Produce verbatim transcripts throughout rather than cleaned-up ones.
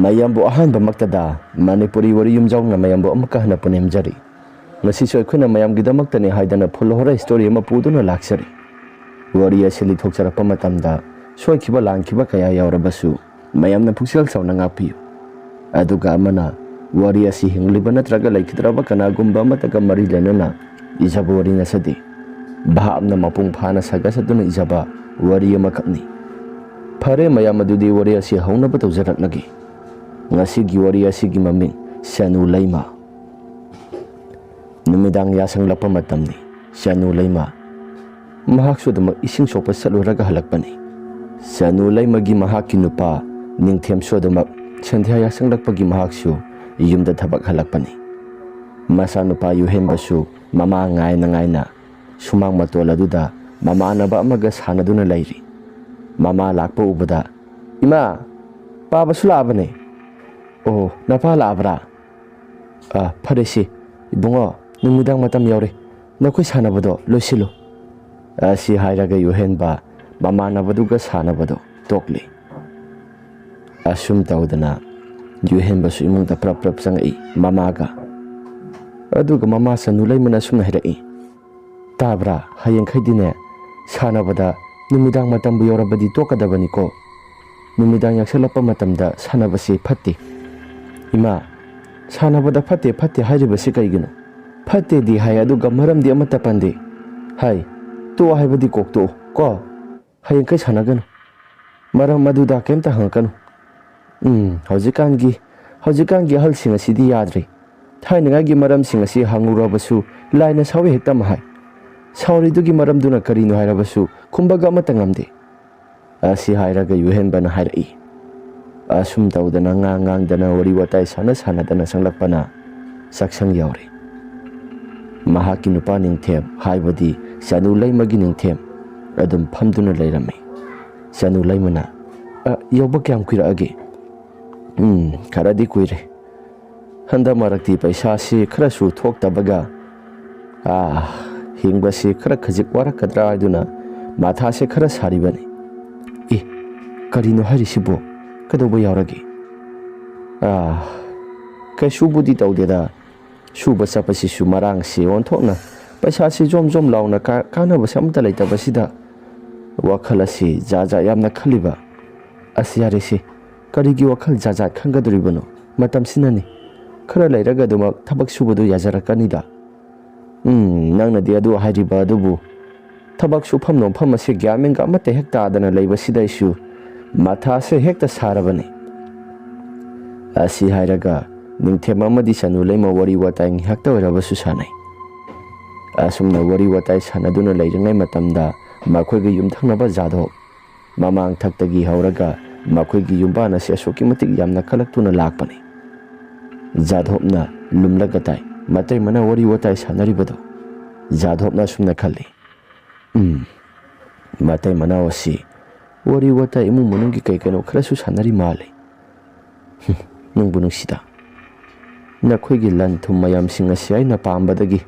ꯃꯌꯥꯝꯕꯨ ꯑꯍꯥꯟꯕꯃꯛꯇꯗ ꯃꯅꯤꯄꯨꯔꯤ ꯋꯥꯔꯤ ꯌꯨꯝꯖꯥꯎꯅ ꯃꯌꯥꯝꯕꯨ ꯑꯃꯨꯛꯀ ꯍꯟꯅ ꯄꯨꯅꯦꯝꯖꯔꯤ꯫ ꯉꯁꯤꯁꯨ ꯑꯩꯈꯣꯏꯅ ꯃꯌꯥꯝꯒꯤꯗꯃꯛꯇꯅꯤ ꯍꯥꯏꯗꯅ full horror story ꯑꯃ ꯄꯨꯗꯨꯅ ꯂꯥꯛꯆꯔꯤ꯫ ꯋꯥꯔꯤ ꯑꯁꯤ ꯂꯤꯊꯣꯛꯆꯔꯛꯄ ꯃꯇꯝꯗ ꯁꯣꯏꯈꯤꯕ ꯂꯥꯟꯈꯤꯕ ꯀꯌꯥ ꯌꯥꯎꯔꯕꯁꯨ ꯃꯌꯥꯝꯅ ꯄꯨꯛꯆꯦꯜ ꯆꯥꯎꯅ ꯉꯥꯛꯄꯤꯌꯨ꯫ ꯑꯗꯨꯒ ꯑꯃꯅ, ꯋꯥꯔꯤ ꯑꯁꯤ ꯍꯤꯡꯂꯤꯕ ꯅꯠꯇ꯭ꯔꯒ ꯂꯩꯈꯤꯗ꯭ꯔꯕ ꯀꯅꯥꯒꯨꯝꯕ ꯑꯃꯠꯇꯒ ꯃꯔꯤ ꯂꯩꯅꯅ ꯏꯖꯕ ꯋꯥꯔꯤ ꯅꯠꯆꯗꯦ꯫ ꯚꯥꯞꯅ ꯃꯄꯨꯡ ꯐꯥꯅ ꯁꯥꯒꯠꯆꯗꯨꯅ ꯏꯖꯕ ꯋꯥꯔꯤ ꯑꯃꯈꯛꯅꯤ꯫ ꯐꯔꯦ ꯃꯌꯥꯝ, ꯑꯗꯨꯗꯤ ꯋꯥꯔꯤ ꯑꯁꯤ ꯍꯧꯅꯕ ꯇꯧꯖꯔꯛꯂꯒꯦ꯫ ꯉꯁꯤꯒꯤ ꯋꯥꯔꯤ ꯑꯁꯤꯒꯤ ꯃꯃꯤꯡ ꯁꯦꯅꯨ ꯂꯩꯃ꯫ ꯅꯨꯃꯤꯗꯥꯡ ꯌꯥꯁꯪꯂꯛꯄ ꯃꯇꯝꯅꯤ꯫ ꯁꯦꯅꯨ ꯂꯩꯃ ꯃꯍꯥꯛꯁꯨ ꯑꯗꯨꯃꯛ ꯏꯁꯤꯡ ꯁꯣꯛꯄ ꯆꯠꯂꯨꯔꯒ ꯍꯜꯂꯛꯄꯅꯤ꯫ ꯁꯦꯅꯨ ꯂꯩꯃꯒꯤ ꯃꯍꯥꯛꯀꯤ ꯅꯨꯄꯥ ꯅꯤꯡꯊꯦꯝꯁꯨ ꯑꯗꯨꯃꯛ ꯁꯟꯙ꯭ꯌꯥ ꯌꯥꯁꯪꯂꯛꯄꯒꯤ ꯃꯍꯥꯛꯁꯨ ꯌꯨꯝꯗ ꯊꯕꯛ ꯍꯜꯂꯛꯄꯅꯤ꯫ ꯃꯆꯥꯅꯨꯄꯥ ꯌꯨꯍꯦꯟꯕꯁꯨ ꯃꯃꯥ ꯉꯥꯏꯅ ꯉꯥꯏꯅ ꯁꯨꯃꯥꯡ ꯃꯇꯣꯜ ꯑꯗꯨꯗ ꯃꯃꯥꯟꯅꯕ ꯑꯃꯒ ꯁꯥꯟꯅꯗꯨꯅ ꯂꯩꯔꯤ꯫ ꯃꯃꯥ ꯂꯥꯛꯄ ꯎꯕꯗ, "ꯏꯃꯥ, ꯄꯥꯕꯁꯨ ꯂꯥꯛꯑꯕꯅꯦ꯫" "ꯑꯣ, ꯅꯄꯥ ꯂꯥꯛꯑꯕ꯭ꯔꯥ? ꯑ, ꯐꯔꯦꯁꯤ, ꯏꯕꯨꯡꯉꯣ, ꯅꯨꯃꯤꯗꯥꯡ ꯃꯇꯝ ꯌꯧꯔꯦ꯫ ꯅꯈꯣꯏ ꯁꯥꯟꯅꯕꯗꯣ ꯂꯣꯏꯁꯤꯜꯂꯨ꯫" ꯑꯁꯤ ꯍꯥꯏꯔꯒ ꯌꯨꯍꯦꯟꯕ ꯃꯃꯥꯟꯅꯕꯗꯨꯒ ꯁꯥꯟꯅꯕꯗꯣ ꯇꯣꯛꯂꯤ꯫ ꯑꯁꯨꯝ ꯇꯧꯗꯅ ꯌꯨꯍꯦꯟꯕꯁꯨ ꯏꯃꯨꯡꯗ ꯄ꯭ꯔꯞ ꯄ꯭ꯔꯞ ꯆꯪꯉꯛꯏ ꯃꯃꯥꯒ꯫ ꯑꯗꯨꯒ ꯃꯃꯥ ꯁꯦꯅꯨ ꯂꯩꯃꯅ ꯑꯁꯨꯝꯅ ꯍꯥꯏꯔꯛꯏ, "ꯇꯥꯕ꯭ꯔꯥ? ꯍꯌꯦꯡꯈꯩꯗꯤꯅꯦ, ꯁꯥꯟꯅꯕꯗ ꯅꯨꯃꯤꯗꯥꯡ ꯃꯇꯝꯕꯨ ꯌꯧꯔꯕꯗꯤ ꯇꯣꯛꯀꯗꯕꯅꯤꯀꯣ꯫ ꯅꯨꯃꯤꯗꯥꯡ ꯌꯥꯛꯁꯜꯂꯛꯄ ꯃꯇꯝꯗ ꯁꯥꯟꯅꯕꯁꯤ ꯐꯠꯇꯦ꯫" "ꯏꯃꯥ, ꯁꯥꯟꯅꯕꯗ ꯐꯠꯇꯦ, ꯐꯠꯇꯦ ꯍꯥꯏꯔꯤꯕꯁꯤ ꯀꯩꯒꯤꯅꯣ?" "ꯐꯠꯇꯦꯗꯤ ꯍꯥꯏ, ꯑꯗꯨꯒ ꯃꯔꯝꯗꯤ ꯑꯃꯠꯇ ꯄꯟꯗꯦ꯫ ꯍꯥꯏ, ꯇꯣꯛꯑꯣ ꯍꯥꯏꯕꯗꯤ ꯀꯣꯛ ꯇꯣꯛꯑꯣ ꯀꯣ꯫ ꯍꯌꯦꯡꯈꯩ ꯁꯥꯟꯅꯒꯅꯨ꯫ ꯃꯔꯝ ꯑꯗꯨꯗ ꯀꯩꯝꯇ ꯍꯪꯉꯛꯀꯅꯨ꯫ ꯎꯝ, ꯍꯧꯖꯤꯛꯀꯥꯟꯒꯤ, ꯍꯧꯖꯤꯛꯀꯥꯟꯒꯤ ꯑꯍꯜꯁꯤꯡ ꯑꯁꯤꯗꯤ ꯌꯥꯗ꯭ꯔꯦ꯫ ꯊꯥꯏꯅꯉꯥꯏꯒꯤ ꯃꯔꯝꯁꯤꯡ ꯑꯁꯤ ꯍꯪꯉꯨꯔꯕꯁꯨ ꯂꯥꯏꯅ ꯁꯥꯎꯏ ꯍꯦꯛꯇ ꯑꯃ ꯍꯥꯏ꯫ ꯁꯥꯎꯔꯤꯗꯨꯒꯤ ꯃꯔꯝꯗꯨꯅ ꯀꯔꯤꯅꯣ ꯍꯥꯏꯔꯕꯁꯨ ꯈꯨꯝꯕꯒ ꯑꯃꯠꯇ ꯉꯝꯗꯦ꯫" ꯑꯁꯤ ꯍꯥꯏꯔꯒ ꯌꯨꯍꯦꯟꯕꯅ ꯍꯥꯏꯔꯛꯏ꯫ ꯑꯁꯨꯝ ꯇꯧꯗꯅ ꯉꯥꯡ ꯉꯥꯡꯗꯅ ꯋꯥꯔꯤ ꯋꯥꯇꯥꯏ ꯁꯥꯟꯅ ꯁꯥꯟꯅꯗꯅ ꯆꯪꯂꯛꯄꯅ ꯆꯥꯛꯁꯪ ꯌꯧꯔꯦ꯫ ꯃꯍꯥꯛꯀꯤ ꯅꯨꯄꯥ ꯅꯤꯡꯊꯦꯝ, ꯍꯥꯏꯕꯗꯤ ꯁꯦꯅꯨ ꯂꯩꯃꯒꯤ ꯅꯤꯡꯊꯦꯝ, ꯑꯗꯨꯝ ꯐꯝꯗꯨꯅ ꯂꯩꯔꯝꯃꯤ꯫ ꯁꯦꯅꯨ ꯂꯩꯃꯅ, "ꯑ, ꯌꯧꯕ ꯀꯌꯥꯝ ꯀꯨꯏꯔꯛꯑꯒꯦ?" "ꯎꯝ, ꯈꯔꯗꯤ ꯀꯨꯏꯔꯦ꯫ ꯍꯟꯗꯛ ꯃꯔꯛꯇꯤ ꯄꯩꯁꯥꯁꯤ ꯈꯔꯁꯨ ꯊꯣꯛꯇꯕꯒ, ꯑꯥ, ꯍꯤꯡꯕꯁꯤ ꯈꯔ ꯈꯖꯤꯛ ꯋꯥꯔꯛꯀꯗ꯭ꯔꯥ ꯍꯥꯏꯗꯨꯅ ꯃꯊꯥꯁꯦ ꯈꯔ ꯁꯥꯔꯤꯕꯅꯤ꯫" "ꯑꯦ, ꯀꯔꯤꯅꯣ ꯍꯥꯏꯔꯤꯁꯤꯕꯣ? ꯀꯩꯗꯧꯕ ꯌꯥꯎꯔꯒꯦ?" "ꯑꯥ, ꯀꯩꯁꯨꯕꯨꯗꯤ ꯇꯧꯗꯦꯗ꯫ ꯁꯨꯕ ꯆꯠꯄꯁꯤꯁꯨ ꯃꯔꯥꯡꯁꯤ ꯑꯣꯟꯊꯣꯛꯅ ꯄꯩꯁꯥꯁꯤ ꯖꯣꯝ ꯖꯣꯝ ꯂꯥꯎꯅ ꯀꯥ-, ꯀꯥꯟꯅꯕꯁꯦ ꯑꯃꯠꯇ ꯂꯩꯇꯕꯁꯤꯗ ꯋꯥꯈꯜ ꯑꯁꯤ ꯖꯥꯠ ꯖꯥꯠ ꯌꯥꯝꯅ ꯈꯜꯂꯤꯕ꯫ ꯑꯁ, ꯌꯥꯔꯦꯁꯦ, ꯀꯔꯤꯒꯤ ꯋꯥꯈꯜ ꯖꯥꯠ ꯖꯥꯠ ꯈꯟꯒꯗꯣꯔꯤꯕꯅꯣ? ꯃꯇꯝꯁꯤꯅꯅꯤ꯫ ꯈꯔ ꯂꯩꯔꯒ ꯑꯗꯨꯃꯛ ꯊꯕꯛ ꯁꯨꯕꯗꯨ ꯌꯥꯖꯔꯛꯀꯅꯤꯗ꯫ ꯎꯝ, ꯅꯪꯅꯗꯤ ꯑꯗꯨ ꯍꯥꯏꯔꯤꯕ ꯑꯗꯨꯕꯨ ꯊꯕꯛ ꯁꯨꯐꯝ ꯅꯣꯝꯐꯝ ꯑꯁꯤ ꯒ꯭ꯌꯥꯟ ꯃꯦꯟꯒ ꯑꯃꯠꯇ ꯍꯦꯛ ꯇꯥꯗꯅ ꯂꯩꯕꯁꯤꯗ ꯑꯩꯁꯨ ꯃꯊꯥꯁꯦ ꯍꯦꯛꯇ ꯁꯥꯔꯕꯅꯤ꯫" ꯑꯁꯤ ꯍꯥꯏꯔꯒ ꯅꯤꯡꯊꯦꯝ ꯑꯃꯗꯤ ꯆꯅꯨ ꯂꯩꯃ ꯋꯥꯔꯤ ꯋꯥꯇꯥꯏ ꯉꯥꯏꯍꯥꯛꯇ ꯑꯣꯏꯔꯕꯁꯨ ꯁꯥꯟꯅꯩ꯫ ꯑꯁꯨꯝꯅ ꯋꯥꯔꯤ ꯋꯥꯇꯥꯏ ꯁꯥꯟꯅꯗꯨꯅ ꯂꯩꯔꯤꯉꯩ ꯃꯇꯝꯗ ꯃꯈꯣꯏꯒꯤ ꯌꯨꯝꯊꯪꯅꯕ ꯖꯥꯗꯣꯞ ꯃꯃꯥꯡ ꯊꯛꯇꯒꯤ ꯍꯧꯔꯒ ꯃꯈꯣꯏꯒꯤ ꯌꯨꯝꯕꯥꯟ ꯑꯁꯤ ꯑꯁꯨꯛꯀꯤ ꯃꯇꯤꯛ ꯌꯥꯝꯅ ꯀꯜꯂꯛꯇꯨꯅ ꯂꯥꯛꯄꯅꯤ꯫ ꯖꯥꯗꯣꯞꯅ ꯂꯨꯝꯂꯒ ꯇꯥꯏ꯫ ꯃꯇꯩ ꯃꯅꯥꯎ ꯋꯥꯔꯤ ꯋꯥꯇꯥꯏ ꯁꯥꯟꯅꯔꯤꯕꯗꯨ ꯖꯥꯗꯣꯞꯅ ꯑꯁꯨꯝꯅ ꯈꯜꯂꯤ, "ꯎꯝ, ꯃꯇꯩ ꯃꯅꯥꯎ ꯑꯁꯤ ꯋꯥꯔꯤ ꯋꯥꯇꯥꯏ ꯏꯃꯨꯡ ꯃꯅꯨꯡꯒꯤ ꯀꯩ ꯀꯩꯅꯣ ꯈꯔꯁꯨ ꯁꯥꯟꯅꯔꯤ ꯃꯥꯜꯂꯤ꯫ ꯍꯨꯝ, ꯅꯨꯡꯕꯨ ꯅꯨꯡꯁꯤꯗ꯫ ꯅꯈꯣꯏꯒꯤ ꯂꯟ ꯊꯨꯝ ꯃꯌꯥꯝꯁꯤꯡ ꯑꯁꯤ ꯑꯩꯅ ꯄꯥꯝꯕꯗꯒꯤ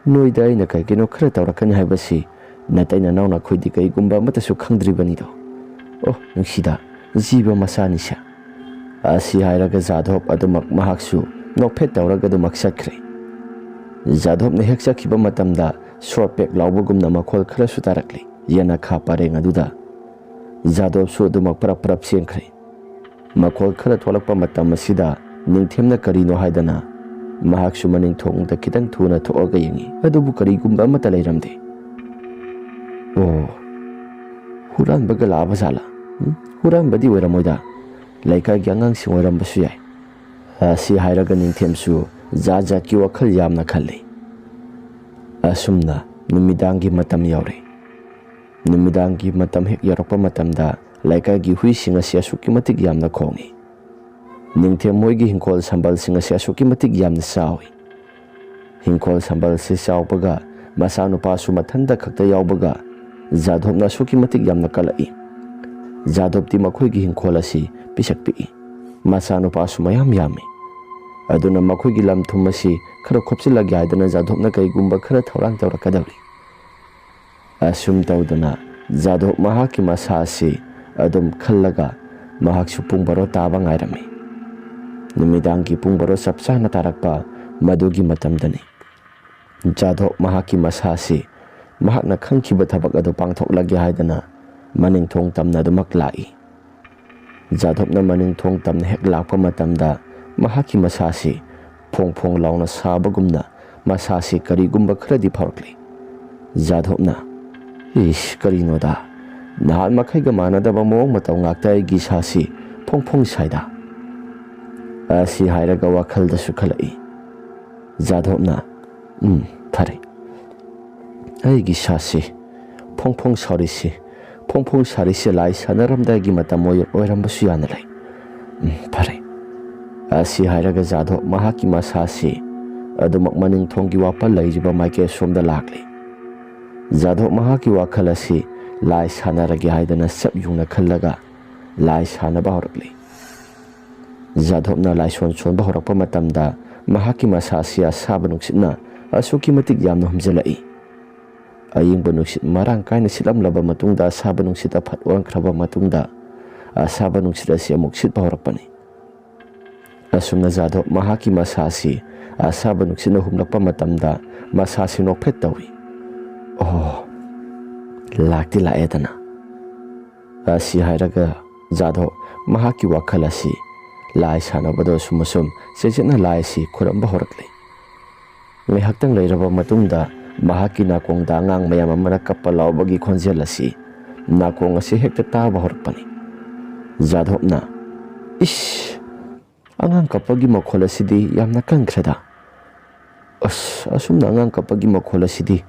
ꯅꯣꯏꯗ ꯑꯩꯅ ꯀꯩ ꯀꯩꯅꯣ ꯈꯔ ꯇꯧꯔꯛꯀꯅꯤ ꯍꯥꯏꯕꯁꯤ ꯅꯇꯩ ꯅꯅꯥꯎ ꯅꯈꯣꯏꯗꯤ ꯀꯩꯒꯨꯝꯕ ꯑꯃꯠꯇꯁꯨ ꯈꯪꯗ꯭ꯔꯤꯕꯅꯤꯗꯣ꯫ ꯑꯣ, ꯅꯨꯡꯁꯤꯗ, ꯖꯤꯕ ꯃꯆꯥꯅꯤꯁꯦ꯫" ꯑꯁꯤ ꯍꯥꯏꯔꯒ ꯖꯥꯗꯣꯞ ꯑꯗꯨꯃꯛ ꯃꯍꯥꯛꯁꯨ ꯅꯣꯛꯐꯦꯠ ꯇꯧꯔꯒ ꯑꯗꯨꯃꯛ ꯆꯠꯈ꯭ꯔꯦ꯫ ꯖꯥꯗꯣꯞꯅ ꯍꯦꯛ ꯆꯠꯈꯤꯕ ꯃꯇꯝꯗ ꯁ꯭ꯔꯣꯠ ꯄꯦꯛ ꯂꯥꯎꯕꯒꯨꯝꯅ ꯃꯈꯣꯜ ꯈꯔꯁꯨ ꯇꯥꯔꯛꯂꯦ ꯌꯦꯅꯈꯥ ꯄꯔꯦꯡ ꯑꯗꯨꯗ꯫ ꯖꯥꯗꯣꯞꯁꯨ ꯑꯗꯨꯃꯛ ꯄꯔꯞ ꯄꯔꯞ ꯆꯦꯟꯈ꯭ꯔꯦ꯫ ꯃꯈꯣꯜ ꯈꯔ ꯊꯣꯛꯂꯛꯄ ꯃꯇꯝ ꯑꯁꯤꯗ ꯅꯤꯡꯊꯦꯝꯅ ꯀꯔꯤꯅꯣ ꯍꯥꯏꯗꯅ ꯃꯍꯥꯛꯁꯨ ꯃꯅꯤꯡ ꯊꯣꯡꯗ ꯈꯤꯇꯪ ꯊꯨꯅ ꯊꯣꯛꯑꯒ ꯌꯦꯡꯉꯤ, ꯑꯗꯨꯕꯨ ꯀꯔꯤꯒꯨꯝꯕ ꯑꯃꯠꯇ ꯂꯩꯔꯝꯗꯦ꯫ "ꯑꯣ, ꯍꯨꯔꯥꯟꯕꯒ ꯂꯥꯛꯑꯕ ꯖꯥꯠꯂꯥ? ꯎꯝ, ꯍꯨꯔꯥꯟꯕꯗꯤ ꯑꯣꯏꯔꯝꯃꯣꯏꯗ, ꯂꯩꯀꯥꯏꯒꯤ ꯑꯉꯥꯡꯁꯤꯡ ꯑꯣꯏꯔꯝꯕꯁꯨ ꯌꯥꯏ꯫" ꯑꯁꯤ ꯍꯥꯏꯔꯒ ꯅꯤꯡꯊꯦꯝꯁꯨ ꯖꯥꯠ ꯖꯥꯠꯀꯤ ꯋꯥꯈꯜ ꯌꯥꯝꯅ ꯈꯜꯂꯤ꯫ ꯑꯁꯨꯝꯅ ꯅꯨꯃꯤꯗꯥꯡꯒꯤ ꯃꯇꯝ ꯌꯧꯔꯦ꯫ ꯅꯨꯃꯤꯗꯥꯡꯒꯤ ꯃꯇꯝ ꯍꯦꯛ ꯌꯧꯔꯛꯄ ꯃꯇꯝꯗ ꯂꯩꯀꯥꯏꯒꯤ ꯍꯨꯏꯁꯤꯡ ꯑꯁꯤ ꯑꯁꯨꯛꯀꯤ ꯃꯇꯤꯛ ꯌꯥꯝꯅ ꯈꯣꯡꯏ꯫ ꯅꯤꯡꯊꯦꯝ ꯃꯣꯏꯒꯤ ꯍꯤꯡꯈꯣꯜ ꯁꯝꯕꯜꯁꯤꯡ ꯑꯁꯤ ꯑꯁꯨꯛꯀꯤ ꯃꯇꯤꯛ ꯌꯥꯝꯅ ꯆꯥꯎꯏ꯫ ꯍꯤꯡꯈꯣꯜ ꯁꯝꯕꯜꯁꯤ ꯆꯥꯎꯕꯒ ꯃꯆꯥꯅꯨꯄꯥꯁꯨ ꯃꯊꯟꯇ ꯈꯛꯇ ꯌꯥꯎꯕꯒ ꯖꯥꯗꯣꯞꯅ ꯑꯁꯨꯛꯀꯤ ꯃꯇꯤꯛ ꯌꯥꯝꯅ ꯀꯜꯂꯛꯏ꯫ ꯖꯥꯗꯣꯞꯇꯤ ꯃꯈꯣꯏꯒꯤ ꯍꯤꯡꯈꯣꯜ ꯑꯁꯤ ꯄꯤꯁꯛ ꯄꯤꯛꯏ꯫ ꯃꯆꯥꯅꯨꯄꯥꯁꯨ ꯃꯌꯥꯝ ꯌꯥꯝꯃꯤ꯫ ꯑꯗꯨꯅ ꯃꯈꯣꯏꯒꯤ ꯂꯝ ꯊꯨꯝ ꯑꯁꯤ ꯈꯔ ꯈꯣꯞꯆꯤꯜꯂꯒꯦ ꯍꯥꯏꯗꯅ ꯖꯥꯗꯣꯞꯅ ꯀꯩꯒꯨꯝꯕ ꯈꯔ ꯊꯧꯔꯥꯡ ꯇꯧꯔꯛꯀꯗꯧꯔꯤ꯫ ꯑꯁꯨꯝ ꯇꯧꯗꯅ ꯖꯥꯗꯣꯞ ꯃꯍꯥꯛꯀꯤ ꯃꯁꯥ ꯑꯁꯤ ꯑꯗꯨꯝ ꯈꯜꯂꯒ ꯃꯍꯥꯛꯁꯨ ꯄꯨꯡ ꯕꯥꯔꯣ ꯇꯥꯕ ꯉꯥꯏꯔꯝꯃꯤ꯫ ꯅꯨꯃꯤꯗꯥꯡꯒꯤ ꯄꯨꯡ ꯕꯥꯔꯣ ꯆꯞ ꯆꯥꯅ ꯇꯥꯔꯛꯄ ꯃꯗꯨꯒꯤ ꯃꯇꯝꯗꯅꯤ꯫ ꯖꯥꯙꯣꯞ ꯃꯍꯥꯛꯀꯤ ꯃꯁꯥꯁꯤ ꯃꯍꯥꯛꯅ ꯈꯟꯈꯤꯕ ꯊꯕꯛ ꯑꯗꯨ ꯄꯥꯡꯊꯣꯛꯂꯒꯦ ꯍꯥꯏꯗꯅ ꯃꯅꯤꯡ ꯊꯣꯡ ꯇꯝꯅ ꯑꯗꯨꯃꯛ ꯂꯥꯛꯏ꯫ ꯖꯥꯙꯣꯞꯅ ꯃꯅꯤꯡ ꯊꯣꯡ ꯇꯝꯅ ꯍꯦꯛ ꯂꯥꯛꯄ ꯃꯇꯝꯗ ꯃꯍꯥꯛꯀꯤ ꯃꯁꯥꯁꯤ ꯐꯣꯡ ꯐꯣꯡ ꯂꯥꯎꯅ ꯁꯥꯕꯒꯨꯝꯅ ꯃꯁꯥꯁꯤ ꯀꯔꯤꯒꯨꯝꯕ ꯈꯔꯗꯤ ꯐꯥꯎꯔꯛꯂꯤ꯫ ꯖꯥꯙꯣꯞꯅ, "ꯏꯁ, ꯀꯔꯤꯅꯣꯗ? ꯅꯍꯥꯟ ꯃꯈꯩꯒ ꯃꯥꯟꯅꯗꯕ ꯃꯑꯣꯡ ꯃꯇꯧ ꯉꯥꯛꯇ ꯑꯩꯒꯤ ꯏꯁꯥꯁꯤ ꯐꯣꯡ ꯐꯣꯡ ꯁꯥꯏꯗ?" ꯑꯁꯤ ꯍꯥꯏꯔꯒ ꯋꯥꯈꯜꯗꯁꯨ ꯈꯜꯂꯛꯏ꯫ ꯖꯥꯙꯣꯞꯅ, "ꯎꯝ, ꯐꯔꯦ꯫ ꯑꯩꯒꯤ ꯏꯁꯥꯁꯤ ꯐꯣꯡ ꯐꯣꯡ ꯁꯥꯔꯤꯁꯤ, ꯐꯣꯡ ꯐꯣꯡ ꯁꯥꯔꯤꯁꯤ ꯂꯥꯏ ꯁꯥꯟꯅꯔꯝꯗꯥꯏꯒꯤ ꯃꯇꯝ ꯑꯣꯏ-, ꯑꯣꯏꯔꯝꯕꯁꯨ ꯌꯥꯅ ꯂꯩ꯫ ꯎꯝ, ꯐꯔꯦ꯫" ꯑꯁꯤ ꯍꯥꯏꯔꯒ ꯖꯥꯙꯣꯞ ꯃꯍꯥꯛꯀꯤ ꯃꯁꯥꯁꯤ ꯑꯗꯨꯃꯛ ꯃꯅꯤꯡ ꯊꯣꯡꯒꯤ ꯋꯥꯄꯜ ꯂꯩꯔꯤꯕ ꯃꯥꯏꯀꯩ ꯑꯁꯣꯝꯗ ꯂꯥꯛꯂꯤ꯫ ꯖꯥꯙꯣꯞ ꯃꯍꯥꯛꯀꯤ ꯋꯥꯈꯜ ꯑꯁꯤ ꯂꯥꯏ ꯁꯥꯟꯅꯔꯒꯦ ꯍꯥꯏꯗꯅ ꯆꯞ ꯌꯨꯡꯅ ꯈꯜꯂꯒ ꯂꯥꯏ ꯁꯥꯟꯅꯕ ꯍꯧꯔꯛꯂꯤ꯫ ꯖꯥꯙꯣꯞꯅ ꯂꯥꯏꯁꯣꯟ ꯁꯣꯟꯕ ꯍꯧꯔꯛꯄ ꯃꯇꯝꯗ ꯃꯍꯥꯛꯀꯤ ꯃꯁꯥ ꯑꯁꯤ ꯑꯁꯥꯕ ꯅꯨꯡꯁꯤꯠꯅ ꯑꯁꯨꯛꯀꯤ ꯃꯇꯤꯛ ꯌꯥꯝꯅ ꯍꯨꯝꯖꯤꯜꯂꯛꯏ꯫ ꯑꯌꯤꯡꯕ ꯅꯨꯡꯁꯤꯠ ꯃꯔꯥꯡ ꯀꯥꯏꯅ ꯁꯤꯠꯂꯝꯂꯕ ꯃꯇꯨꯡꯗ ꯑꯁꯥꯕ ꯅꯨꯡꯁꯤꯠꯇ ꯐꯠ ꯑꯣꯟꯈ꯭ꯔꯕ ꯃꯇꯨꯡꯗ ꯑꯁꯥꯕ ꯅꯨꯡꯁꯤꯠ ꯑꯁꯤ ꯑꯃꯨꯛ ꯁꯤꯠꯄ ꯍꯧꯔꯛꯄꯅꯤ꯫ ꯑꯁꯨꯝꯅ ꯖꯥꯙꯣꯞ ꯃꯍꯥꯛꯀꯤ ꯃꯁꯥ ꯑꯁꯤ ꯑꯁꯥꯕ ꯅꯨꯡꯁꯤꯠꯅ ꯍꯨꯝꯂꯛꯄ ꯃꯇꯝꯗ ꯃꯁꯥꯁꯤ ꯅꯣꯛꯐꯦꯠ ꯇꯧꯏ꯫ "ꯑꯣ, ꯂꯥꯛꯇꯤ ꯂꯥꯛꯑꯦꯗꯅ꯫" ꯑꯁꯤ ꯍꯥꯏꯔꯒ ꯖꯥꯙꯣꯞ ꯃꯍꯥꯛꯀꯤ ꯋꯥꯈꯜ ꯑꯁꯤ ꯂꯥꯏ ꯁꯥꯟꯅꯕꯗ ꯑꯁꯨꯝ ꯑꯁꯨꯝ ꯆꯦꯠꯆꯦꯠꯅ ꯂꯥꯏ ꯑꯁꯤ ꯈꯨꯔꯨꯝꯕ ꯍꯧꯔꯛꯂꯤ꯫ ꯉꯥꯏꯍꯥꯛꯇꯪ ꯂꯩꯔꯕ ꯃꯇꯨꯡꯗ ꯃꯍꯥꯛꯀꯤ ꯅꯥꯀꯣꯡꯗ ꯑꯉꯥꯡ ꯃꯌꯥꯝ ꯑꯃꯅ ꯀꯞꯄ ꯂꯥꯎꯕꯒꯤ ꯈꯣꯟꯖꯦꯜ ꯑꯁꯤ ꯅꯥꯀꯣꯡ ꯑꯁꯤ ꯍꯦꯛꯇ ꯇꯥꯕ ꯍꯧꯔꯛꯄꯅꯤ꯫ ꯖꯥꯙꯣꯞꯅ, "ꯏꯁ, ꯑꯉꯥꯡ ꯀꯞꯄꯒꯤ ꯃꯈꯣꯜ ꯑꯁꯤꯗꯤ ꯌꯥꯝꯅ ꯀꯟꯈ꯭ꯔꯦꯗ꯫ ꯑꯁ, ꯑꯁꯨꯝꯅ ꯑꯉꯥꯡ ꯀꯞꯄꯒꯤ ꯃꯈꯣꯜ ꯑꯁꯤꯗꯤ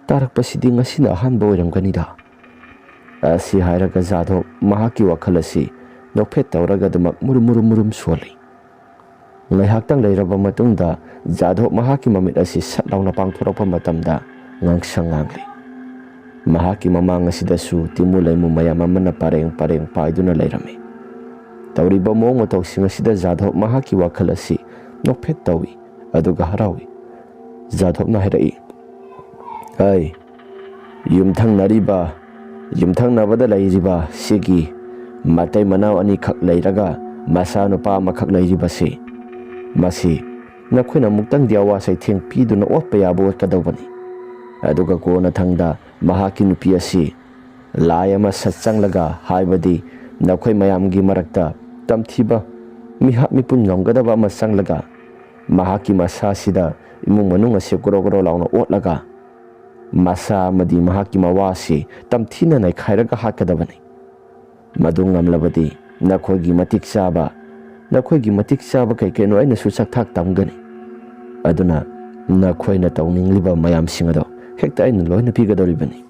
ꯇꯥꯔꯛꯄꯁꯤꯗꯤ ꯉꯁꯤꯅ ꯑꯍꯥꯟꯕ ꯑꯣꯏꯔꯝꯒꯅꯤꯗ꯫" ꯑꯁꯤ ꯍꯥꯏꯔꯒ ꯖꯥꯙꯣꯞ ꯃꯍꯥꯛꯀꯤ ꯋꯥꯈꯜ ꯑꯁꯤ ꯅꯣꯛꯐꯦꯠ ꯇꯧꯔꯒ ꯑꯗꯨꯃꯛ ꯃꯨꯔꯨꯝ ꯃꯨꯔꯨꯝ ꯃꯨꯔꯨꯝ ꯁꯣꯜꯂꯤ꯫ ꯉꯥꯏꯍꯥꯛꯇꯪ ꯂꯩꯔꯕ ꯃꯇꯨꯡꯗ ꯖꯥꯙꯣꯞ ꯃꯍꯥꯛꯀꯤ ꯃꯃꯤꯠ ꯑꯁꯤ ꯁꯠ ꯂꯥꯎꯅ ꯄꯥꯡꯊꯣꯔꯛꯄ ꯃꯇꯝꯗ ꯉꯥꯡꯁꯪ ꯉꯥꯡꯂꯤ꯫ ꯃꯍꯥꯛꯀꯤ ꯃꯃꯥꯡ ꯑꯁꯤꯗꯁꯨ ꯇꯤꯃꯨ ꯂꯩꯃꯨ ꯃꯌꯥꯝ ꯑꯃꯅ ꯄꯔꯦꯡ ꯄꯔꯦꯡ ꯄꯥꯏꯗꯨꯅ ꯂꯩꯔꯝꯃꯤ꯫ ꯇꯧꯔꯤꯕ ꯃꯑꯣꯡ ꯃꯇꯧꯁꯤꯡ ꯑꯁꯤꯗ ꯖꯥꯙꯣꯞ ꯃꯍꯥꯛꯀꯤ ꯋꯥꯈꯜ ꯑꯁꯤ ꯅꯣꯛꯐꯦꯠ ꯇꯧꯏ, ꯑꯗꯨꯒ ꯍꯔꯥꯎꯏ꯫ ꯖꯥꯙꯣꯞꯅ ꯍꯥꯏꯔꯛꯏ, "ꯑꯩ ꯌꯨꯝꯊꯪꯅꯔꯤꯕ, ꯌꯨꯝꯊꯪꯅꯕꯗ ꯂꯩꯔꯤꯕ ꯁꯤꯒꯤ ꯃꯇꯩ ꯃꯅꯥꯎ ꯑꯅꯤꯈꯛ ꯂꯩꯔꯒ ꯃꯆꯥꯅꯨꯄꯥ ꯑꯃꯈꯛ ꯂꯩꯔꯤꯕꯁꯤ, ꯃꯁꯤ ꯅꯈꯣꯏꯅ ꯑꯃꯨꯛꯇꯪꯗꯤ ꯑꯋꯥ ꯆꯩꯊꯦꯡ ꯄꯤꯗꯨꯅ ꯑꯣꯠꯄ ꯌꯥꯕ ꯑꯣꯠꯀꯗꯧꯕꯅꯤ꯫ ꯑꯗꯨꯒ ꯀꯣꯟꯅꯊꯪꯗ ꯃꯍꯥꯛꯀꯤ ꯅꯨꯄꯤ ꯑꯁꯤ ꯂꯥꯏ ꯑꯃ ꯁꯠ ꯆꯪꯂꯒ, ꯍꯥꯏꯕꯗꯤ ꯅꯈꯣꯏ ꯃꯌꯥꯝꯒꯤ ꯃꯔꯛꯇ ꯇꯝꯊꯤꯕ ꯃꯤꯍꯥꯠ ꯃꯤꯄꯨꯟ ꯉꯝꯒꯗꯕ ꯑꯃ ꯆꯪꯂꯒ, ꯃꯍꯥꯛꯀꯤ ꯃꯁꯥꯁꯤꯗ ꯏꯃꯨꯡ ꯃꯅꯨꯡ ꯑꯁꯤ ꯒ꯭ꯔꯣ ꯒ꯭ꯔꯣ ꯂꯥꯎꯅ ꯑꯣꯠꯂꯒ, ꯃꯁꯥ ꯑꯃꯗꯤ ꯃꯍꯥꯛꯀꯤ ꯃꯋꯥ ꯑꯁꯤ ꯇꯝꯊꯤꯅ ꯅꯩꯈꯥꯏꯔꯒ ꯍꯥꯠꯀꯗꯕꯅꯤ꯫ ꯃꯗꯨ ꯉꯝꯂꯕꯗꯤ ꯅꯈꯣꯏꯒꯤ ꯃꯇꯤꯛ ꯆꯥꯕ, ꯅꯈꯣꯏꯒꯤ ꯃꯇꯤꯛ ꯆꯥꯕ ꯀꯩ ꯀꯩꯅꯣ ꯑꯩꯅꯁꯨ ꯆꯥꯛꯊꯥꯛ ꯇꯝꯒꯅꯤ꯫ ꯑꯗꯨꯅ ꯅꯈꯣꯏꯅ ꯇꯧꯅꯤꯡꯂꯤꯕ ꯃꯌꯥꯝꯁꯤꯡ ꯑꯗꯣ ꯍꯦꯛꯇ ꯑꯩꯅ ꯂꯣꯏꯅ ꯄꯤꯒꯗꯧꯔꯤꯕꯅꯤ꯫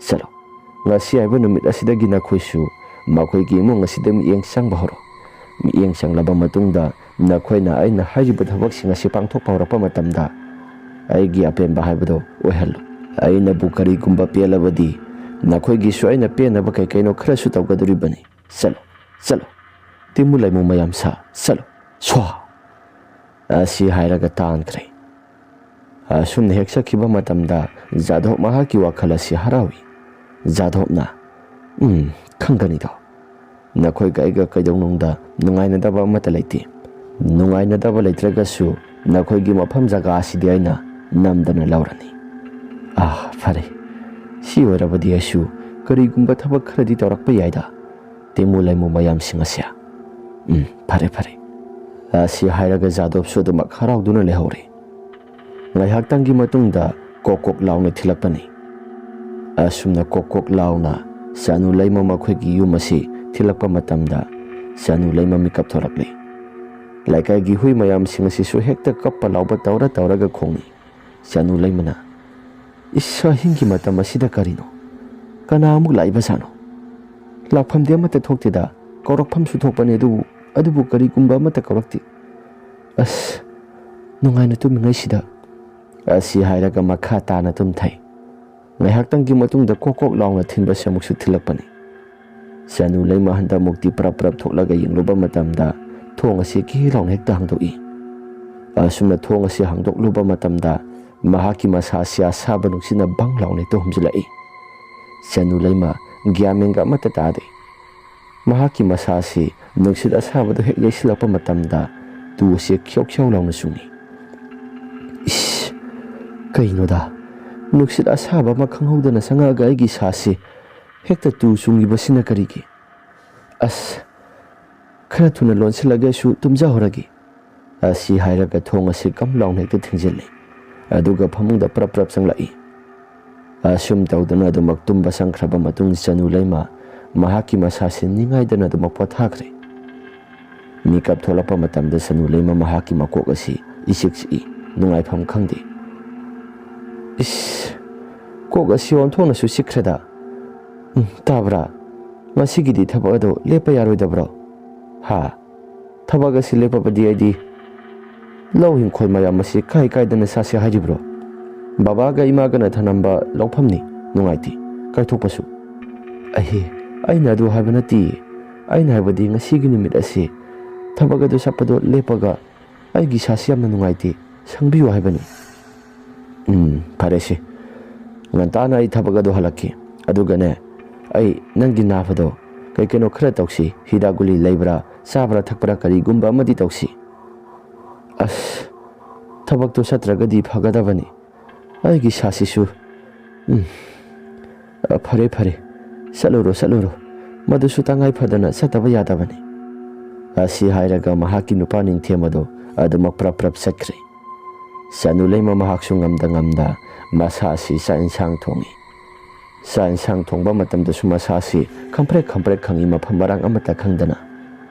ꯆꯠꯂꯣ, ꯉꯁꯤ ꯍꯥꯏꯕ ꯅꯨꯃꯤꯠ ꯑꯁꯤꯗꯒꯤ ꯅꯈꯣꯏꯁꯨ ꯃꯈꯣꯏꯒꯤ ꯏꯃꯨꯡ ꯑꯁꯤꯗ ꯃꯤꯠꯌꯦꯡ ꯆꯪꯕ ꯍꯧꯔꯣ꯫ ꯃꯤꯠꯌꯦꯡ ꯆꯪꯂꯕ ꯃꯇꯨꯡꯗ ꯅꯈꯣꯏꯅ ꯑꯩꯅ ꯍꯥꯏꯔꯤꯕ ꯊꯕꯛꯁꯤꯡ ꯑꯁꯤ ꯄꯥꯡꯊꯣꯛꯄ ꯍꯧꯔꯛꯄ ꯃꯇꯝꯗ, ꯑꯩꯒꯤ ꯑꯄꯦꯟꯕ ꯍꯥꯏꯕꯗꯨ ꯑꯣꯏꯍꯜꯂꯨ꯫ ꯑꯩꯅꯕꯨ ꯀꯔꯤꯒꯨꯝꯕ ꯄꯦꯜꯂꯕꯗꯤ, ꯅꯈꯣꯏꯒꯤꯁꯨ ꯑꯩꯅ ꯄꯦꯟꯅꯕ ꯀꯩ ꯀꯩꯅꯣ ꯈꯔꯁꯨ ꯇꯧꯒꯗꯧꯔꯤꯕꯅꯤ꯫ ꯆꯠꯂꯣ, ꯆꯠꯂꯣ, ꯇꯤꯃꯨ ꯂꯩꯃꯨ ꯃꯌꯥꯝ ꯁꯥ, ꯆꯠꯂꯣ, ꯁ꯭ꯋꯥ!" ꯑꯁꯤ ꯍꯥꯏꯔꯒ ꯇꯥꯟꯈ꯭ꯔꯦ꯫ ꯑꯁꯨꯝꯅ ꯍꯦꯛ ꯆꯠꯈꯤꯕ ꯃꯇꯝꯗ ꯖꯥꯗꯣꯕ ꯃꯍꯥꯛꯀꯤ ꯋꯥꯈꯜ ꯑꯁꯤ ꯍꯔꯥꯎꯏ꯫ ꯖꯥꯗꯣꯕꯅ, "ꯎꯝ, ꯈꯪꯒꯅꯤꯗꯣ꯫ ꯅꯈꯣꯏꯒ ꯑꯩꯒ ꯀꯩꯗꯧꯅꯨꯡꯗ ꯅꯨꯡꯉꯥꯏꯅꯗꯕ ꯑꯃꯠꯇ ꯂꯩꯇꯦ꯫ ꯅꯨꯡꯉꯥꯏꯅꯗꯕ ꯂꯩꯇ꯭ꯔꯒꯁꯨ ꯅꯈꯣꯏꯒꯤ ꯃꯐꯝ ꯖꯒꯥ ꯑꯁꯤꯗꯤ ꯑꯩꯅ ꯅꯝꯗꯅ ꯂꯧꯔꯅꯤ꯫ ꯑꯥ, ꯐꯔꯦ꯫ ꯁꯤ ꯑꯣꯏꯔꯕꯗꯤ ꯑꯩꯁꯨ ꯀꯔꯤꯒꯨꯝꯕ ꯊꯕꯛ ꯈꯔꯗꯤ ꯇꯧꯔꯛꯄ ꯌꯥꯏꯗ, ꯇꯦꯃꯨ ꯂꯩꯃꯨ ꯃꯌꯥꯝꯁꯤꯡ ꯑꯁꯦ꯫" "ꯎꯝ, ꯐꯔꯦ, ꯐꯔꯦ꯫" ꯑꯁꯤ ꯍꯥꯏꯔꯒ ꯖꯥꯗꯣꯕꯁꯨ ꯑꯗꯨꯃꯛ ꯍꯔꯥꯎꯗꯨꯅ ꯂꯩꯍꯧꯔꯦ꯫ ꯉꯥꯏꯍꯥꯛꯇꯪꯒꯤ ꯃꯇꯨꯡꯗ ꯀꯣꯛ ꯀꯣꯛ ꯂꯥꯎꯅ ꯊꯤꯜꯂꯛꯄꯅꯤ꯫ ꯑꯁꯨꯝꯅ ꯀꯣꯛ ꯀꯣꯛ ꯂꯥꯎꯅ ꯆꯅꯨ ꯂꯩꯃ ꯃꯈꯣꯏꯒꯤ ꯌꯨꯝ ꯑꯁꯤ ꯊꯤꯜꯂꯛꯄ ꯃꯇꯝꯗ, ꯆꯅꯨ ꯂꯩꯃ ꯃꯤꯀꯞ ꯊꯣꯛꯂꯛꯂꯤ꯫ ꯂꯩꯀꯥꯏꯒꯤ ꯍꯨꯏ ꯃꯌꯥꯝꯁꯤꯡ ꯑꯁꯤꯁꯨ ꯍꯦꯛꯇ ꯀꯞꯄ ꯂꯥꯎꯕ ꯇꯧꯔ ꯇꯧꯔꯒ ꯈꯣꯡꯏ꯫ ꯆꯅꯨ ꯂꯩꯃꯅ, "ꯏꯁ, ꯑꯍꯤꯡꯒꯤ ꯃꯇꯝ ꯑꯁꯤꯗ ꯀꯔꯤꯅꯣ? ꯀꯅꯥ ꯑꯃꯨꯛ ꯂꯥꯛꯏꯕꯖꯥꯠꯅꯣ? ꯂꯥꯛꯐꯝꯗꯤ ꯑꯃꯠꯇ ꯊꯣꯛꯇꯦꯗ, ꯀꯧꯔꯛꯐꯝꯁꯨ ꯊꯣꯛꯄꯅꯤ, ꯑꯗꯨꯕꯨ, ꯑꯗꯨꯕꯨ ꯀꯔꯤꯒꯨꯝꯕ ꯑꯃꯠꯇ ꯀꯧꯔꯛꯇꯦ꯫ ꯑꯁ, ꯅꯨꯡꯉꯥꯏꯅ ꯇꯨꯝꯃꯤꯉꯩꯁꯤꯗ꯫" ꯑꯁꯤ ꯍꯥꯏꯔꯒ ꯃꯈꯥ ꯇꯥꯅ ꯇꯨꯝꯊꯩ꯫ ꯉꯥꯏꯍꯥꯛꯇꯪꯒꯤ ꯃꯇꯨꯡꯗ ꯀꯣꯛ ꯀꯣꯛ ꯂꯥꯎꯅ ꯊꯤꯟꯕꯁꯦ ꯑꯃꯨꯛꯁꯨ ꯊꯤꯜꯂꯛꯄꯅꯤ꯫ ꯆꯅꯨ ꯂꯩꯃ ꯍꯟꯗꯛꯃꯨꯛꯇꯤ ꯄꯔꯞ ꯄꯔꯞ ꯊꯣꯛꯂꯒ ꯌꯦꯡꯂꯨꯕ ꯃꯇꯝꯗ, ꯊꯣꯡ ꯑꯁꯤ ꯀꯤ ꯂꯥꯎꯅ ꯍꯦꯛꯇ ꯍꯥꯡꯗꯣꯛꯏ꯫ ꯑꯁꯨꯝꯅ ꯊꯣꯡ ꯑꯁꯤ ꯍꯥꯡꯗꯣꯛꯂꯨꯕ ꯃꯇꯝꯗ, ꯃꯍꯥꯛꯀꯤ ꯃꯁꯥ ꯑꯁꯤ ꯑꯁꯥꯕ ꯅꯨꯡꯁꯤꯠꯅ ꯕꯪ ꯂꯥꯎꯅ ꯍꯦꯛꯇ ꯍꯨꯝꯖꯤꯜꯂꯛꯏ꯫ ꯆꯅꯨ ꯂꯩꯃ ꯒ꯭ꯌꯥꯟ ꯃꯦꯟꯒ ꯑꯃꯠꯇ ꯇꯥꯗꯦ꯫ ꯃꯍꯥꯛꯀꯤ ꯃꯁꯥꯁꯤ ꯅꯨꯡꯁꯤꯠ ꯑꯁꯥꯕꯗ ꯍꯦꯛ ꯌꯩꯁꯤꯜꯂꯛꯄ ꯃꯇꯝꯗ ꯇꯨ ꯑꯁꯤ ꯈ꯭ꯌꯧ ꯈ꯭ꯌꯧ ꯂꯥꯎꯅ ꯆꯣꯡꯏ꯫ "ꯏꯁ, ꯀꯩꯅꯣꯗ, ꯅꯨꯡꯁꯤꯠ ꯑꯁꯥꯕ ꯑꯃ ꯈꯪꯍꯧꯗꯅ ꯆꯪꯉꯛꯑꯒ ꯑꯩꯒꯤ ꯏꯁꯥꯁꯤ ꯍꯦꯛꯇ ꯇꯨ ꯆꯣꯡꯉꯤꯕꯁꯤꯅ ꯀꯔꯤꯒꯤ? ꯑꯁ, ꯈꯔ ꯊꯨꯅ ꯂꯣꯟꯁꯤꯜꯂꯒ ꯑꯩꯁꯨ ꯇꯨꯝꯖꯍꯧꯔꯒꯦ" ꯑꯁꯤ ꯍꯥꯏꯔꯒ ꯊꯣꯡ ꯑꯁꯤ ꯀꯝ ꯂꯥꯎꯅ ꯍꯦꯛꯇ ꯊꯤꯡꯖꯤꯜꯂꯤ꯫ ꯑꯗꯨꯒ ꯐꯃꯨꯡꯗ ꯄ꯭ꯔꯞ ꯄ꯭ꯔꯞ ꯆꯪꯂꯛꯏ꯫ ꯑꯁꯨꯝ ꯇꯧꯗꯨꯅ ꯑꯗꯨꯃꯛ ꯇꯨꯝꯕ ꯆꯪꯈ꯭ꯔꯕ ꯃꯇꯨꯡ ꯆꯅꯨ ꯂꯩꯃ ꯃꯍꯥꯛꯀꯤ ꯃꯁꯥꯁꯤ ꯅꯤꯡꯉꯥꯏꯗꯅ ꯑꯗꯨꯃꯛ ꯄꯣꯊꯥꯈ꯭ꯔꯦ꯫ ꯃꯤꯀꯞ ꯊꯣꯛꯂꯛꯄ ꯃꯇꯝꯗ ꯆꯅꯨ ꯂꯩꯃ ꯃꯍꯥꯛꯀꯤ ꯃꯀꯣꯛ ꯑꯁꯤ ꯏꯆꯤꯛ ꯆꯤꯛꯏ, ꯅꯨꯡꯉꯥꯏꯐꯝ ꯈꯪꯗꯦ꯫ "ꯏꯁ, ꯀꯣꯛ ꯑꯁꯤ ꯑꯣꯟꯊꯣꯛꯅꯁꯨ ꯆꯤꯛꯈ꯭ꯔꯦꯗ꯫ ꯎꯝ, ꯇꯥꯕ꯭ꯔꯥ? ꯉꯁꯤꯒꯤꯗꯤ ꯊꯕꯛ ꯑꯗꯨ ꯂꯦꯞꯄ ꯌꯥꯔꯣꯏꯗꯕ꯭ꯔꯣ?" "ꯍꯥ? ꯊꯕꯛ ꯑꯁꯤ ꯂꯦꯞꯄꯕꯗꯤ ꯑꯩꯗꯤ ꯂꯧ ꯏꯪꯈꯣꯜ ꯃꯌꯥꯝ ꯑꯁꯤ ꯀꯥꯏ ꯀꯥꯏꯗꯅ ꯆꯥꯁꯤ ꯍꯥꯏꯔꯤꯕ꯭ꯔꯣ? ꯕꯕꯥꯒ ꯏꯃꯥꯒꯅ ꯊꯅꯝꯕ ꯂꯧꯐꯝꯅꯤ, ꯅꯨꯡꯉꯥꯏꯇꯦ ꯀꯥꯏꯊꯣꯛꯄꯁꯨ꯫" "ꯑꯍꯦ, ꯑꯩꯅ ꯑꯗꯨ ꯍꯥꯏꯕ ꯅꯠꯇꯦ꯫ ꯑꯩꯅ ꯍꯥꯏꯕꯗꯤ ꯉꯁꯤꯒꯤ ꯅꯨꯃꯤꯠ ꯑꯁꯤ ꯊꯕꯛ ꯑꯗꯨ ꯆꯠꯄꯗꯣ ꯂꯦꯞꯄꯒ ꯑꯩꯒꯤ ꯏꯁꯥꯁꯤ ꯌꯥꯝꯅ ꯅꯨꯡꯉꯥꯏꯇꯦ, ꯁꯪꯕꯤꯌꯨ ꯍꯥꯏꯕꯅꯤ꯫" "ꯎꯝ, ꯐꯔꯦꯁꯦ꯫ ꯉꯟꯇꯥꯅ ꯑꯩ ꯊꯕꯛ ꯑꯗꯨ ꯍꯜꯂꯛꯀꯦ꯫ ꯑꯗꯨꯒꯅꯦ, ꯑꯩ ꯅꯪꯒꯤ ꯅꯥꯕꯗꯣ ꯀꯩ ꯀꯩꯅꯣ ꯈꯔ ꯇꯧꯁꯤ꯫ ꯍꯤꯗꯥꯛ ꯒꯨꯂꯤ ꯂꯩꯕ꯭ꯔꯥ, ꯆꯥꯕ꯭ꯔꯥ ꯊꯛꯄ꯭ꯔꯥ ꯀꯔꯤꯒꯨꯝꯕ ꯑꯃꯗꯤ ꯇꯧꯁꯤ꯫" "ꯑꯁ, ꯊꯕꯛꯇꯣ ꯆꯠꯇ꯭ꯔꯒꯗꯤ ꯐꯒꯗꯕꯅꯤ꯫ ꯑꯩꯒꯤ ꯏꯁꯥꯁꯤꯁꯨ, ꯎꯝ, ꯑ, ꯐꯔꯦ, ꯐꯔꯦ꯫ ꯆꯠꯂꯨꯔꯣ, ꯆꯠꯂꯨꯔꯣ꯫ ꯃꯗꯨꯁꯨ ꯇꯉꯥꯏ ꯐꯗꯅ ꯆꯠꯇꯕ ꯌꯥꯗꯕꯅꯤ꯫" ꯑꯁꯤ ꯍꯥꯏꯔꯒ ꯃꯍꯥꯛꯀꯤ ꯅꯨꯄꯥ ꯅꯤꯡꯊꯦꯝ ꯑꯗꯨ ꯑꯗꯨꯃꯛ ꯄ꯭ꯔꯞ ꯄ꯭ꯔꯞ ꯆꯠꯈ꯭ꯔꯦ꯫ ꯆꯅꯨ ꯂꯩꯃ ꯃꯍꯥꯛꯁꯨ ꯉꯝꯗ ꯉꯝꯗ ꯃꯁꯥ ꯑꯁꯤ ꯆꯥꯛ ꯏꯟꯁꯥꯡ ꯊꯣꯡꯉꯤ꯫ ꯆꯥꯛ ꯏꯟꯁꯥꯡ ꯊꯣꯡꯕ ꯃꯇꯝꯗꯁꯨ ꯃꯁꯥ ꯑꯁꯤ ꯈꯝꯄ꯭ꯔꯦꯛ ꯈꯝꯄ꯭ꯔꯦꯛ ꯈꯪꯉꯤ, ꯃꯐꯝ ꯃꯔꯥꯡ ꯑꯃꯠꯇ ꯈꯪꯗꯅ꯫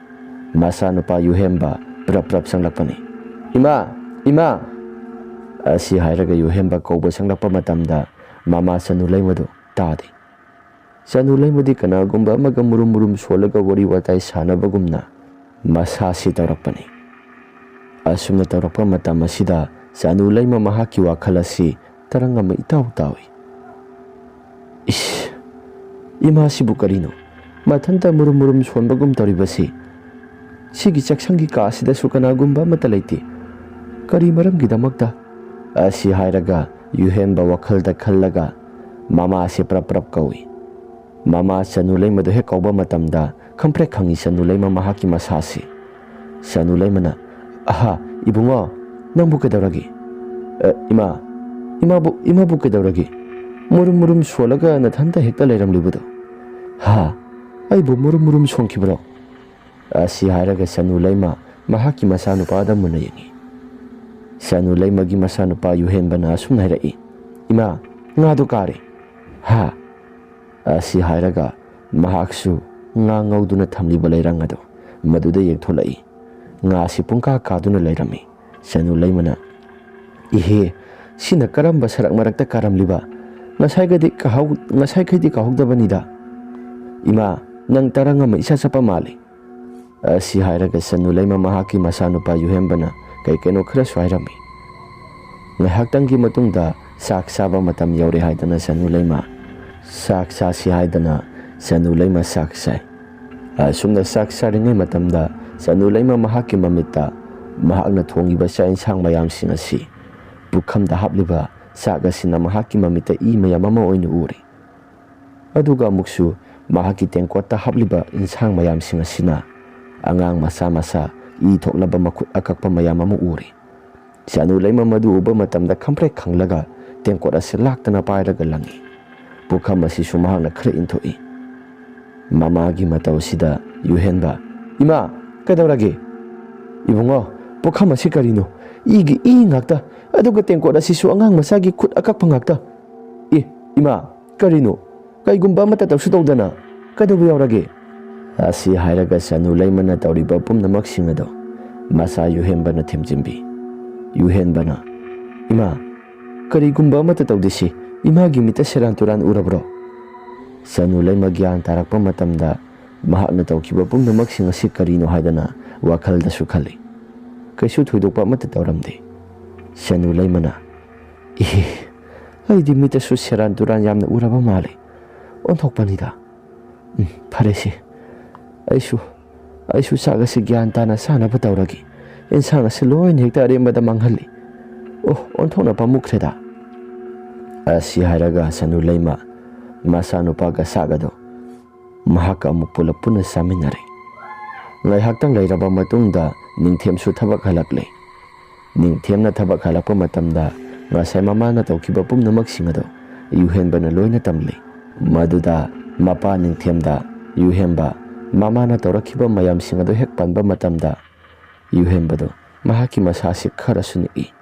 ꯃꯆꯥꯅꯨꯄꯥ ꯌꯨꯍꯦꯝꯕ ꯄ꯭ꯔꯞ ꯄ꯭ꯔꯞ ꯆꯪꯂꯛꯄꯅꯤ꯫ "ꯏꯃꯥ! ꯏꯃꯥ!" ꯑꯁꯤ ꯍꯥꯏꯔꯒ ꯌꯨꯍꯦꯝꯕ ꯀꯧꯕ ꯆꯪꯂꯛꯄ ꯃꯇꯝꯗ ꯃꯃꯥ ꯆꯅꯨ ꯂꯩꯃꯗꯨ ꯇꯥꯗꯦ꯫ ꯆꯅꯨ ꯂꯩꯃꯗꯤ ꯀꯅꯥꯒꯨꯝꯕ ꯑꯃꯒ ꯃꯨꯔꯨꯝ ꯃꯨꯔꯨꯝ ꯁꯣꯜꯂꯒ ꯋꯥꯔꯤ ꯋꯥꯇꯥꯏ ꯁꯥꯟꯅꯕꯒꯨꯝꯅ ꯃꯁꯥꯁꯤ ꯇꯧꯔꯛꯄꯅꯤ꯫ ꯑꯁꯨꯝꯅ ꯇꯧꯔꯛꯄ ꯃꯇꯝ ꯑꯁꯤꯗ ꯆꯅꯨ ꯂꯩꯃ ꯃꯍꯥꯛꯀꯤ ꯋꯥꯈꯜ ꯑꯁꯤ ꯇꯔꯪ ꯑꯃ ꯏꯇꯥꯎ ꯇꯥꯎꯏ꯫ "ꯏꯁ, ꯏꯃꯥꯁꯤꯕꯨ ꯀꯔꯤꯅꯣ? ꯃꯊꯟꯇ ꯃꯨꯔꯨꯝ ꯃꯨꯔꯨꯝ ꯁꯣꯟꯕꯒꯨꯝ ꯇꯧꯔꯤꯕꯁꯤ? ꯁꯤꯒꯤ ꯆꯥꯛꯁꯪꯒꯤ ꯀꯥ ꯑꯁꯤꯗꯁꯨ ꯀꯅꯥꯒꯨꯝꯕ ꯑꯃꯠꯇ ꯂꯩꯇꯦ꯫ ꯀꯔꯤ ꯃꯔꯝꯒꯤꯗꯃꯛꯇ?" ꯑꯁꯤ ꯍꯥꯏꯔꯒ ꯌꯨꯍꯦꯟꯕ ꯋꯥꯈꯜꯗ ꯈꯜꯂꯒ ꯃꯃꯥꯁꯤ ꯄ꯭ꯔꯞ ꯄ꯭ꯔꯞ ꯀꯧꯏ꯫ ꯃꯃꯥ ꯆꯅꯨ ꯂꯩꯃꯗꯨ ꯍꯦꯛ ꯀꯧꯕ ꯃꯇꯝꯗ ꯈꯪꯄ꯭ꯔꯦꯛ ꯈꯪꯉꯤ ꯆꯅꯨ ꯂꯩꯃ ꯃꯍꯥꯛꯀꯤ ꯃꯁꯥꯁꯤ꯫ ꯆꯅꯨ ꯂꯩꯃꯅ, "ꯑꯍꯥ, ꯏꯕꯨꯡꯉꯣ, ꯅꯪꯕꯨ ꯀꯩꯗꯧꯔꯒꯦ?" "ꯑ, ꯏꯃꯥ, ꯏꯃꯥꯕꯨ, ꯏꯃꯥꯕꯨ ꯀꯩꯗꯧꯔꯒꯦ? ꯃꯨꯔꯨꯝ ꯃꯨꯔꯨꯝ ꯁꯣꯜꯂꯒ ꯅꯊꯟꯇ ꯍꯦꯛꯇ ꯂꯩꯔꯝꯂꯤꯕꯗꯣ?" "ꯍꯥ? ꯑꯩꯕꯨ ꯃꯨꯔꯨꯝ ꯃꯨꯔꯨꯝ ꯁꯣꯟꯈꯤꯕ꯭ꯔꯣ?" ꯑꯁꯤ ꯍꯥꯏꯔꯒ ꯆꯅꯨ ꯂꯩꯃ ꯃꯍꯥꯛꯀꯤ ꯃꯆꯥꯅꯨꯄꯥꯗ ꯃꯨꯟꯅ ꯌꯦꯡꯉꯤ꯫ ꯆꯅꯨ ꯂꯩꯃꯒꯤ ꯃꯆꯥꯅꯨꯄꯥ ꯌꯨꯍꯦꯟꯕꯅ ꯑꯁꯨꯝꯅ ꯍꯥꯏꯔꯛꯏ, "ꯏꯃꯥ, ꯉꯥꯗꯨ ꯀꯥꯔꯦ!" "ꯍꯥ?" ꯑꯁꯤ ꯍꯥꯏꯔꯒ ꯃꯍꯥꯛꯁꯨ ꯉꯥ ꯉꯧꯗꯨꯅ ꯊꯝꯂꯤꯕ ꯂꯩꯔꯪ ꯑꯗꯨ ꯃꯗꯨꯗ ꯌꯦꯡꯊꯣꯛꯂꯛꯏ꯫ ꯉꯥꯁꯤ ꯄꯨꯡꯀꯥ ꯀꯥꯗꯨꯅ ꯂꯩꯔꯝꯃꯤ꯫ ꯆꯅꯨ ꯂꯩꯃꯅ, "ꯏꯍꯦ, ꯁꯤꯅ ꯀꯔꯝꯕ ꯁꯔꯛ ꯃꯔꯛꯇ ꯀꯥꯔꯝꯂꯤꯕ? ꯉꯁꯥꯏꯒꯗꯤ ꯀꯥꯍꯧ-, ꯉꯁꯥꯏꯈꯩꯗꯤ ꯀꯥꯍꯧꯗꯕꯅꯤꯗ꯫ ꯏꯃꯥ, ꯅꯪ ꯇꯔꯪ ꯑꯃ ꯏꯆꯠ ꯆꯠꯄ ꯃꯥꯜꯂꯤ꯫" ꯑꯁꯤ ꯍꯥꯏꯔꯒ ꯆꯅꯨ ꯂꯩꯃ ꯃꯍꯥꯛꯀꯤ ꯃꯆꯥꯅꯨꯄꯥ ꯌꯨꯍꯦꯟꯕꯅ ꯀꯩ ꯀꯩꯅꯣ ꯈꯔꯁꯨ ꯍꯥꯏꯔꯝꯃꯤ꯫ ꯉꯥꯏꯍꯥꯛꯇꯪꯒꯤ ꯃꯇꯨꯡꯗ ꯆꯥꯛ ꯆꯥꯕ ꯃꯇꯝ ꯌꯧꯔꯦ ꯍꯥꯏꯗꯅ ꯆꯅꯨ ꯂꯩꯃ ꯆꯥꯛ ꯆꯥꯁꯤ ꯍꯥꯏꯗꯅ ꯆꯅꯨ ꯂꯩꯃ ꯆꯥꯛ ꯆꯥꯏ꯫ ꯑꯁꯨꯝꯅ ꯆꯥꯛ ꯆꯥꯔꯤꯉꯩ ꯃꯇꯝꯗ ꯆꯅꯨ ꯂꯩꯃ ꯃꯍꯥꯛꯀꯤ ꯃꯃꯤꯠꯇ ꯃꯍꯥꯛꯅ ꯊꯣꯡꯉꯤꯕ ꯆꯥꯛ ꯏꯟꯁꯥꯡ ꯃꯌꯥꯝꯁꯤꯡ ꯑꯁꯤ ꯄꯨꯈꯝꯗ ꯍꯥꯞꯂꯤꯕ ꯆꯥꯛ ꯑꯁꯤꯅ ꯃꯍꯥꯛꯀꯤ ꯃꯃꯤꯠꯇ ꯏ ꯃꯌꯥꯝ ꯑꯃ ꯑꯣꯏꯅ ꯎꯔꯤ꯫ ꯑꯗꯨꯒ ꯑꯃꯨꯛꯁꯨ ꯃꯍꯥꯛꯀꯤ ꯇꯦꯡꯀꯣꯠꯇ ꯍꯥꯞꯂꯤꯕ ꯏꯟꯁꯥꯡ ꯃꯌꯥꯝꯁꯤꯡ ꯑꯁꯤꯅ ꯑꯉꯥꯡ ꯃꯆꯥ ꯃꯆꯥ ꯏ ꯊꯣꯛꯂꯕ ꯃꯈꯨꯠ ꯑꯀꯛꯄ ꯃꯌꯥꯝ ꯑꯃ ꯎꯔꯤ꯫ ꯆꯅꯨ ꯂꯩꯃ ꯃꯗꯨ ꯎꯕ ꯃꯇꯝꯗ ꯈꯪꯄ꯭ꯔꯦꯛ ꯈꯪꯂꯒ ꯇꯦꯡꯀꯣꯠ ꯑꯁꯤ ꯂꯥꯛꯇꯅ ꯄꯥꯏꯔꯒ ꯂꯪꯏ꯫ ꯄꯨꯈꯝ ꯑꯁꯤꯁꯨ ꯃꯍꯥꯛꯅ ꯈꯔ ꯏꯟꯊꯣꯛꯏ꯫ ꯃꯃꯥꯒꯤ ꯃꯇꯧꯁꯤꯗ ꯌꯨꯍꯦꯟꯕ, "ꯏꯃꯥ, ꯀꯩꯗꯧꯔꯒꯦ? ꯏꯕꯨꯡꯉꯣ, ꯄꯨꯈꯝ ꯑꯁꯤ ꯀꯔꯤꯅꯣ? ꯏꯒꯤ ꯏ ꯉꯥꯛꯇ, ꯑꯗꯨꯒ ꯇꯦꯡꯀꯣꯠ ꯑꯁꯤꯁꯨ ꯑꯉꯥꯡ ꯃꯆꯥꯒꯤ ꯈꯨꯠ ꯑꯀꯛꯄ ꯉꯥꯛꯇ꯫ ꯑꯦ, ꯏꯃꯥ, ꯀꯔꯤꯅꯣ? ꯀꯩꯒꯨꯝꯕ ꯑꯃꯠꯇ ꯇꯧꯁꯨ ꯇꯧꯗꯅ ꯀꯩꯗꯧꯕ ꯌꯥꯎꯔꯒꯦ?" ꯑꯁꯤ ꯍꯥꯏꯔꯒ ꯆꯅꯨ ꯂꯩꯃꯅ ꯇꯧꯔꯤꯕ ꯄꯨꯝꯅꯃꯛꯁꯤꯡ ꯑꯗꯨ ꯃꯆꯥ ꯌꯨꯍꯦꯟꯕꯅ ꯊꯦꯝꯖꯤꯟꯕꯤ꯫ ꯌꯨꯍꯦꯟꯕꯅ, "ꯏꯃꯥ, ꯀꯔꯤꯒꯨꯝꯕ ꯑꯃꯠꯇ ꯇꯧꯗꯦꯁꯤ, ꯏꯃꯥꯒꯤ ꯃꯤꯠꯇ ꯁꯦꯔꯥꯟ ꯇꯨꯔꯥꯟ ꯎꯔꯕ꯭ꯔꯣ?" ꯆꯅꯨ ꯂꯩꯃ ꯒ꯭ꯌꯥꯟ ꯇꯥꯔꯛꯄ ꯃꯇꯝꯗ ꯃꯍꯥꯛꯅ ꯇꯧꯈꯤꯕ ꯄꯨꯝꯅꯃꯛꯁꯤꯡ ꯑꯁꯤ ꯀꯔꯤꯅꯣ ꯍꯥꯏꯗꯅ ꯋꯥꯈꯜꯗꯁꯨ ꯈꯜꯂꯤ꯫ ꯀꯩꯁꯨ ꯊꯣꯏꯗꯣꯛꯄ ꯑꯃꯠꯇ ꯇꯧꯔꯝꯗꯦ꯫ ꯆꯅꯨ ꯂꯩꯃꯅ, "ꯏꯍꯦ, ꯑꯩꯗꯤ ꯃꯤꯠꯇꯁꯨ ꯁꯦꯔꯥꯟ ꯇꯨꯔꯥꯟ ꯌꯥꯝꯅ ꯎꯔꯕ ꯃꯥꯜꯂꯦ꯫ ꯑꯣꯟꯊꯣꯛꯄꯅꯤꯗ꯫ ꯎꯝ, ꯐꯔꯦꯁꯦ꯫ ꯑꯩꯁꯨ, ꯑꯩꯁꯨ ꯆꯥꯛ ꯑꯁꯤ ꯒ꯭ꯌꯥꯟ ꯇꯥꯅ ꯆꯥꯅꯕ ꯇꯧꯔꯒꯦ꯫ ꯏꯟꯁꯥꯡ ꯑꯁꯤ ꯂꯣꯏꯅ ꯍꯦꯛꯇ ꯑꯔꯦꯝꯕꯗ ꯃꯥꯡꯍꯜꯂꯤ꯫ ꯑꯣ, ꯑꯣꯟꯊꯣꯛꯅ ꯄꯥꯝꯃꯨꯈ꯭ꯔꯦꯗ꯫" ꯑꯁꯤ ꯍꯥꯏꯔꯒ ꯆꯅꯨ ꯂꯩꯃ ꯃꯆꯥꯅꯨꯄꯥꯒ ꯆꯥꯛ ꯑꯗꯨ ꯃꯍꯥꯛꯀ ꯑꯃꯨꯛ ꯄꯨꯂꯞ ꯄꯨꯟꯅ ꯆꯥꯃꯤꯟꯅꯔꯦ꯫ ꯉꯥꯏꯍꯥꯛꯇꯪ ꯂꯩꯔꯕ ꯃꯇꯨꯡꯗ ꯅꯤꯡꯊꯦꯝꯁꯨ ꯊꯕꯛ ꯍꯜꯂꯛꯂꯦ꯫ ꯅꯤꯡꯊꯦꯝꯅ ꯊꯕꯛ ꯍꯜꯂꯛꯄ ꯃꯇꯝꯗ ꯉꯁꯥꯏ ꯃꯃꯥꯅ ꯇꯧꯈꯤꯕ ꯄꯨꯝꯅꯃꯛꯁꯤꯡ ꯑꯗꯨ ꯌꯨꯍꯦꯟꯕꯅ ꯂꯣꯏꯅ ꯇꯝꯂꯦ꯫ ꯃꯗꯨꯗ ꯃꯄꯥ ꯅꯤꯡꯊꯦꯝꯗ ꯌꯨꯍꯦꯟꯕ ꯃꯃꯥꯅ ꯇꯧꯔꯛꯈꯤꯕ ꯃꯌꯥꯝꯁꯤꯡ ꯑꯗꯨ ꯍꯦꯛ ꯄꯟꯕ ꯃꯇꯝꯗ ꯌꯨꯍꯦꯟꯕꯗꯨ ꯃꯍꯥꯛꯀꯤ ꯃꯁꯥꯁꯤ ꯈꯔꯁꯨ ꯅꯤꯛꯏ꯫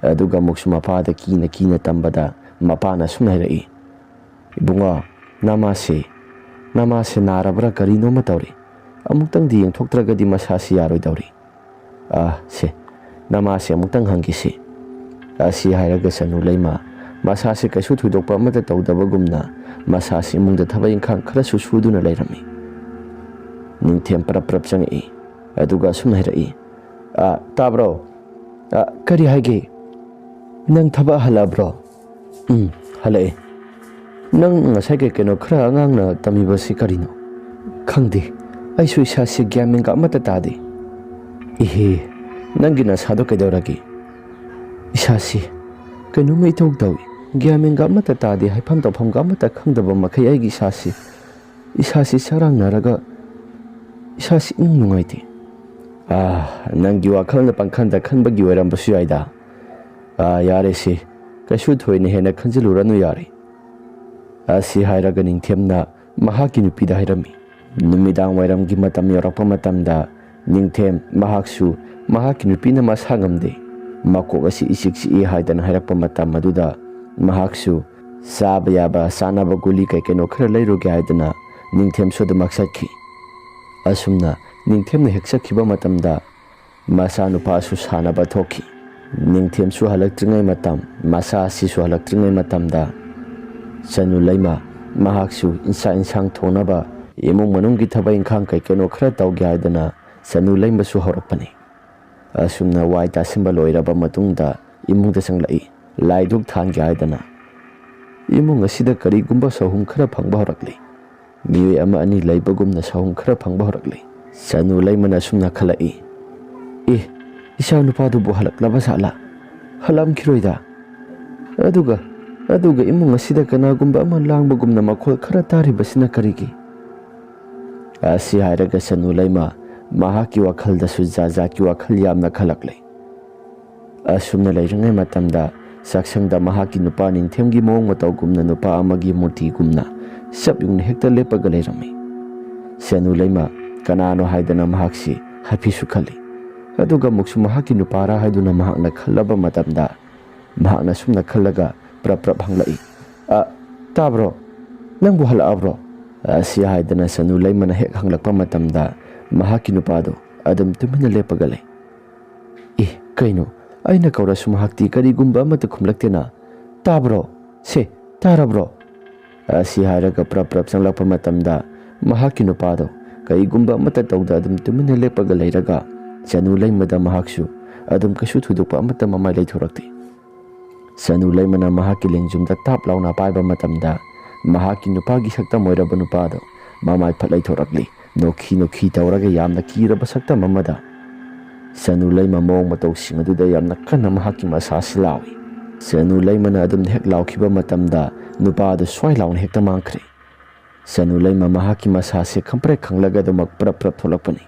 ꯑꯗꯨꯒ ꯑꯃꯨꯛꯁꯨ ꯃꯄꯥꯗ ꯀꯤꯅ ꯀꯤꯅ ꯇꯝꯕꯗ ꯃꯄꯥꯅ ꯁꯨꯝ ꯍꯥꯏꯔꯛꯏ, "ꯏꯕꯨꯡꯉꯣ, ꯅꯃꯥꯁꯦ, ꯅꯃꯥꯁꯦ ꯅꯥꯔꯕ꯭ꯔꯥ ꯀꯔꯤꯅꯣꯃ ꯇꯧꯔꯦ꯫ ꯑꯃꯨꯛꯇꯪꯗꯤ ꯌꯦꯡꯊꯣꯛꯇ꯭ꯔꯒꯗꯤ ꯃꯁꯥꯁꯤ ꯌꯥꯔꯣꯏꯗꯧꯔꯤ꯫ ꯑꯥ, ꯁꯦ, ꯅꯃꯥꯁꯦ ꯑꯃꯨꯛꯇꯪ ꯍꯪꯈꯤꯁꯤ"꯫ ꯑꯁꯤ ꯍꯥꯏꯔꯒ ꯁꯅꯨ ꯂꯩꯃ ꯃꯁꯥꯁꯤ ꯀꯩꯁꯨ ꯊꯣꯏꯗꯣꯛꯄ ꯑꯃꯠꯇ ꯇꯧꯗꯕꯒꯨꯝꯅ ꯃꯁꯥꯁꯤ ꯏꯃꯨꯡꯗ ꯊꯕꯛ ꯏꯪꯈꯥꯡ ꯈꯔꯁꯨ ꯁꯨꯗꯨꯅ ꯂꯩꯔꯝꯃꯤ꯫ ꯅꯤꯡꯊꯦꯝ ꯄꯔꯞ ꯄꯔꯞ ꯆꯪꯉꯛꯏ꯫ ꯑꯗꯨꯒ ꯑꯁꯨꯝ ꯍꯥꯏꯔꯛꯏ, "ꯑꯥ, ꯇꯥꯕ꯭ꯔꯣ? ꯑꯥ, ꯀꯔꯤ ꯍꯥꯏꯒꯦ? ꯅꯪ ꯊꯕꯛ ꯍꯜꯂꯛꯑꯕ꯭ꯔꯣ?" "ꯎꯝ, ꯍꯜꯂꯛꯑꯦ꯫ ꯅꯪ ꯉꯁꯥꯏ ꯀꯩ ꯀꯩꯅꯣ ꯈꯔ ꯑꯉꯥꯡꯅ ꯇꯝꯃꯤꯕꯁꯤ ꯀꯔꯤꯅꯣ?" "ꯈꯪꯗꯦ, ꯑꯩꯁꯨ ꯏꯁꯥꯁꯤ ꯒ꯭ꯌꯥꯟ ꯃꯦꯟꯒ ꯑꯃꯠꯇ ꯇꯥꯗꯦ"꯫ "ꯏꯍꯦ, ꯅꯪꯒꯤ ꯅꯁꯥꯗꯣ ꯀꯩꯗꯧꯔꯒꯦ?" "ꯏꯁꯥꯁꯤ ꯀꯩꯅꯣꯝꯃ ꯏꯇꯧ ꯇꯧꯏ, ꯒ꯭ꯌꯥꯟ ꯃꯦꯟꯒ ꯑꯃꯠꯇ ꯇꯥꯗꯦ, ꯍꯥꯏꯐꯝ ꯇꯧꯐꯝꯒ ꯑꯃꯠꯇ ꯈꯪꯗꯕ ꯃꯈꯩ ꯑꯩꯒꯤ ꯏꯁꯥꯁꯤ, ꯏꯁꯥꯁꯤ ꯆꯔꯥꯡꯅꯔꯒ ꯏꯁꯥꯁꯤ ꯏꯅꯨꯡ ꯅꯨꯡꯉꯥꯏꯇꯦ"꯫ "ꯑꯥ, ꯅꯪꯒꯤ ꯋꯥꯈꯜꯅ ꯄꯪꯈꯟꯗ ꯈꯟꯕꯒꯤ ꯑꯣꯏꯔꯝꯕꯁꯨ ꯌꯥꯏꯗ꯫ ꯑꯥ, ꯌꯥꯔꯦꯁꯦ, ꯀꯩꯁꯨ ꯊꯣꯏꯅ ꯍꯦꯟꯅ ꯈꯟꯖꯤꯜꯂꯨꯔꯅꯨ ꯌꯥꯔꯦ"꯫ ꯑꯁꯤ ꯍꯥꯏꯔꯒ ꯅꯤꯡꯊꯦꯝꯅ ꯃꯍꯥꯛꯀꯤ ꯅꯨꯄꯤꯗ ꯍꯥꯏꯔꯝꯃꯤ꯫ ꯅꯨꯃꯤꯗꯥꯡ ꯋꯥꯏꯔꯝꯒꯤ ꯃꯇꯝ ꯌꯧꯔꯛꯄ ꯃꯇꯝꯗ ꯅꯤꯡꯊꯦꯝ ꯃꯍꯥꯛꯁꯨ ꯃꯍꯥꯛꯀꯤ ꯅꯨꯄꯤꯅ ꯃꯁꯥ ꯉꯝꯗꯦ, ꯃꯀꯣꯛ ꯑꯁꯤ ꯏꯆꯤꯛ ꯆꯤꯛꯏ ꯍꯥꯏꯗꯅ ꯍꯥꯏꯔꯛꯄ ꯃꯇꯝ ꯑꯗꯨꯗ ꯃꯍꯥꯛꯁꯨ ꯆꯥꯕ ꯌꯥꯕ ꯆꯥꯅꯕ ꯒꯨꯂꯤ ꯀꯩ ꯀꯩꯅꯣ ꯈꯔ ꯂꯩꯔꯨꯒꯦ ꯍꯥꯏꯗꯅ ꯅꯤꯡꯊꯦꯝꯁꯨ ꯑꯗꯨꯃꯛ ꯆꯠꯈꯤ꯫ ꯑꯁꯨꯝꯅ ꯅꯤꯡꯊꯦꯝꯅ ꯍꯦꯛ ꯆꯠꯈꯤꯕ ꯃꯇꯝꯗ ꯃꯆꯥꯅꯨꯄꯥꯁꯨ ꯁꯥꯟꯅꯕ ꯊꯣꯛꯈꯤ꯫ ꯅꯤꯡꯊꯦꯝꯁꯨ ꯍꯜꯂꯛꯇ꯭ꯔꯤꯉꯩ ꯃꯇꯝ, ꯃꯆꯥ ꯑꯁꯤꯁꯨ ꯍꯜꯂꯛꯇ꯭ꯔꯤꯉꯩ ꯃꯇꯝꯗ ꯆꯅꯨ ꯂꯩꯃ ꯃꯍꯥꯛꯁꯨ ꯏꯟꯁꯥ ꯏꯟꯁꯥꯡ ꯊꯣꯡꯅꯕ ꯏꯃꯨꯡ ꯃꯅꯨꯡꯒꯤ ꯊꯕꯛ ꯏꯪꯈꯥꯡ ꯀꯩ ꯀꯩꯅꯣ ꯈꯔ ꯇꯧꯒꯦ ꯍꯥꯏꯗꯅ ꯆꯅꯨ ꯂꯩꯃꯁꯨ ꯍꯧꯔꯛꯄꯅꯤ꯫ ꯑꯁꯨꯝꯅ ꯋꯥꯏ ꯇꯥꯁꯤꯟꯕ ꯂꯣꯏꯔꯕ ꯃꯇꯨꯡꯗ ꯏꯃꯨꯡꯗ ꯆꯪꯂꯛꯏ꯫ ꯂꯥꯏ ꯙꯨꯛ ꯊꯥꯟꯒꯦ ꯍꯥꯏꯗꯅ ꯏꯃꯨꯡ ꯑꯁꯤꯗ ꯀꯔꯤꯒꯨꯝꯕ ꯁꯍꯨꯝ ꯈꯔ ꯐꯪꯕ ꯍꯧꯔꯛꯂꯤ꯫ ꯃꯤꯑꯣꯏ ꯑꯃ ꯑꯅꯤ ꯂꯩꯕꯒꯨꯝꯅ ꯁꯍꯨꯝ ꯈꯔ ꯐꯪꯕ ꯍꯧꯔꯛꯂꯤ꯫ ꯆꯅꯨ ꯂꯩꯃꯅ ꯁꯨꯝ ꯅꯥꯈꯠꯂꯛꯏ꯫ "ꯑꯦ, ꯏꯆꯥ ꯅꯨꯄꯥꯗꯨꯕꯨ ꯍꯜꯂꯛꯂꯕ ꯖꯥꯠꯂꯥ? ꯍꯜꯂꯝꯈꯤꯔꯣꯏꯗ꯫ ꯑꯗꯨꯒ ꯑꯗꯨꯒ ꯏꯃꯨꯡ ꯑꯁꯤꯗ ꯀꯅꯥꯒꯨꯝꯕ ꯑꯃ ꯂꯥꯡꯕꯒꯨꯝꯅ ꯃꯈꯣꯜ ꯈꯔ ꯇꯥꯔꯤꯕꯁꯤꯅ ꯀꯔꯤꯒꯤ? ꯑꯁꯤ ꯍꯥꯏꯔꯒ ꯁꯅꯨ ꯂꯩꯃ ꯃꯍꯥꯛꯀꯤ ꯋꯥꯈꯜꯗꯁꯨ ꯖꯥꯠ ꯖꯥꯠꯀꯤ ꯋꯥꯈꯜ ꯌꯥꯝꯅ ꯈꯜꯂꯛꯂꯦ꯫ ꯑꯁꯨꯝꯅ ꯂꯩꯔꯤꯉꯩ ꯃꯇꯝꯗ ꯆꯥꯛꯁꯪꯗ ꯃꯍꯥꯛꯀꯤ ꯅꯨꯄꯥ ꯅꯤꯡꯊꯦꯝꯒꯤ ꯃꯑꯣꯡ ꯃꯇꯧꯒꯨꯝꯅ ꯅꯨꯄꯥ ꯑꯃꯒꯤ ꯃꯨꯔꯇꯤꯒꯨꯝꯅ ꯆꯞ ꯌꯨꯡꯅ ꯍꯦꯛꯇ ꯂꯦꯞꯄꯒ ꯂꯩꯔꯝꯃꯤ꯫ ꯁꯅꯨ ꯂꯩꯃ ꯀꯅꯥꯅꯣ ꯍꯥꯏꯗꯅ ꯃꯍꯥꯛꯁꯤ ꯍꯥꯏꯐꯦꯠꯁꯨ ꯈꯜꯂꯤ꯫ ꯑꯗꯨꯒ ꯑꯃꯨꯛꯁꯨ ꯃꯍꯥꯛꯀꯤ ꯅꯨꯄꯥꯔꯥ ꯍꯥꯏꯗꯨꯅ ꯃꯍꯥꯛꯅ ꯈꯜꯂꯕ ꯃꯇꯝꯗ ꯃꯍꯥꯛꯅ ꯁꯨꯝꯅ ꯈꯜꯂꯒ ꯄ꯭ꯔꯞ ꯄ꯭ꯔꯞ ꯍꯪꯂꯛꯏ, "ꯑ, ꯇꯥꯕ꯭ꯔꯣ? ꯅꯪꯕꯨ ꯍꯜꯂꯛꯑꯕ꯭ꯔꯣ?" ꯑꯁꯤ ꯍꯥꯏꯗꯅ ꯁꯅꯨ ꯂꯩꯃꯅ ꯍꯦꯛ ꯍꯪꯂꯛꯄ ꯃꯇꯝꯗ ꯃꯍꯥꯛꯀꯤ ꯅꯨꯄꯥꯗꯨ ꯑꯗꯨꯝ ꯇꯨꯃꯤꯟꯅ ꯂꯦꯞꯄꯒ ꯂꯩ꯫ "ꯑꯦ, ꯀꯩꯅꯣ? ꯑꯩꯅ ꯀꯧꯔꯁꯨ ꯃꯍꯥꯛꯇꯤ ꯀꯔꯤꯒꯨꯝꯕ ꯑꯃꯠꯇ ꯈꯨꯝꯂꯛꯇꯦꯅ꯫ ꯇꯥꯕ꯭ꯔꯣ? ꯁꯦ, ꯇꯥꯔꯕ꯭ꯔꯣ?" ꯑꯁꯤ ꯍꯥꯏꯔꯒ ꯄ꯭ꯔꯞ ꯄ꯭ꯔꯞ ꯆꯪꯂꯛꯄ ꯃꯇꯝꯗ ꯃꯍꯥꯛꯀꯤ ꯅꯨꯄꯥꯗꯣ ꯀꯔꯤꯒꯨꯝꯕ ꯑꯃꯠꯇ ꯇꯧꯗ ꯑꯗꯨꯝ ꯇꯨꯃꯤꯟꯅ ꯂꯦꯞꯄꯒ ꯂꯩꯔꯒ ꯁꯅꯨ ꯂꯩꯃꯗ ꯃꯍꯥꯛꯁꯨ ꯑꯗꯨꯝ ꯀꯩꯁꯨ ꯊꯣꯏꯗꯣꯛꯄ ꯑꯃꯠꯇ ꯃꯃꯥꯏ ꯂꯩꯊꯣꯔꯛꯇꯦ꯫ ꯁꯅꯨ ꯂꯩꯃꯅ ꯃꯍꯥꯛꯀꯤ ꯂꯦꯡꯖꯨꯝꯗ ꯇꯥꯞ ꯂꯥꯎꯅ ꯄꯥꯏꯕ ꯃꯇꯝꯗ ꯃꯍꯥꯛꯀꯤ ꯅꯨꯄꯥꯒꯤ ꯁꯛꯇꯝ ꯑꯣꯏꯔꯕ ꯅꯨꯄꯥꯗꯣ ꯃꯃꯥꯏ ꯐꯠ ꯂꯩꯊꯣꯔꯛꯂꯤ꯫ ꯅꯣꯛꯈꯤ ꯅꯣꯛꯈꯤ ꯇꯧꯔꯒ ꯌꯥꯝꯅ ꯀꯤꯔꯕ ꯁꯛꯇꯝ ꯑꯃꯗ ꯁꯅꯨ ꯂꯩꯃ ꯃꯑꯣꯡ ꯃꯇꯧꯁꯤꯡ ꯑꯗꯨꯗ ꯌꯥꯝꯅ ꯀꯟꯅ ꯃꯍꯥꯛꯀꯤ ꯃꯁꯥꯁꯤ ꯂꯥꯎꯏ꯫ ꯁꯅꯨ ꯂꯩꯃꯅ ꯑꯗꯨꯝ ꯍꯦꯛ ꯂꯥꯎꯈꯤꯕ ꯃꯇꯝꯗ ꯅꯨꯄꯥ ꯑꯗꯨ ꯁ꯭ꯋꯥꯏ ꯂꯥꯎꯅ ꯍꯦꯛꯇ ꯃꯥꯡꯈ꯭ꯔꯦ꯫ ꯁꯅꯨ ꯂꯩꯃ ꯃꯍꯥꯛꯀꯤ ꯃꯁꯥꯁꯦ ꯈꯪꯄ꯭ꯔꯦꯛ ꯈꯪꯂꯒ ꯑꯗꯨꯃꯛ ꯄ꯭ꯔꯞ ꯄ꯭ꯔꯞ ꯊꯣꯛꯂꯛꯄꯅꯤ꯫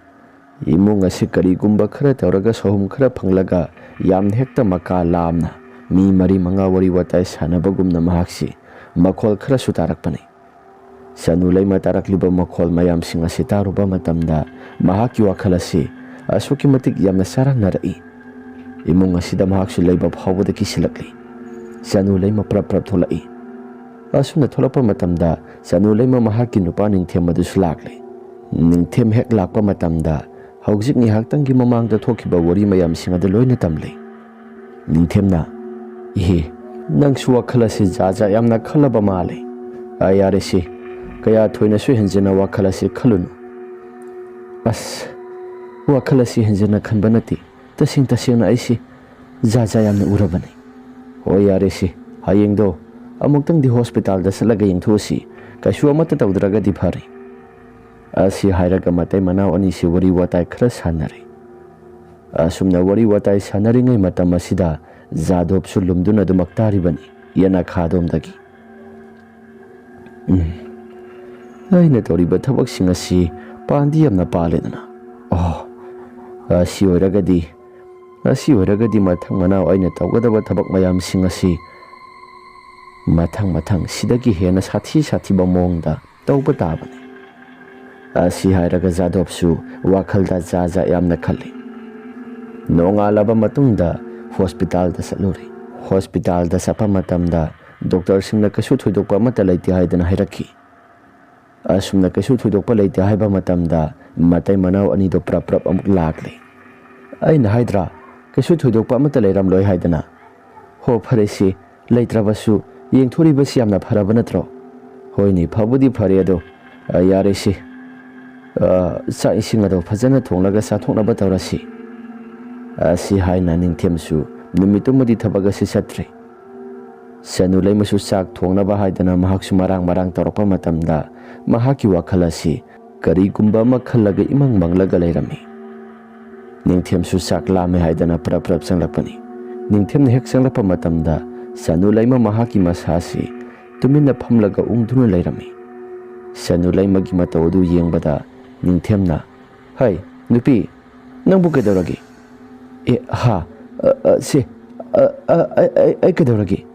ꯏꯃꯨꯡ ꯑꯁꯤ ꯀꯔꯤꯒꯨꯝꯕ ꯈꯔ ꯇꯧꯔꯒ ꯁꯣꯍꯨꯝ ꯈꯔ ꯐꯪꯂꯒ ꯌꯥꯝꯅ ꯍꯦꯛꯇ ꯃꯀꯥ ꯂꯥꯝꯅ ꯃꯤ ꯃꯔꯤ ꯃꯉꯥ ꯋꯥꯔꯤ ꯋꯥꯇꯥꯏ ꯁꯥꯟꯅꯕꯒꯨꯝꯅ ꯃꯍꯥꯛꯁꯤ ꯃꯈꯣꯜ ꯈꯔꯁꯨ ꯇꯥꯔꯛꯄꯅꯤ꯫ ꯁꯅꯨ ꯂꯩꯃ ꯇꯥꯔꯛꯂꯤꯕ ꯃꯈꯣꯜ ꯃꯌꯥꯝꯁꯤꯡ ꯑꯁꯤ ꯇꯥꯔꯨꯕ ꯃꯇꯝꯗ ꯃꯍꯥꯛꯀꯤ ꯋꯥꯈꯜ ꯑꯁꯤ ꯑꯁꯨꯛꯀꯤ ꯃꯇꯤꯛ ꯌꯥꯝꯅ ꯆꯔꯥꯡꯅꯔꯛꯏ꯫ ꯏꯃꯨꯡ ꯑꯁꯤꯗ ꯃꯍꯥꯛꯁꯨ ꯂꯩꯕ ꯐꯥꯎꯕꯗ ꯀꯤꯁꯤꯜꯂꯛꯂꯤ꯫ ꯁꯅꯨ ꯂꯩꯃ ꯄ꯭ꯔꯞ ꯄ꯭ꯔꯞ ꯊꯣꯛꯂꯛꯏ꯫ ꯑꯁꯨꯝꯅ ꯊꯣꯛꯂꯛꯄ ꯃꯇꯝꯗ ꯁꯅꯨ ꯂꯩꯃ ꯃꯍꯥꯛꯀꯤ ꯅꯨꯄꯥ ꯅꯤꯡꯊꯦꯝ ꯑꯗꯨꯁꯨ ꯂꯥꯛꯂꯦ꯫ ꯅꯤꯡꯊꯦꯝ ꯍꯦꯛ ꯂꯥꯛꯄ ꯃꯇꯝꯗ ꯍꯧꯖꯤꯛ ꯉꯥꯏꯍꯥꯛꯇꯪꯒꯤ ꯃꯃꯥꯡꯗ ꯊꯣꯛꯈꯤꯕ ꯋꯥꯔꯤ ꯃꯌꯥꯝꯁꯤꯡ ꯑꯗꯨ ꯂꯣꯏꯅ ꯇꯝꯂꯦ꯫ ꯅꯤꯡꯊꯦꯝꯅ, "ꯏꯍꯦ, ꯅꯪꯁꯨ ꯋꯥꯈꯜ ꯑꯁꯤ ꯖꯥꯠ ꯖꯥꯠ ꯌꯥꯝꯅ ꯈꯜꯂꯕ ꯃꯥꯜꯂꯦ꯫ ꯑ, ꯌꯥꯔꯦꯁꯦ, ꯀꯌꯥ ꯊꯣꯏꯅꯁꯨ ꯍꯦꯟꯖꯤꯟꯅ ꯋꯥꯈꯜ ꯑꯁꯤ ꯈꯜꯂꯨꯅꯨ꯫" "ꯑꯁ, ꯋꯥꯈꯜ ꯑꯁꯤ ꯍꯦꯟꯖꯤꯟꯅ ꯈꯟꯕ ꯅꯠꯇꯦ, ꯇꯁꯦꯡ ꯇꯁꯦꯡꯅ ꯑꯩꯁꯤ ꯖꯥꯠ ꯖꯥꯠ ꯌꯥꯝꯅ ꯎꯔꯕꯅꯤ꯫" "ꯍꯣꯏ, ꯌꯥꯔꯦꯁꯦ, ꯍꯌꯦꯡꯗꯣ ꯑꯃꯨꯛꯇꯪꯗꯤ ꯍꯣꯁꯄꯤꯇꯥꯜꯗ ꯆꯠꯂꯒ ꯌꯦꯡꯊꯣꯛꯎꯁꯤ, ꯀꯩꯁꯨ ꯑꯃꯠꯇ ꯇꯧꯗ꯭ꯔꯒꯗꯤ ꯐꯔꯦ꯫" ꯑꯁꯤ ꯍꯥꯏꯔꯒ ꯃꯇꯩ ꯃꯅꯥꯎ ꯑꯅꯤꯁꯤ ꯋꯥꯔꯤ ꯋꯥꯇꯥꯏ ꯈꯔ ꯁꯥꯟꯅꯔꯦ꯫ ꯑꯁꯨꯝꯅ ꯋꯥꯔꯤ ꯋꯥꯇꯥꯏ ꯁꯥꯟꯅꯔꯤꯉꯩ ꯃꯇꯝ ꯑꯁꯤꯗ ꯖꯥꯗꯣꯞꯁꯨ ꯂꯨꯝꯗꯨꯅ ꯑꯗꯨꯃꯛ ꯇꯥꯔꯤꯕꯅꯤ꯫ ꯌꯦꯅꯈꯥꯗꯣꯝꯗꯒꯤ꯫ "ꯎꯝ, ꯑꯩꯅ ꯇꯧꯔꯤꯕ ꯊꯕꯛꯁꯤꯡ ꯑꯁꯤ ꯄꯥꯟꯗꯤ ꯌꯥꯝꯅ ꯄꯥꯜꯂꯦꯗꯅ꯫ ꯑꯣ, ꯑꯁꯤ ꯑꯣꯏꯔꯒꯗꯤ, ꯑꯁꯤ ꯑꯣꯏꯔꯒꯗꯤ ꯃꯊꯪ ꯃꯅꯥꯎ ꯑꯩꯅ ꯇꯧꯒꯗꯕ ꯊꯕꯛ ꯃꯌꯥꯝꯁꯤꯡ ꯑꯁꯤ ꯃꯊꯪ ꯃꯊꯪ ꯁꯤꯗꯒꯤ ꯍꯦꯟꯅ ꯁꯥꯊꯤ ꯁꯥꯊꯤꯕ ꯃꯑꯣꯡꯗ ꯇꯧꯕ ꯇꯥꯕꯅꯤ"꯫ ꯑꯁꯤ ꯍꯥꯏꯔꯒ ꯖꯥꯗꯣꯞꯁꯨ ꯋꯥꯈꯜꯗ ꯖꯥ ꯖꯥ ꯌꯥꯝꯅ ꯈꯜꯂꯤ꯫ ꯅꯣꯡꯉꯥꯜꯂꯕ ꯃꯇꯨꯡꯗ ꯍꯣꯁꯄꯤꯇꯥꯜꯗ ꯆꯠꯂꯨꯔꯦ꯫ ꯍꯣꯁꯄꯤꯇꯥꯜꯗ ꯆꯠꯄ ꯃꯇꯝꯗ ꯗꯣꯛꯇꯔꯁꯤꯡꯅ ꯀꯩꯁꯨ ꯊꯣꯏꯗꯣꯛꯄ ꯑꯃꯠꯇ ꯂꯩꯇꯦ ꯍꯥꯏꯗꯅ ꯍꯥꯏꯔꯛꯈꯤ꯫ ꯑꯁꯨꯝꯅ ꯀꯩꯁꯨ ꯊꯣꯏꯗꯣꯛꯄ ꯂꯩꯇꯦ ꯍꯥꯏꯕ ꯃꯇꯝꯗ ꯃꯇꯩ ꯃꯅꯥꯎ ꯑꯅꯤꯗꯣ ꯄ꯭ꯔꯞ ꯄ꯭ꯔꯞ ꯑꯃꯨꯛ ꯂꯥꯛꯂꯦ꯫ "ꯑꯩꯅ ꯍꯥꯏꯗ꯭ꯔꯥ, ꯀꯩꯁꯨ ꯊꯣꯏꯗꯣꯛꯄ ꯑꯃꯠꯇ ꯂꯩꯔꯝꯂꯣꯏ ꯍꯥꯏꯗꯅ"꯫ "ꯍꯣ, ꯐꯔꯦꯁꯦ, ꯂꯩꯇ꯭ꯔꯕꯁꯨ ꯌꯦꯡꯊꯣꯔꯤꯕꯁꯤ ꯌꯥꯝꯅ ꯐꯔꯕ ꯅꯠꯇ꯭ꯔꯣ?" "ꯍꯣꯏꯅꯦ, ꯐꯕꯨꯗꯤ ꯐꯔꯦ, ꯑꯗꯣ, ꯑ, ꯌꯥꯔꯦꯁꯦ, ꯑ, ꯆꯥꯛ ꯏꯁꯤꯡ ꯑꯗꯣ ꯐꯖꯅ ꯊꯣꯡꯂꯒ ꯆꯥꯊꯣꯛꯅꯕ ꯇꯧꯔꯁꯤ"꯫ ꯑꯁꯤ ꯍꯥꯏꯅ ꯅꯤꯡꯊꯦꯝꯁꯨ ꯅꯨꯃꯤꯠꯇꯨꯃꯗꯤ ꯊꯕꯛ ꯑꯁꯤ ꯆꯠꯇ꯭ꯔꯦ꯫ ꯁꯅꯨ ꯂꯩꯃꯁꯨ ꯆꯥꯛ ꯊꯣꯡꯅꯕ ꯍꯥꯏꯗꯅ ꯃꯍꯥꯛꯁꯨ ꯃꯔꯥꯡ ꯃꯔꯥꯡ ꯇꯧꯔꯛꯄ ꯃꯇꯝꯗ ꯃꯍꯥꯛꯀꯤ ꯋꯥꯈꯜ ꯑꯁꯤ ꯀꯔꯤꯒꯨꯝꯕ ꯑꯃ ꯈꯜꯂꯒ ꯏꯃꯪ ꯃꯪꯂꯒ ꯂꯩꯔꯝꯃꯤ꯫ ꯅꯤꯡꯊꯦꯝꯁꯨ ꯆꯥꯛ ꯂꯥꯝꯃꯦ ꯍꯥꯏꯗꯅ ꯄ꯭ꯔꯞ ꯄ꯭ꯔꯞ ꯆꯪꯂꯛꯄꯅꯤ꯫ ꯅꯤꯡꯊꯦꯝꯅ ꯍꯦꯛ ꯆꯪꯂꯛꯄ ꯃꯇꯝꯗ ꯁꯅꯨ ꯂꯩꯃ ꯃꯍꯥꯛꯀꯤ ꯃꯁꯥꯁꯤ ꯇꯨꯃꯤꯟꯅ ꯐꯝꯂꯒ ꯎꯪꯗꯨꯅ ꯂꯩꯔꯝꯃꯤ꯫ ꯁꯅꯨ ꯂꯩꯃꯒꯤ ꯃꯇꯧ ꯑꯗꯨ ꯌꯦꯡꯕꯗ ꯅꯤꯡꯊꯦꯝꯅ, "ꯍꯩ, ꯅꯨꯄꯤ, ꯅꯪꯕꯨ ꯀꯩꯗꯧꯔꯒꯦ?" "ꯑꯦ, ꯍꯥ, ꯑ, ꯑ, ꯁꯦ, ꯑ, ꯑ, ꯑ, ꯑ, ꯑꯩ ꯀꯩꯗꯧꯔꯒꯦ?"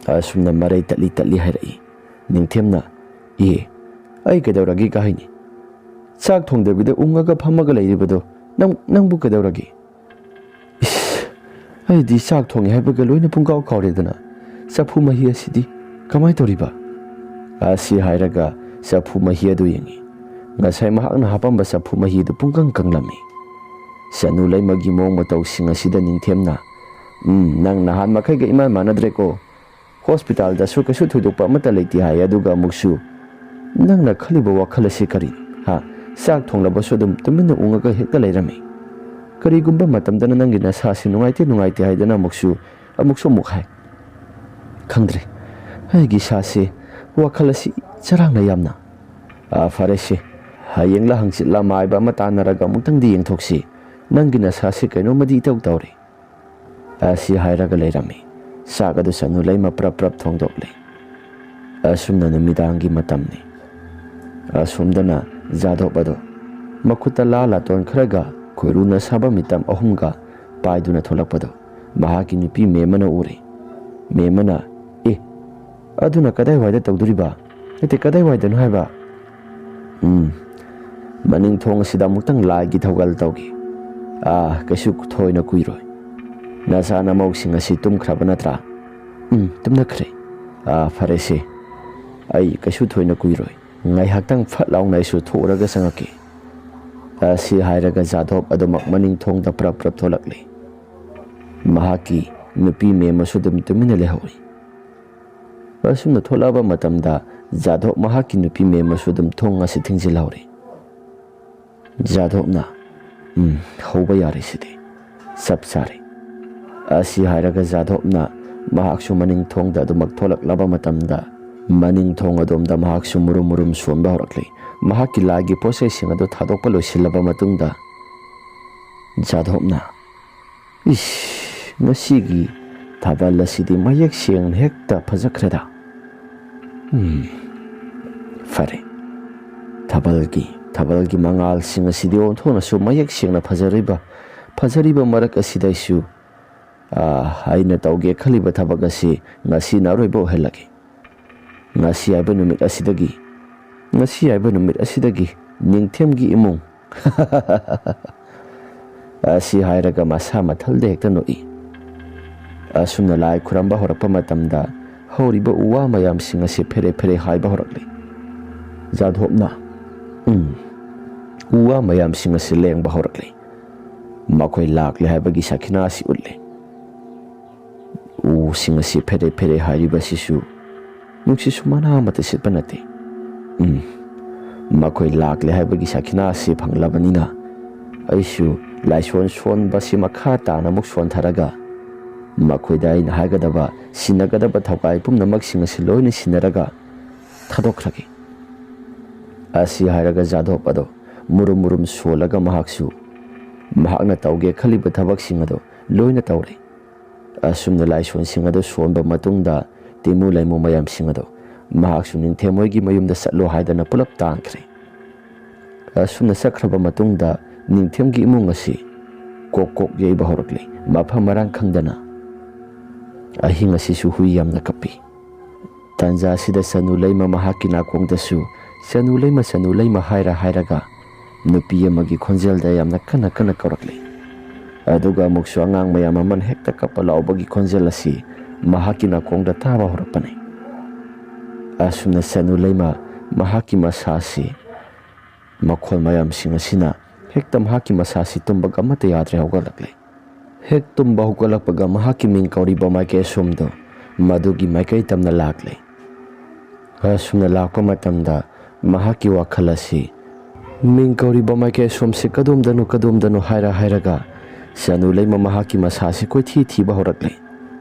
ꯑꯁꯨꯝꯅ ꯃꯔꯩ ꯇꯠꯂꯤ ꯇꯠꯂꯤ ꯍꯥꯏꯔꯛꯏ꯫ ꯅꯤꯡꯊꯦꯝꯅ, "ꯑꯦ, ꯑꯩ ꯀꯩꯗꯧꯔꯒꯦ ꯀꯥ ꯍꯥꯏꯅꯤ? ꯆꯥꯛ ꯊꯣꯡꯗꯕꯤꯗ ꯎꯪꯉꯒ ꯐꯝꯃꯒ ꯂꯩꯔꯤꯕꯗꯣ ꯅꯪ, ꯅꯪꯕꯨ ꯀꯩꯗꯧꯔꯒꯦ?" "ꯏꯁ, ꯑꯩꯗꯤ ꯆꯥꯛ ꯊꯣꯡꯉꯦ ꯍꯥꯏꯕꯒ ꯂꯣꯏꯅ ꯄꯨꯡꯀꯥꯎ ꯀꯥꯎꯔꯦꯗꯅ꯫ ꯆꯐꯨ ꯃꯍꯤ ꯑꯁꯤꯗꯤ ꯀꯃꯥꯏ ꯇꯧꯔꯤꯕ?" ꯑꯁꯤ ꯍꯥꯏꯔꯒ ꯆꯐꯨ ꯃꯍꯤ ꯑꯗꯨ ꯌꯦꯡꯉꯤ꯫ ꯉꯁꯥꯏ ꯃꯍꯥꯛꯅ ꯍꯥꯞꯄꯝꯕ ꯆꯐꯨ ꯃꯍꯤ ꯑꯗꯨ ꯄꯨꯡꯀꯪ ꯀꯪꯂꯝꯃꯤ꯫ ꯁꯅꯨ ꯂꯩꯃꯒꯤ ꯃꯑꯣꯡ ꯃꯇꯧꯁꯤꯡ ꯑꯁꯤꯗ ꯅꯤꯡꯊꯦꯝꯅ, "ꯎꯝ, ꯅꯪ ꯅꯍꯥꯟ ꯃꯈꯩꯒ ꯏꯃꯥꯟ ꯃꯥꯟꯅꯗ꯭ꯔꯦꯀꯣ꯫ ꯍꯣꯁꯄꯤꯇꯥꯜꯗꯁꯨ ꯀꯩꯁꯨ ꯊꯣꯏꯗꯣꯛꯄ ꯑꯃꯠꯇ ꯂꯩꯇꯦ ꯍꯥꯏ, ꯑꯗꯨꯒ ꯑꯃꯨꯛꯁꯨ ꯅꯪꯅ ꯈꯜꯂꯤꯕ ꯋꯥꯈꯜ ꯑꯁꯤ ꯀꯔꯤꯅꯣ? ꯍꯥ? ꯆꯥꯛ ꯊꯣꯡꯂꯕꯁꯨ ꯑꯗꯨꯝ ꯇꯨꯃꯤꯟꯅ ꯎꯪꯉꯒ ꯍꯦꯛꯇ ꯂꯩꯔꯝꯃꯤ꯫ ꯀꯔꯤꯒꯨꯝꯕ ꯃꯇꯝꯗꯅ ꯅꯪꯒꯤ ꯅꯁꯥꯁꯤ ꯅꯨꯡꯉꯥꯏꯇꯦ, ꯅꯨꯡꯉꯥꯏꯇꯦ ꯍꯥꯏꯗꯅ ꯑꯃꯨꯛꯁꯨ, ꯑꯃꯨꯛꯁꯨ ꯑꯃꯨꯛ ꯍꯥꯏ꯫ ꯈꯪꯗ꯭ꯔꯦ, ꯑꯩꯒꯤ ꯏꯁꯥꯁꯤ ꯋꯥꯈꯜ ꯑꯁꯤ ꯆꯔꯥꯡꯅ ꯌꯥꯝꯅ"꯫ "ꯑꯥ, ꯐꯔꯦꯁꯦ, ꯍꯌꯦꯡꯂ ꯍꯪꯆꯤꯠꯂ ꯃꯥꯏꯕ ꯑꯃ ꯇꯥꯟꯅꯔꯒ ꯑꯃꯨꯛꯇꯪꯗꯤ ꯌꯦꯡꯊꯣꯛꯁꯤ꯫ ꯅꯪꯒꯤ ꯅꯁꯥꯁꯤ ꯀꯩꯅꯣꯝꯃꯗꯤ ꯏꯇꯧ ꯇꯧꯔꯦ"꯫ ꯑꯁꯤ ꯍꯥꯏꯔꯒ ꯂꯩꯔꯝꯃꯤ꯫ ꯆꯥꯛ ꯑꯗꯨ ꯆꯅꯨ ꯂꯩꯃ ꯄ꯭ꯔꯞ ꯄ꯭ꯔꯞ ꯊꯣꯡꯗꯣꯛꯂꯤ꯫ ꯑꯁꯨꯝꯅ ꯅꯨꯃꯤꯗꯥꯡꯒꯤ ꯃꯇꯝꯅꯤ꯫ ꯑꯁꯣꯝꯗꯅ ꯖꯥꯗꯣꯞ ꯑꯗꯨ ꯃꯈꯨꯠꯇ ꯂꯥ ꯂꯥꯇꯣꯟ ꯈꯔꯒ ꯈꯣꯏꯔꯨꯅ ꯁꯥꯕ ꯃꯤꯇꯝ ꯑꯍꯨꯝꯒ ꯄꯥꯏꯗꯨꯅ ꯊꯣꯛꯂꯛꯄꯗꯨ ꯃꯍꯥꯛꯀꯤ ꯅꯨꯄꯤ ꯃꯦꯝꯃꯅ ꯎꯔꯦ꯫ ꯃꯦꯝꯃꯅ, "ꯑꯦ, ꯑꯗꯨꯅ ꯀꯗꯥꯏꯋꯥꯏꯗ ꯇꯧꯗꯣꯔꯤꯕ? ꯅꯠꯇꯦ, ꯀꯗꯥꯏꯋꯥꯏꯗꯅꯣ ꯍꯥꯏꯕ?" "ꯎꯝ, ꯃꯅꯤꯡ ꯊꯣꯡ ꯑꯁꯤꯗ ꯑꯃꯨꯛꯇꯪ ꯂꯥꯏꯒꯤ ꯊꯧꯒꯜ ꯇꯧꯒꯦ꯫ ꯑꯥ, ꯀꯩꯁꯨ ꯊꯣꯏꯅ ꯀꯨꯏꯔꯣꯏ꯫ ꯅꯆꯥ ꯅꯃꯧꯁꯤꯡ ꯑꯁꯤ ꯇꯨꯝꯈ꯭ꯔꯕ ꯅꯠꯇ꯭ꯔꯥ?" "ꯎꯝ, ꯇꯨꯝꯅꯈ꯭ꯔꯦ꯫" "ꯑꯥ, ꯐꯔꯦꯁꯦ, ꯑꯩ ꯀꯩꯁꯨ ꯊꯣꯏꯅ ꯀꯨꯏꯔꯣꯏ꯫ ꯉꯥꯏꯍꯥꯛꯇꯪ ꯐꯠ ꯂꯥꯎꯅ ꯑꯩꯁꯨ ꯊꯣꯛꯎꯔꯒ ꯆꯪꯉꯛꯀꯦ꯫" ꯑꯁꯤ ꯍꯥꯏꯔꯒ ꯖꯥꯗꯣꯞ ꯑꯗꯨꯃꯛ ꯃꯅꯤꯡ ꯊꯣꯡꯗ ꯄ꯭ꯔꯞ ꯄ꯭ꯔꯞ ꯊꯣꯛꯂꯛꯂꯤ꯫ ꯃꯍꯥꯛꯀꯤ ꯅꯨꯄꯤ ꯃꯦꯝꯃꯁꯨ ꯑꯗꯨꯝ ꯇꯨꯃꯤꯟꯅ ꯂꯩꯍꯧꯏ꯫ ꯑꯁꯨꯝꯅ ꯊꯣꯛꯂꯛꯑꯕ ꯃꯇꯝꯗ ꯖꯥꯗꯣꯞ ꯃꯍꯥꯛꯀꯤ ꯅꯨꯄꯤ ꯃꯦꯝꯃꯁꯨ ꯑꯗꯨꯝ ꯊꯣꯡ ꯑꯁꯤ ꯊꯤꯡꯖꯤꯜꯍꯧꯔꯦ꯫ ꯖꯥꯗꯣꯞꯅ, "ꯎꯝ, ꯍꯧꯕ ꯌꯥꯔꯦ ꯁꯤꯗꯤ꯫ ꯆꯞ ꯆꯥꯔꯦ꯫" ꯑꯁꯤ ꯍꯥꯏꯔꯒ ꯖꯥꯗꯣꯞꯅ ꯃꯍꯥꯛꯁꯨ ꯃꯅꯤꯡ ꯊꯣꯡꯗ ꯑꯗꯨꯃꯛ ꯊꯣꯛꯂꯛꯂꯕ ꯃꯇꯝꯗ ꯃꯅꯤꯡ ꯊꯣꯡ ꯑꯗꯣꯝꯗ ꯃꯍꯥꯛꯁꯨ ꯃꯨꯔꯨꯝ ꯃꯨꯔꯨꯝ ꯁꯣꯟꯕ ꯍꯧꯔꯛꯂꯤ꯫ ꯃꯍꯥꯛꯀꯤ ꯂꯥꯏꯒꯤ ꯄꯣꯠ ꯆꯩꯁꯤꯡ ꯑꯗꯨ ꯊꯥꯗꯣꯛꯄ ꯂꯣꯏꯁꯤꯜꯂꯕ ꯃꯇꯨꯡꯗ ꯖꯥꯗꯣꯞꯅ, "ꯏꯁ, ꯉꯁꯤꯒꯤ ꯊꯥꯕꯜ ꯑꯁꯤꯗꯤ ꯃꯌꯦꯛ ꯁꯦꯡꯅ ꯍꯦꯛꯇ ꯐꯖꯈ꯭ꯔꯦꯗ꯫ ꯎꯝ, ꯐꯔꯦ꯫ ꯊꯥꯕꯜꯒꯤ, ꯊꯥꯕꯜꯒꯤ ꯃꯉꯥꯜꯁꯤꯡ ꯑꯁꯤꯗꯤ ꯑꯣꯟꯊꯣꯛꯅꯁꯨ ꯃꯌꯦꯛ ꯁꯦꯡꯅ ꯐꯖꯔꯤꯕ, ꯐꯖꯔꯤꯕ ꯃꯔꯛ ꯑꯁꯤꯗ ꯑꯩꯁꯨ, ꯑꯥ, ꯑꯩꯅ ꯇꯧꯒꯦ ꯈꯜꯂꯤꯕ ꯊꯕꯛ ꯑꯁꯤ ꯉꯁꯤꯅ ꯑꯔꯣꯏꯕ ꯑꯣꯏꯍꯜꯂꯒꯦ꯫ ꯉꯁꯤ ꯍꯥꯏꯕ ꯅꯨꯃꯤꯠ ꯑꯁꯤꯗꯒꯤ, ꯉꯁꯤ ꯍꯥꯏꯕ ꯅꯨꯃꯤꯠ ꯑꯁꯤꯗꯒꯤ ꯅꯤꯡꯊꯦꯝꯒꯤ ꯏꯃꯨꯡ" ꯑꯁꯤ ꯍꯥꯏꯔꯒ ꯃꯁꯥ ꯃꯊꯜꯗ ꯍꯦꯛꯇ ꯅꯣꯛꯏ꯫ ꯑꯁꯨꯝꯅ ꯂꯥꯏ ꯈꯨꯔꯝꯕ ꯍꯧꯔꯛꯄ ꯃꯇꯝꯗ ꯍꯧꯔꯤꯕ ꯎ ꯋꯥ ꯃꯌꯥꯝꯁꯤꯡ ꯑꯁꯤ ꯐꯦꯔꯦ ꯐꯦꯔꯦ ꯍꯥꯏꯕ ꯍꯧꯔꯛꯂꯤ꯫ ꯖꯥꯗꯣꯞꯅ, "ꯎꯝ, ꯎ ꯋꯥ ꯃꯌꯥꯝꯁꯤꯡ ꯑꯁꯤ ꯂꯦꯡꯕ ꯍꯧꯔꯛꯂꯤ꯫ ꯃꯈꯣꯏ ꯂꯥꯛꯂꯦ ꯍꯥꯏꯕꯒꯤ ꯁꯥꯈꯤꯅꯥ ꯑꯁꯤ ꯎꯠꯂꯤ꯫" ꯎꯁꯤꯡ ꯑꯁꯤ ꯐꯦꯔꯦ ꯐꯦꯔꯦ ꯍꯥꯏꯔꯤꯕ ꯑꯁꯤꯁꯨ ꯅꯨꯡꯁꯤꯠꯁꯨ ꯃꯅꯥ ꯑꯃꯠꯇ ꯁꯤꯠꯄ ꯅꯠꯇꯦ꯫ ꯎꯝ, ꯃꯈꯣꯏ ꯂꯥꯛꯂꯦ ꯍꯥꯏꯕꯒꯤ ꯁꯥꯈꯤꯅꯥ ꯑꯁꯤ ꯐꯪꯂꯕꯅꯤꯅ ꯑꯩꯁꯨ ꯂꯥꯏꯁꯣꯟ ꯁꯣꯟꯕꯁꯤ ꯃꯈꯥ ꯇꯥꯅ ꯑꯃꯨꯛ ꯁꯣꯟꯊꯔꯒ ꯃꯈꯣꯏꯗ ꯑꯩꯅ ꯍꯥꯏꯒꯗꯕ, ꯁꯤꯟꯅꯒꯗꯕ ꯊꯧꯒꯥꯏ ꯄꯨꯝꯅꯃꯛꯁꯤꯡ ꯑꯁꯤ ꯂꯣꯏꯅ ꯁꯤꯟꯅꯔꯒ ꯊꯥꯗꯣꯛꯈ꯭ꯔꯒꯦ꯫ ꯑꯁꯤ ꯍꯥꯏꯔꯒ ꯖꯥꯗꯣꯞ ꯑꯗꯣ ꯃꯨꯔꯨꯝ ꯃꯨꯔꯨꯝ ꯁꯣꯜꯂꯒ ꯃꯍꯥꯛꯁꯨ ꯃꯍꯥꯛꯅ ꯇꯧꯒꯦ ꯈꯜꯂꯤꯕ ꯊꯕꯛꯁꯤꯡ ꯑꯗꯣ ꯂꯣꯏꯅ ꯇꯧꯔꯦ꯫ ꯑꯁꯨꯝꯅ ꯂꯥꯏꯁꯣꯟꯁꯤꯡ ꯑꯗꯨ ꯁꯣꯟꯕ ꯃꯇꯨꯡꯗ ꯇꯤꯃꯨ ꯂꯩꯃꯨ ꯃꯌꯥꯝꯁꯤꯡ ꯑꯗꯨ ꯃꯍꯥꯛꯁꯨ ꯅꯤꯡꯊꯦꯝ ꯍꯣꯏꯒꯤ ꯃꯌꯨꯝꯗ ꯆꯠꯂꯣ ꯍꯥꯏꯗꯅ ꯄꯨꯂꯞ ꯇꯥꯟꯈ꯭ꯔꯦ꯫ ꯑꯁꯨꯝꯅ ꯆꯠꯈ꯭ꯔꯕ ꯃꯇꯨꯡꯗ ꯅꯤꯡꯊꯦꯝꯒꯤ ꯏꯃꯨꯡ ꯑꯁꯤ ꯀꯣꯛ ꯀꯣꯛ ꯌꯩꯕ ꯍꯧꯔꯛꯂꯦ꯫ ꯃꯐꯝ ꯃꯔꯥꯡ ꯈꯪꯗꯅ ꯑꯍꯤꯡ ꯑꯁꯤꯁꯨ ꯍꯨꯏ ꯌꯥꯝꯅ ꯀꯞꯄꯤ꯫ ꯇꯥꯟꯖꯥ ꯑꯁꯤꯗ ꯆꯅꯨ ꯂꯩꯃ ꯃꯍꯥꯛꯀꯤ ꯅꯥꯀꯣꯡꯗꯁꯨ "ꯆꯅꯨ ꯂꯩꯃ, ꯆꯅꯨ ꯂꯩꯃ" ꯍꯥꯏꯔ ꯍꯥꯏꯔꯒ ꯅꯨꯄꯤ ꯑꯃꯒꯤ ꯈꯣꯟꯖꯦꯜꯗ ꯌꯥꯝꯅ ꯀꯟꯅ ꯀꯟꯅ ꯀꯧꯔꯛꯂꯤ꯫ ꯑꯗꯨꯒ ꯑꯃꯨꯛꯁꯨ ꯑꯉꯥꯡ ꯃꯌꯥꯝ ꯑꯃꯅ ꯍꯦꯛꯇ ꯀꯞꯄ ꯂꯥꯎꯕꯒꯤ ꯈꯣꯟꯖꯦꯜ ꯑꯁꯤ ꯃꯍꯥꯛꯀꯤ ꯅꯥꯀꯣꯡꯗ ꯇꯥꯕ ꯍꯧꯔꯛꯄꯅꯤ꯫ ꯑꯁꯨꯝꯅ ꯆꯅꯨ ꯂꯩꯃ ꯃꯍꯥꯛꯀꯤ ꯃꯁꯥ ꯑꯁꯤ ꯃꯈꯣꯜ ꯃꯌꯥꯝꯁꯤꯡ ꯑꯁꯤꯅ ꯍꯦꯛꯇ ꯃꯍꯥꯛꯀꯤ ꯃꯁꯥꯁꯤ ꯇꯨꯝꯕꯒ ꯑꯃꯠꯇ ꯌꯥꯗ꯭ꯔꯦ ꯍꯧꯒꯠꯂꯛꯂꯦ꯫ ꯍꯦꯛ ꯇꯨꯝꯕ ꯍꯧꯒꯠꯂꯛꯄꯒ ꯃꯍꯥꯛꯀꯤ ꯃꯤꯡ ꯀꯧꯔꯤꯕ ꯃꯥꯏꯀꯩ ꯑꯁꯣꯝꯗꯣ ꯃꯗꯨꯒꯤ ꯃꯥꯏꯀꯩ ꯇꯝꯅ ꯂꯥꯛꯂꯦ꯫ ꯑꯁꯨꯝꯅ ꯂꯥꯛꯄ ꯃꯇꯝꯗ ꯃꯍꯥꯛꯀꯤ ꯋꯥꯈꯜ ꯑꯁꯤ ꯃꯤꯡ ꯀꯧꯔꯤꯕ ꯃꯥꯏꯀꯩ ꯑꯁꯣꯝꯁꯤ ꯀꯗꯣꯝꯗꯅꯣ ꯀꯗꯣꯝꯗꯅꯣ ꯍꯥꯏꯔ ꯍꯥꯏꯔꯒ ꯆꯅꯨ ꯂꯩꯃ ꯃꯍꯥꯛꯀꯤ ꯃꯁꯥꯁꯤ ꯀꯣꯏꯊꯤ ꯊꯤꯕ ꯍꯧꯔꯛꯂꯦ꯫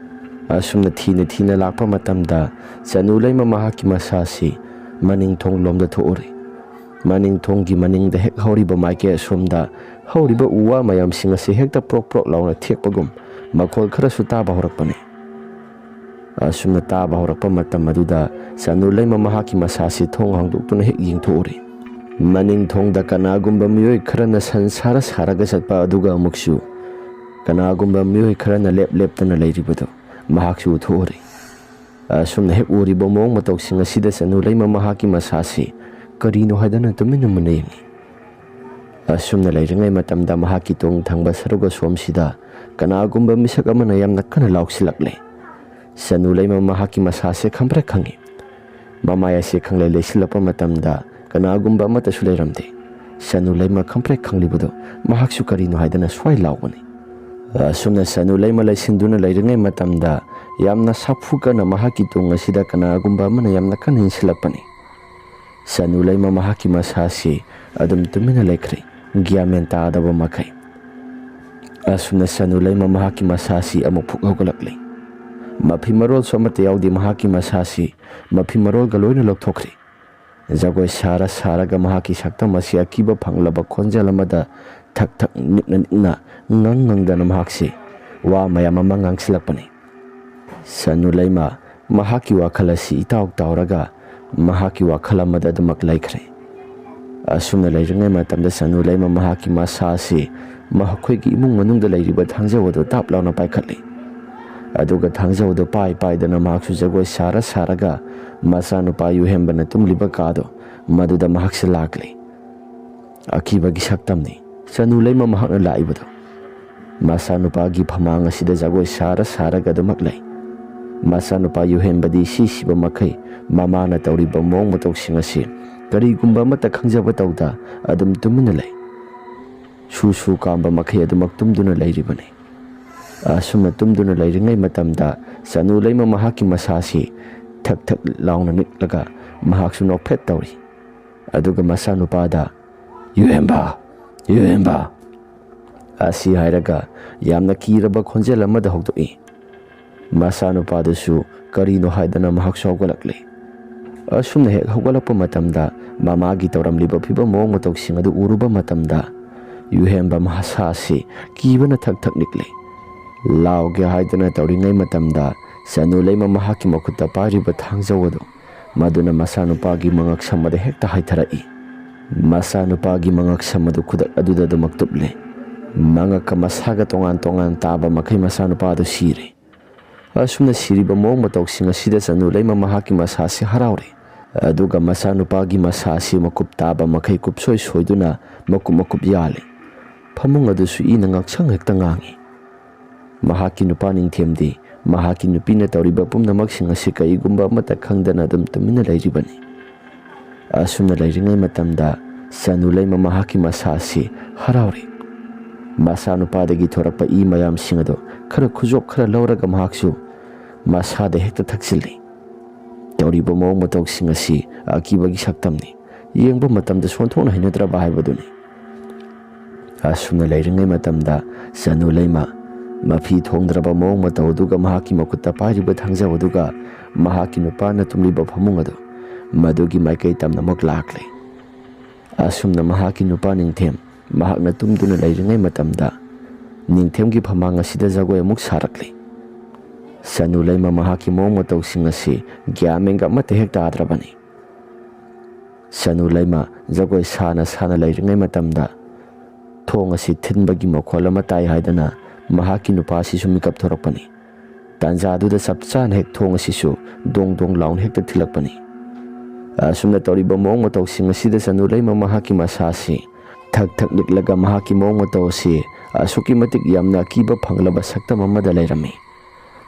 ꯑꯁꯨꯝꯅ ꯊꯤꯅ ꯊꯤꯅ ꯂꯥꯛꯄ ꯃꯇꯝꯗ ꯆꯅꯨ ꯂꯩꯃ ꯃꯍꯥꯛꯀꯤ ꯃꯁꯥꯁꯤ ꯃꯅꯤꯡ ꯊꯣꯡ ꯂꯣꯝꯗ ꯊꯣꯛꯎꯔꯦ꯫ ꯃꯅꯤꯡ ꯊꯣꯡꯒꯤ ꯃꯅꯤꯡꯗ ꯍꯦꯛ ꯍꯧꯔꯤꯕ ꯃꯥꯏꯀꯩ ꯑꯁꯣꯝꯗ ꯍꯧꯔꯤꯕ ꯎ ꯋꯥ ꯃꯌꯥꯝꯁꯤꯡ ꯑꯁꯤ ꯍꯦꯛꯇ ꯄ꯭ꯔꯣꯛ ꯄ꯭ꯔꯣꯛ ꯂꯥꯎꯅ ꯊꯦꯛꯄꯒꯨꯝ ꯃꯈꯣꯜ ꯈꯔꯁꯨ ꯇꯥꯕ ꯍꯧꯔꯛꯄꯅꯤ꯫ ꯑꯁꯨꯝꯅ ꯇꯥꯕ ꯍꯧꯔꯛꯄ ꯃꯇꯝ ꯑꯗꯨꯗ ꯆꯅꯨ ꯂꯩꯃ ꯃꯍꯥꯛꯀꯤ ꯃꯁꯥꯁꯤ ꯊꯣꯡ ꯍꯥꯡꯗꯣꯛꯇꯨꯅ ꯍꯦꯛ ꯌꯦꯡꯊꯣꯛꯎꯔꯦ꯫ ꯃꯅꯤꯡ ꯊꯣꯡꯗ ꯀꯅꯥꯒꯨꯝꯕ ꯃꯤꯑꯣꯏ ꯈꯔꯅ ꯁꯟ ꯁꯥꯔ ꯁꯥꯔꯒ ꯆꯠꯄ, ꯑꯗꯨꯒ ꯑꯃꯨꯛꯁꯨ ꯀꯅꯥꯒꯨꯝꯕ ꯃꯤꯑꯣꯏ ꯈꯔꯅ ꯂꯦꯞ ꯂꯦꯞꯇꯅ ꯂꯩꯔꯤꯕꯗꯨ ꯃꯍꯥꯛꯁꯨ ꯎꯊꯣꯛꯎꯔꯦ꯫ ꯑꯁꯨꯝꯅ ꯍꯦꯛ ꯎꯔꯤꯕ ꯃꯑꯣꯡ ꯃꯇꯧꯁꯤꯡ ꯑꯁꯤꯗ ꯆꯅꯨ ꯂꯩꯃ ꯃꯍꯥꯛꯀꯤ ꯃꯁꯥꯁꯤ ꯀꯔꯤꯅꯣ ꯍꯥꯏꯗꯅ ꯇꯨꯃꯤꯟꯅ ꯃꯨꯟꯅ ꯌꯦꯡꯉꯤ꯫ ꯑꯁꯨꯝꯅ ꯂꯩꯔꯤꯉꯩ ꯃꯇꯝꯗ ꯃꯍꯥꯛꯀꯤ ꯇꯨꯡ ꯊꯪꯕ ꯁꯔꯨꯛ ꯑꯁꯣꯝꯁꯤꯗ ꯀꯅꯥꯒꯨꯝꯕ ꯃꯤꯁꯛ ꯑꯃꯅ ꯌꯥꯝꯅ ꯀꯟꯅ ꯂꯥꯎꯁꯤꯜꯂꯛꯂꯦ꯫ ꯆꯅꯨ ꯂꯩꯃ ꯃꯍꯥꯛꯀꯤ ꯃꯁꯥꯁꯦ ꯈꯪꯄ꯭ꯔꯦꯛ ꯈꯪꯉꯤ꯫ ꯃꯃꯥꯏ ꯑꯁꯤ ꯈꯪꯂꯩ ꯂꯩꯁꯤꯜꯂꯛꯄ ꯃꯇꯝꯗ ꯀꯅꯥꯒꯨꯝꯕ ꯑꯃꯠꯇꯁꯨ ꯂꯩꯔꯝꯗꯦ꯫ ꯆꯅꯨ ꯂꯩꯃ ꯈꯪꯄ꯭ꯔꯦꯛ ꯈꯪꯂꯤꯕꯗꯨ ꯃꯍꯥꯛꯁꯨ ꯀꯔꯤꯅꯣ ꯍꯥꯏꯗꯅ ꯁ꯭ꯋꯥꯏ ꯂꯥꯎꯕꯅꯤ꯫ ꯑꯁꯨꯝꯅ ꯆꯅꯨ ꯂꯩꯃ ꯂꯩꯁꯤꯟꯗꯨꯅ ꯂꯩꯔꯤꯉꯩ ꯃꯇꯝꯗ ꯌꯥꯝꯅ ꯁꯥꯐꯨ ꯀꯟꯅ ꯃꯍꯥꯛꯀꯤ ꯇꯨꯡ ꯑꯁꯤꯗ ꯀꯅꯥꯒꯨꯝꯕ ꯑꯃꯅ ꯌꯥꯝꯅ ꯀꯟꯅ ꯏꯟꯁꯤꯜꯂꯛꯄꯅꯤ꯫ ꯆꯅꯨ ꯂꯩꯃ ꯃꯍꯥꯛꯀꯤ ꯃꯁꯥꯁꯤ ꯑꯗꯨꯝ ꯇꯨꯃꯤꯟꯅ ꯂꯩꯈ꯭ꯔꯦ, ꯒ꯭ꯌꯥꯟ ꯃꯦꯟ ꯇꯥꯗꯕ ꯃꯈꯩ꯫ ꯑꯁꯨꯝꯅ ꯆꯅꯨ ꯂꯩꯃ ꯃꯍꯥꯛꯀꯤ ꯃꯁꯥꯁꯤ ꯑꯃꯨꯛ ꯐꯨꯛ ꯍꯧꯒꯠꯂꯛꯂꯦ꯫ ꯃꯐꯤ ꯃꯔꯣꯜꯁꯨ ꯑꯃꯠꯇ ꯌꯥꯎꯗꯦ, ꯃꯍꯥꯛꯀꯤ ꯃꯁꯥꯁꯤ ꯃꯐꯤ ꯃꯔꯣꯜꯒ ꯂꯣꯏꯅ ꯂꯧꯊꯣꯛꯈ꯭ꯔꯦ꯫ ꯖꯒꯣꯏ ꯁꯥꯔ ꯁꯥꯔꯒ ꯃꯍꯥꯛꯀꯤ ꯁꯛꯇꯝ ꯑꯁꯤ ꯑꯀꯤꯕ ꯐꯪꯂꯕ ꯈꯣꯟꯖꯦꯜ ꯑꯃꯗ ꯊꯛ ꯊꯛ ꯅꯤꯛꯅ ꯅꯤꯛꯅ ꯉꯪ ꯉꯪꯗꯅ ꯃꯍꯥꯛꯁꯤ ꯋꯥ ꯃꯌꯥꯝ ꯑꯃ ꯉꯥꯡꯁꯤꯜꯂꯛꯄꯅꯤ꯫ ꯁꯅꯨ ꯂꯩꯃ ꯃꯍꯥꯛꯀꯤ ꯋꯥꯈꯜ ꯑꯁꯤ ꯏꯇꯥꯎ ꯇꯥꯎꯔꯒ ꯃꯍꯥꯛꯀꯤ ꯋꯥꯈꯜ ꯑꯃꯗ ꯑꯗꯨꯃꯛ ꯂꯩꯈ꯭ꯔꯦ꯫ ꯑꯁꯨꯝꯅ ꯂꯩꯔꯤꯉꯩ ꯃꯇꯝꯗ ꯁꯅꯨ ꯂꯩꯃ ꯃꯍꯥꯛꯀꯤ ꯃꯁꯥ ꯑꯁꯤ ꯃꯈꯣꯏꯒꯤ ꯏꯃꯨꯡ ꯃꯅꯨꯡꯗ ꯂꯩꯔꯤꯕ ꯊꯥꯡꯖꯧ ꯑꯗꯨ ꯇꯥꯞ ꯂꯥꯎꯅ ꯄꯥꯏꯈꯠꯂꯤ꯫ ꯑꯗꯨꯒ ꯊꯥꯡꯖꯧ ꯑꯗꯨ ꯄꯥꯏ ꯄꯥꯏꯗꯅ ꯃꯍꯥꯛꯁꯨ ꯖꯒꯣꯏ ꯁꯥꯔ ꯁꯥꯔꯒ ꯃꯆꯥꯅꯨꯄꯥ ꯌꯨꯍꯦꯝꯕꯅ ꯇꯨꯝꯂꯤꯕ ꯀꯥꯗꯣ ꯃꯗꯨꯗ ꯃꯍꯥꯛꯁꯦ ꯂꯥꯛꯂꯤ꯫ ꯑꯀꯤꯕꯒꯤ ꯁꯛꯇꯝꯅꯤ ꯁꯅꯨ ꯂꯩꯃ ꯃꯍꯥꯛꯅ ꯂꯥꯛꯏꯕꯗꯣ꯫ ꯃꯆꯥꯅꯨꯄꯥꯒꯤ ꯐꯃꯥꯡ ꯑꯁꯤꯗ ꯖꯒꯣꯏ ꯁꯥꯔ ꯁꯥꯔꯒ ꯑꯗꯨꯃꯛ ꯂꯩ꯫ ꯃꯆꯥꯅꯨꯄꯥ ꯌꯨꯍꯦꯝꯕꯗꯤ ꯁꯤꯁꯤꯕ ꯃꯈꯩ ꯃꯃꯥꯅ ꯇꯧꯔꯤꯕ ꯃꯑꯣꯡ ꯃꯇꯧꯁꯤꯡ ꯑꯁꯤ ꯀꯔꯤꯒꯨꯝꯕ ꯑꯃꯠꯇ ꯈꯪꯖꯕ ꯇꯧꯗ ꯑꯗꯨꯝ ꯇꯨꯃꯤꯟꯅ ꯂꯩ꯫ ꯁꯨ ꯁꯨ ꯀꯥꯝꯕ ꯃꯈꯩ ꯑꯗꯨꯃꯛ ꯇꯨꯝꯗꯨꯅ ꯂꯩꯔꯤꯕꯅꯤ꯫ ꯑꯁꯨꯝꯅ ꯇꯨꯝꯗꯨꯅ ꯂꯩꯔꯤꯉꯩ ꯃꯇꯝꯗ ꯁꯅꯨ ꯂꯩꯃ ꯃꯍꯥꯛꯀꯤ ꯃꯁꯥꯁꯤ ꯊꯛ ꯊꯛ ꯂꯥꯎꯅ ꯅꯤꯛꯂꯒ ꯃꯍꯥꯛꯁꯨ ꯅꯣꯛꯐꯦꯠ ꯇꯧꯔꯤ꯫ ꯑꯗꯨꯒ ꯃꯆꯥꯅꯨꯄꯥꯗ, "ꯌꯨꯍꯦꯝꯕ, ꯌꯨꯍꯦꯝꯕ" ꯑꯁꯤ ꯍꯥꯏꯔꯒ ꯌꯥꯝꯅ ꯀꯤꯔꯕ ꯈꯣꯟꯖꯦꯜ ꯑꯃꯗ ꯍꯧꯗꯣꯛꯏ꯫ ꯃꯆꯥꯅꯨꯄꯥꯗꯨꯁꯨ ꯀꯔꯤꯅꯣ ꯍꯥꯏꯗꯅ ꯃꯍꯥꯛꯁꯨ ꯍꯧꯒꯠꯂꯛꯂꯤ꯫ ꯑꯁꯨꯝꯅ ꯍꯦꯛ ꯍꯧꯒꯠꯂꯛꯄ ꯃꯇꯝꯗ ꯃꯃꯥꯒꯤ ꯇꯧꯔꯝꯂꯤꯕ ꯐꯤꯕꯝ ꯃꯑꯣꯡ ꯃꯇꯧꯁꯤꯡ ꯑꯗꯨ ꯎꯔꯨꯕ ꯃꯇꯝꯗ ꯌꯨꯍꯦꯝꯕ ꯃꯁꯥ ꯑꯁꯤ ꯀꯤꯕꯅ ꯊꯛ ꯊꯛ ꯅꯤꯛꯂꯤ꯫ ꯂꯥꯎꯒꯦ ꯍꯥꯏꯗꯅ ꯇꯧꯔꯤꯉꯩ ꯃꯇꯝꯗ ꯁꯅꯨ ꯂꯩꯃ ꯃꯍꯥꯛꯀꯤ ꯃꯈꯨꯠꯇ ꯄꯥꯏꯔꯤꯕ ꯊꯥꯡꯖꯧ ꯑꯗꯨ ꯃꯗꯨꯅ ꯃꯆꯥꯅꯨꯄꯥꯒꯤ ꯃꯉꯛꯁꯝ ꯑꯗꯨ ꯍꯦꯛꯇ ꯍꯥꯏꯊꯔꯛꯏ꯫ ꯃꯆꯥꯅꯨꯄꯥꯒꯤ ꯃꯉꯛꯁꯝ ꯑꯗꯨ ꯈꯨꯗꯛ ꯑꯗꯨꯗ ꯑꯗꯨꯃꯛ ꯇꯨꯞꯂꯦ꯫ ꯃꯉꯛꯀ ꯃꯁꯥꯒ ꯇꯣꯉꯥꯟ ꯇꯣꯉꯥꯟ ꯇꯥꯕ ꯃꯈꯩ ꯃꯆꯥꯅꯨꯄꯥ ꯑꯗꯨ ꯁꯤꯔꯦ꯫ ꯑꯁꯨꯝꯅ ꯁꯤꯔꯤꯕ ꯃꯑꯣꯡ ꯃꯇꯧꯁꯤꯡ ꯑꯁꯤꯗ ꯁꯅꯨ ꯂꯩꯃ ꯃꯍꯥꯛꯀꯤ ꯃꯁꯥꯁꯤ ꯍꯔꯥꯎꯔꯦ꯫ ꯑꯗꯨꯒ ꯃꯆꯥꯅꯨꯄꯥꯒꯤ ꯃꯁꯥꯁꯤ ꯃꯀꯨꯞ ꯇꯥꯕ ꯃꯈꯩ ꯀꯨꯞꯁꯣꯏ ꯁꯣꯏꯗꯨꯅ ꯃꯀꯨꯞ ꯃꯀꯨꯞ ꯌꯥꯜꯂꯦ꯫ ꯐꯃꯨꯡ ꯑꯗꯨꯁꯨ ꯏꯅ ꯉꯥꯡꯁꯪ ꯍꯦꯛꯇ ꯉꯥꯡꯉꯤ꯫ ꯃꯍꯥꯛꯀꯤ ꯅꯨꯄꯥ ꯅꯤꯡꯊꯦꯝꯗꯤ ꯃꯍꯥꯛꯀꯤ ꯅꯨꯄꯤꯅ ꯇꯧꯔꯤꯕ ꯄꯨꯝꯅꯃꯛꯁꯤꯡ ꯑꯁꯤ ꯀꯔꯤꯒꯨꯝꯕ ꯑꯃꯠꯇ ꯈꯪꯗꯅ ꯑꯗꯨꯝ ꯇꯨꯃꯤꯟꯅ ꯂꯩꯔꯤꯕꯅꯤ꯫ ꯑꯁꯨꯝꯅ ꯂꯩꯔꯤꯉꯩ ꯃꯇꯝꯗ ꯁꯅꯨ ꯂꯩꯃ ꯃꯍꯥꯛꯀꯤ ꯃꯁꯥ ꯑꯁꯤ ꯍꯔꯥꯎꯔꯤ꯫ ꯃꯆꯥꯅꯨꯄꯥꯗꯒꯤ ꯊꯣꯔꯛꯄ ꯏ ꯃꯌꯥꯝꯁꯤꯡ ꯑꯗꯨ ꯈꯔ ꯈꯨꯖꯣꯞ ꯈꯔ ꯂꯧꯔꯒ ꯃꯍꯥꯛꯁꯨ ꯃꯁꯥꯗ ꯍꯦꯛꯇ ꯊꯛꯆꯤꯜꯂꯤ꯫ ꯇꯧꯔꯤꯕ ꯃꯑꯣꯡ ꯃꯇꯧꯁꯤꯡ ꯑꯁꯤ ꯑꯀꯤꯕꯒꯤ ꯁꯛꯇꯝꯅꯤ꯫ ꯌꯦꯡꯕ ꯃꯇꯝꯗ ꯁꯣꯟꯊꯣꯛꯅ ꯍꯩꯅꯗ꯭ꯔꯕ ꯍꯥꯏꯕꯗꯨꯅꯤ꯫ ꯑꯁꯨꯝꯅ ꯂꯩꯔꯤꯉꯩ ꯃꯇꯝꯗ ꯁꯅꯨ ꯂꯩꯃ ꯃꯐꯤ ꯊꯣꯡꯗ꯭ꯔꯕ ꯃꯑꯣꯡ ꯃꯇꯧ ꯑꯗꯨꯒ ꯃꯍꯥꯛꯀꯤ ꯃꯈꯨꯠꯇ ꯄꯥꯏꯔꯤꯕ ꯊꯥꯡꯖꯧ ꯑꯗꯨꯒ ꯃꯍꯥꯛꯀꯤ ꯅꯨꯄꯥꯅ ꯇꯨꯝꯂꯤꯕ ꯐꯃꯨꯡ ꯑꯗꯨ ꯃꯗꯨꯒꯤ ꯃꯥꯏꯀꯩ ꯇꯝꯅꯃꯛ ꯂꯥꯛꯂꯦ꯫ ꯑꯁꯨꯝꯅ ꯃꯍꯥꯛꯀꯤ ꯅꯨꯄꯥ ꯅꯤꯡꯊꯦꯝ ꯃꯍꯥꯛꯅ ꯇꯨꯝꯗꯨꯅ ꯂꯩꯔꯤꯉꯩ ꯃꯇꯝꯗ ꯅꯤꯡꯊꯦꯝꯒꯤ ꯐꯃꯥꯡ ꯑꯁꯤꯗ ꯖꯒꯣꯏ ꯑꯃꯨꯛ ꯁꯥꯔꯛꯂꯤ꯫ ꯁꯅꯨ ꯂꯩꯃ ꯃꯍꯥꯛꯀꯤ ꯃꯑꯣꯡ ꯃꯇꯧꯁꯤꯡ ꯑꯁꯤ ꯒ꯭ꯌꯥꯟ ꯃꯦꯟꯒ ꯑꯃꯠꯇ ꯍꯦꯛ ꯇꯥꯗ꯭ꯔꯕꯅꯤ꯫ ꯁꯅꯨ ꯂꯩꯃ ꯖꯒꯣꯏ ꯁꯥꯅ ꯁꯥꯅ ꯂꯩꯔꯤꯉꯩ ꯃꯇꯝꯗ ꯊꯣꯡ ꯑꯁꯤ ꯊꯤꯟꯕꯒꯤ ꯃꯈꯣꯜ ꯑꯃ ꯇꯥꯏ ꯍꯥꯏꯗꯅ ꯃꯍꯥꯛꯀꯤ ꯅꯨꯄꯥ ꯑꯁꯤꯁꯨ ꯃꯤꯀꯞ ꯊꯣꯔꯛꯄꯅꯤ꯫ ꯇꯥꯟꯖꯥꯗꯨꯗ ꯆꯞ ꯆꯥꯅ ꯍꯦꯛ ꯊꯣꯡ ꯑꯁꯤꯁꯨ ꯗꯣꯡ ꯗꯣꯡ ꯂꯥꯎꯅ ꯍꯦꯛꯇ ꯊꯤꯜꯂꯛꯄꯅꯤ꯫ ꯑꯁꯨꯝꯅ ꯇꯧꯔꯤꯕ ꯃꯑꯣꯡ ꯃꯇꯧꯁꯤꯡ ꯑꯁꯤꯗ ꯁꯅꯨ ꯂꯩꯃ ꯃꯍꯥꯛꯀꯤ ꯃꯁꯥ ꯑꯁꯤ ꯊꯛ ꯊꯛ ꯅꯤꯛꯂꯒ ꯃꯍꯥꯛꯀꯤ ꯃꯑꯣꯡ ꯃꯇꯧ ꯑꯁꯤ ꯑꯁꯨꯛꯀꯤ ꯃꯇꯤꯛ ꯌꯥꯝꯅ ꯑꯀꯤꯕ ꯐꯪꯂꯕ ꯁꯛꯇꯝ ꯑꯃꯗ ꯂꯩꯔꯝꯃꯤ꯫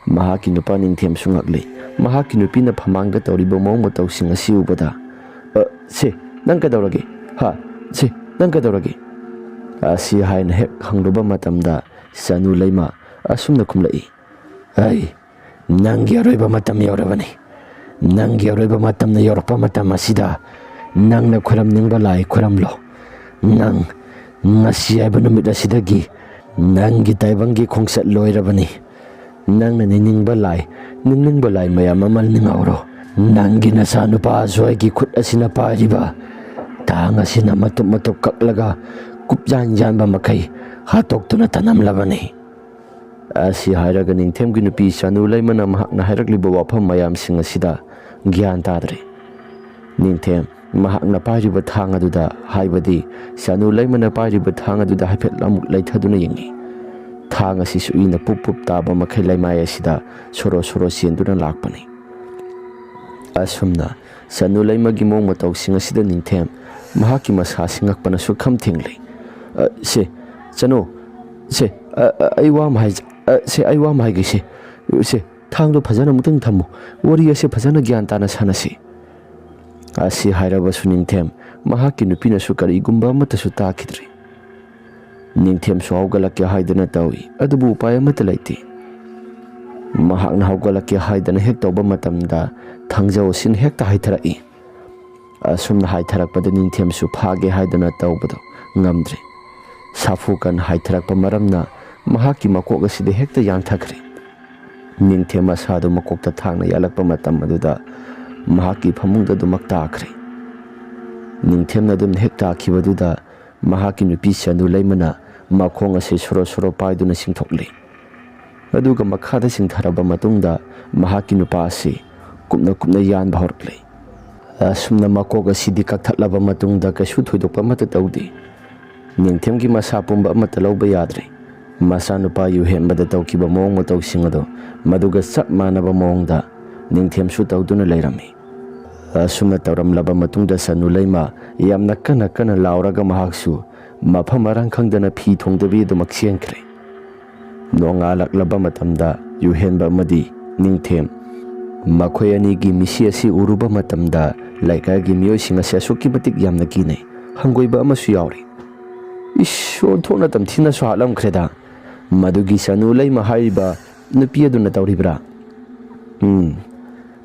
ꯃꯍꯥꯛꯀꯤ ꯅꯨꯄꯥ ꯅꯤꯡꯊꯦꯝꯁꯨ ꯉꯛꯂꯤ꯫ ꯃꯍꯥꯛꯀꯤ ꯅꯨꯄꯤꯅ ꯐꯃꯥꯡꯗ ꯇꯧꯔꯤꯕ ꯃꯑꯣꯡ ꯃꯇꯧꯁꯤꯡ ꯑꯁꯤ ꯎꯕꯗ, "ꯑ, ꯁꯦ, ꯅꯪ ꯀꯩꯗꯧꯔꯒꯦ? ꯍꯥ? ꯁꯦ, ꯅꯪ ꯀꯩꯗꯧꯔꯒꯦ?" ꯑꯁꯤ ꯍꯥꯏꯅ ꯍꯦꯛ ꯍꯪꯂꯨꯕ ꯃꯇꯝꯗ ꯁꯅꯨ ꯂꯩꯃ ꯑꯁꯨꯝꯅ ꯈꯨꯝꯂꯛꯏ, "ꯑꯩ ꯅꯪꯒꯤ ꯑꯔꯣꯏꯕ ꯃꯇꯝ ꯌꯧꯔꯕꯅꯤ꯫ ꯅꯪꯒꯤ ꯑꯔꯣꯏꯕ ꯃꯇꯝꯅ ꯌꯧꯔꯛꯄ ꯃꯇꯝ ꯑꯁꯤꯗ ꯅꯪꯅ ꯈꯨꯔꯝꯅꯤꯡꯕ ꯂꯥꯏ ꯈꯨꯔꯝꯂꯣ꯫ ꯅꯪ ꯉꯁꯤ ꯍꯥꯏꯕ ꯅꯨꯃꯤꯠ ꯑꯁꯤꯗꯒꯤ ꯅꯪꯒꯤ ꯇꯥꯏꯕꯪꯒꯤ ꯈꯣꯡꯆꯠ ꯂꯣꯏꯔꯕꯅꯤ꯫ ꯅꯪꯅ ꯅꯤꯡꯅꯤꯡꯕ ꯂꯥꯏ, ꯅꯤꯡꯅꯤꯡꯕ ꯂꯥꯏ ꯃꯌꯥꯝ ꯑꯃ ꯅꯤꯡꯍꯧꯔꯣ꯫ ꯅꯪꯒꯤ ꯅꯆꯥꯅꯨꯄꯥꯁꯨ ꯑꯩꯒꯤ ꯈꯨꯠ ꯑꯁꯤꯅ ꯄꯥꯏꯔꯤꯕ ꯊꯥꯡ ꯑꯁꯤꯅ ꯃꯇꯨꯞ ꯃꯇꯨꯞ ꯀꯛꯂꯒ ꯀꯨꯞꯌꯥꯟ ꯌꯥꯟꯕ ꯃꯈꯩ ꯍꯥꯠꯇꯣꯛꯇꯨꯅ ꯊꯅꯝꯂꯕꯅꯤ꯫" ꯑꯁꯤ ꯍꯥꯏꯔꯒ ꯅꯤꯡꯊꯦꯝꯒꯤ ꯅꯨꯄꯤ ꯁꯅꯨ ꯂꯩꯃꯅ ꯃꯍꯥꯛꯅ ꯍꯥꯏꯔꯛꯂꯤꯕ ꯋꯥꯐꯝ ꯃꯌꯥꯝꯁꯤꯡ ꯑꯁꯤꯗ ꯒ꯭ꯌꯥꯟ ꯇꯥꯗ꯭ꯔꯦ꯫ ꯅꯤꯡꯊꯦꯝ ꯃꯍꯥꯛꯅ ꯄꯥꯏꯔꯤꯕ ꯊꯥꯡ ꯑꯗꯨꯗ, ꯍꯥꯏꯕꯗꯤ ꯁꯅꯨ ꯂꯩꯃꯅ ꯄꯥꯏꯔꯤꯕ ꯊꯥꯡ ꯑꯗꯨꯗ ꯍꯥꯏꯐꯦꯠ ꯑꯃꯨꯛ ꯂꯩꯊꯗꯨꯅ ꯌꯦꯡꯉꯤ꯫ ꯊꯥꯡ ꯑꯁꯤꯁꯨ ꯏꯅ ꯄꯨꯞ ꯄꯨꯞ ꯇꯥꯕ ꯃꯈꯩ ꯂꯩꯃꯥꯏ ꯑꯁꯤꯗ ꯁꯣꯔꯣ ꯁꯣꯔꯣ ꯆꯦꯟꯗꯨꯅ ꯂꯥꯛꯄꯅꯤ꯫ ꯑꯁꯨꯝꯅ ꯁꯅꯨ ꯂꯩꯃꯒꯤ ꯃꯑꯣꯡ ꯃꯇꯧꯁꯤꯡ ꯑꯁꯤꯗ ꯅꯤꯡꯊꯦꯝ ꯃꯍꯥꯛꯀꯤ ꯃꯁꯥ ꯁꯤꯡꯉꯛꯄꯅ ꯁꯨꯛꯈꯝ ꯊꯦꯡꯂꯤ꯫ "ꯑ, ꯁꯦ, ꯆꯅꯨ, ꯁꯦ, ꯑ, ꯑ, ꯑꯩ ꯋꯥ ꯑꯃ ꯍꯥꯏꯖ-, ꯑ, ꯁꯦ, ꯑꯩ ꯋꯥ ꯑꯃ ꯍꯥꯏꯒꯦ, ꯁꯦ, ꯁꯦ, ꯊꯥꯡꯗꯣ ꯐꯖꯅ ꯑꯃꯨꯛꯇꯪ ꯊꯝꯃꯨ꯫ ꯋꯥꯔꯤ ꯑꯁꯦ ꯐꯖꯅ ꯒ꯭ꯌꯥꯟ ꯇꯥꯅ ꯁꯥꯟꯅꯁꯤ꯫" ꯑꯁꯤ ꯍꯥꯏꯔꯕꯁꯨ ꯅꯤꯡꯊꯦꯝ ꯃꯍꯥꯛꯀꯤ ꯅꯨꯄꯤꯅꯁꯨ ꯀꯔꯤꯒꯨꯝꯕ ꯑꯃꯠꯇꯁꯨ ꯇꯥꯈꯤꯗ꯭ꯔꯤ꯫ ꯅꯤꯡꯊꯦꯝꯁꯨ ꯍꯧꯒꯠꯂꯛꯀꯦ ꯍꯥꯏꯗꯅ ꯇꯧꯏ, ꯑꯗꯨꯕꯨ ꯎꯄꯥꯏ ꯑꯃꯠꯇ ꯂꯩꯇꯦ꯫ ꯃꯍꯥꯛꯅ ꯍꯧꯒꯠꯂꯛꯀꯦ ꯍꯥꯏꯗꯅ ꯍꯦꯛ ꯇꯧꯕ ꯃꯇꯝꯗ ꯊꯥꯡꯖꯧ ꯑꯁꯤꯅ ꯍꯦꯛꯇ ꯍꯥꯏꯊꯔꯛꯏ꯫ ꯑꯁꯨꯝꯅ ꯍꯥꯏꯊꯔꯛꯄꯗ ꯅꯤꯡꯊꯦꯝꯁꯨ ꯐꯥꯒꯦ ꯍꯥꯏꯗꯅ ꯇꯧꯕꯗꯨ ꯉꯝꯗ꯭ꯔꯦ꯫ ꯁꯥꯐꯨ ꯀꯟꯅ ꯍꯥꯏꯊꯔꯛꯄ ꯃꯔꯝꯅ ꯃꯍꯥꯛꯀꯤ ꯃꯀꯣꯛ ꯑꯁꯤꯗ ꯍꯦꯛꯇ ꯌꯥꯟꯊꯈ꯭ꯔꯦ꯫ ꯅꯤꯡꯊꯦꯝ ꯃꯁꯥꯗꯨ ꯃꯀꯣꯛꯇ ꯊꯥꯡꯅ ꯌꯥꯜꯂꯛꯄ ꯃꯇꯝ ꯑꯗꯨꯗ ꯃꯍꯥꯛꯀꯤ ꯐꯃꯨꯡꯗ ꯑꯗꯨꯃꯛ ꯇꯥꯈ꯭ꯔꯦ꯫ ꯅꯤꯡꯊꯦꯝꯅ ꯑꯗꯨꯝ ꯍꯦꯛ ꯇꯥꯈꯤꯕꯗꯨꯗ ꯃꯍꯥꯛꯀꯤ ꯅꯨꯄꯤ ꯁꯅꯨ ꯂꯩꯃꯅ ꯃꯈꯣꯡ ꯑꯁꯤ ꯁꯣꯔꯣ ꯁꯣꯔꯣ ꯄꯥꯏꯗꯨꯅ ꯆꯤꯡꯊꯣꯛꯂꯤ꯫ ꯑꯗꯨꯒ ꯃꯈꯥꯗ ꯆꯤꯡꯊꯔꯕ ꯃꯇꯨꯡꯗ ꯃꯍꯥꯛꯀꯤ ꯅꯨꯄꯥ ꯑꯁꯤ ꯀꯨꯞꯅ ꯀꯨꯞꯅ ꯌꯥꯟꯕ ꯍꯧꯔꯛꯂꯤ꯫ ꯑꯁꯨꯝꯅ ꯃꯀꯣꯛ ꯑꯁꯤꯗꯤ ꯀꯛꯊꯠꯂꯕ ꯃꯇꯨꯡꯗ ꯀꯩꯁꯨ ꯊꯣꯏꯗꯣꯛꯄ ꯑꯃꯠꯇ ꯇꯧꯗꯦ꯫ ꯅꯤꯡꯊꯦꯝꯒꯤ ꯃꯁꯥ ꯄꯨꯝꯕ ꯑꯃꯠꯇ ꯂꯧꯕ ꯌꯥꯗ꯭ꯔꯦ꯫ ꯃꯆꯥꯅꯨꯄꯥ ꯌꯨꯍꯦꯟꯕꯗ ꯇꯧꯈꯤꯕ ꯃꯑꯣꯡ ꯃꯇꯧꯁꯤꯡ ꯑꯗꯣ ꯃꯗꯨꯒ ꯆꯞ ꯃꯥꯟꯅꯕ ꯃꯑꯣꯡꯗ ꯅꯤꯡꯊꯦꯝꯁꯨ ꯇꯧꯗꯨꯅ ꯂꯩꯔꯝꯃꯤ꯫ ꯑꯁꯨꯝꯅ ꯇꯧꯔꯝꯂꯕ ꯃꯇꯨꯡꯗ ꯁꯅꯨ ꯂꯩꯃ ꯌꯥꯝꯅ ꯀꯟꯅ ꯀꯟꯅ ꯂꯥꯎꯔꯒ ꯃꯍꯥꯛꯁꯨ ꯃꯐꯝ ꯃꯔꯥꯡ ꯈꯪꯗꯅ ꯐꯤ ꯊꯣꯡꯗꯕꯤ ꯑꯗꯨꯃꯛ ꯆꯦꯟꯈ꯭ꯔꯦ꯫ ꯅꯣꯡꯉꯥꯜꯂꯛꯂꯕ ꯃꯇꯝꯗ ꯌꯨꯍꯦꯟꯕ ꯑꯃꯗꯤ ꯅꯤꯡꯊꯦꯝ ꯃꯈꯣꯏ ꯑꯅꯤꯒꯤ ꯃꯤꯁꯤ ꯑꯁꯤ ꯎꯔꯨꯕ ꯃꯇꯝꯗ ꯂꯩꯀꯥꯏꯒꯤ ꯃꯤꯑꯣꯏꯁꯤꯡ ꯑꯁꯤ ꯑꯁꯨꯛꯀꯤ ꯃꯇꯤꯛ ꯌꯥꯝꯅ ꯀꯤꯅꯩ꯫ ꯍꯪꯒꯣꯏꯕ ꯑꯃꯁꯨ ꯌꯥꯎꯔꯤ꯫ ꯏꯁ, ꯑꯣꯟꯊꯣꯛꯅ ꯇꯝꯊꯤꯅꯁꯨ ꯍꯥꯠꯂꯝꯈ꯭ꯔꯦꯗ꯫ ꯃꯗꯨꯒꯤ ꯁꯅꯨ ꯂꯩꯃ ꯍꯥꯏꯔꯤꯕ ꯅꯨꯄꯤ ꯑꯗꯨꯅ ꯇꯧꯔꯤꯕ꯭ꯔꯥ? ꯎꯝ,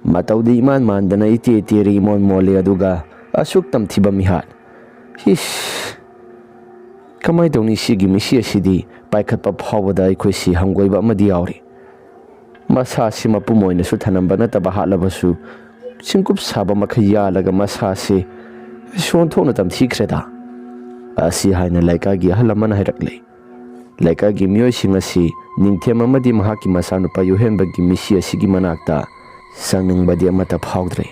ꯃꯇꯧꯗꯤ ꯏꯃꯥꯟ ꯃꯥꯟꯗꯅ ꯏꯇꯦ ꯇꯦꯔꯤ ꯏꯃꯣꯟ ꯃꯣꯜꯂꯤ, ꯑꯗꯨꯒ ꯑꯁꯨꯛ ꯇꯝꯊꯤꯕ ꯃꯤꯍꯥꯠ꯫ ꯏꯁ, ꯀꯃꯥꯏ ꯇꯧꯅꯤ? ꯁꯤꯒꯤ ꯃꯤꯁꯤ ꯑꯁꯤꯗꯤ ꯄꯥꯏꯈꯠꯄ ꯐꯥꯎꯕꯗ ꯑꯩꯈꯣꯏꯁꯤ ꯍꯪꯒꯣꯏꯕ ꯑꯃꯗꯤ ꯌꯥꯎꯔꯤ꯫ ꯃꯁꯥꯁꯤ ꯃꯄꯨꯝ ꯑꯣꯏꯅꯁꯨ ꯊꯅꯝꯕ ꯅꯠꯇꯕ ꯍꯥꯠꯂꯕꯁꯨ ꯆꯤꯡꯀꯨꯞ ꯁꯥꯕ ꯃꯈꯩ ꯌꯥꯜꯂꯒ ꯃꯁꯥꯁꯤ ꯁꯣꯟꯊꯣꯛꯅ ꯇꯝꯊꯤꯈ꯭ꯔꯦꯗ꯫ ꯑꯁꯤ ꯍꯥꯏꯅ ꯂꯩꯀꯥꯏꯒꯤ ꯑꯍꯜ ꯑꯃꯅ ꯍꯥꯏꯔꯛꯂꯦ꯫ ꯂꯩꯀꯥꯏꯒꯤ ꯃꯤꯑꯣꯏꯁꯤꯡ ꯑꯁꯤ ꯅꯤꯡꯊꯦꯝ ꯑꯃꯗꯤ ꯃꯍꯥꯛꯀꯤ ꯃꯆꯥꯅꯨꯄꯥ ꯌꯨꯍꯦꯟꯕꯒꯤ ꯃꯤꯁꯤ ꯑꯁꯤꯒꯤ ꯃꯅꯥꯛꯇ ꯆꯪꯅꯤꯡꯕꯗꯤ ꯑꯃꯠꯇ ꯐꯥꯎꯗ꯭ꯔꯦ꯫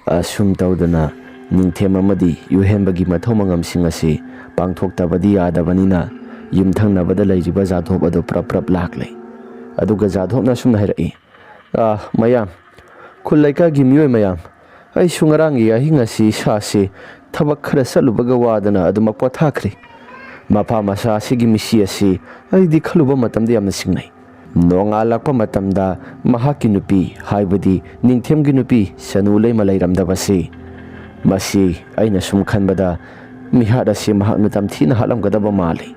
ꯑꯁꯨꯝ ꯇꯧꯗꯅ ꯅꯤꯡꯊꯦꯝ ꯑꯃꯗꯤ ꯌꯨꯍꯦꯟꯕꯒꯤ ꯃꯊꯧ ꯃꯉꯝꯁꯤꯡ ꯑꯁꯤ ꯄꯥꯡꯊꯣꯛꯇꯕꯗꯤ ꯌꯥꯗꯕꯅꯤꯅ ꯌꯨꯝꯊꯪꯅꯕꯗ ꯂꯩꯔꯤꯕ ꯖꯥꯗꯣꯞ ꯑꯗꯨ ꯄ꯭ꯔꯞ ꯄ꯭ꯔꯞ ꯂꯥꯛꯂꯦ꯫ ꯑꯗꯨꯒ ꯖꯥꯗꯣꯞꯅ ꯑꯁꯨꯝꯅ ꯍꯥꯏꯔꯛꯏ, "ꯑꯥ, ꯃꯌꯥꯝ, ꯈꯨꯜ ꯂꯩꯀꯥꯏꯒꯤ ꯃꯤꯑꯣꯏ ꯃꯌꯥꯝ, ꯑꯩꯁꯨ ꯉꯔꯥꯡꯒꯤ ꯑꯍꯤꯡ ꯑꯁꯤ ꯏꯁꯥꯁꯤ ꯊꯕꯛ ꯈꯔ ꯆꯠꯂꯨꯕꯒ ꯋꯥꯗꯅ ꯑꯗꯨꯃꯛ ꯄꯣꯊꯥꯈ꯭ꯔꯦ꯫ ꯃꯄꯥ ꯃꯆꯥ ꯑꯁꯤꯒꯤ ꯃꯤꯁꯤ ꯑꯁꯤ ꯑꯩꯗꯤ ꯈꯜꯂꯨꯕ ꯃꯇꯝꯗ ꯌꯥꯝꯅ ꯆꯤꯡꯅꯩ꯫ ꯅꯣꯡꯉꯥꯜꯂꯛꯄ ꯃꯇꯝꯗ ꯃꯍꯥꯛꯀꯤ ꯅꯨꯄꯤ, ꯍꯥꯏꯕꯗꯤ ꯅꯤꯡꯊꯦꯝꯒꯤ ꯅꯨꯄꯤ ꯁꯅꯨ ꯂꯩꯃ ꯂꯩꯔꯝꯗꯕꯁꯤ, ꯃꯁꯤ ꯑꯩꯅ ꯁꯨꯝ ꯈꯟꯕꯗ ꯃꯤꯍꯥꯠ ꯑꯁꯤ ꯃꯍꯥꯛꯅ ꯇꯝꯊꯤꯅ ꯍꯥꯠꯂꯝꯒꯗꯕ ꯃꯥꯜꯂꯤ꯫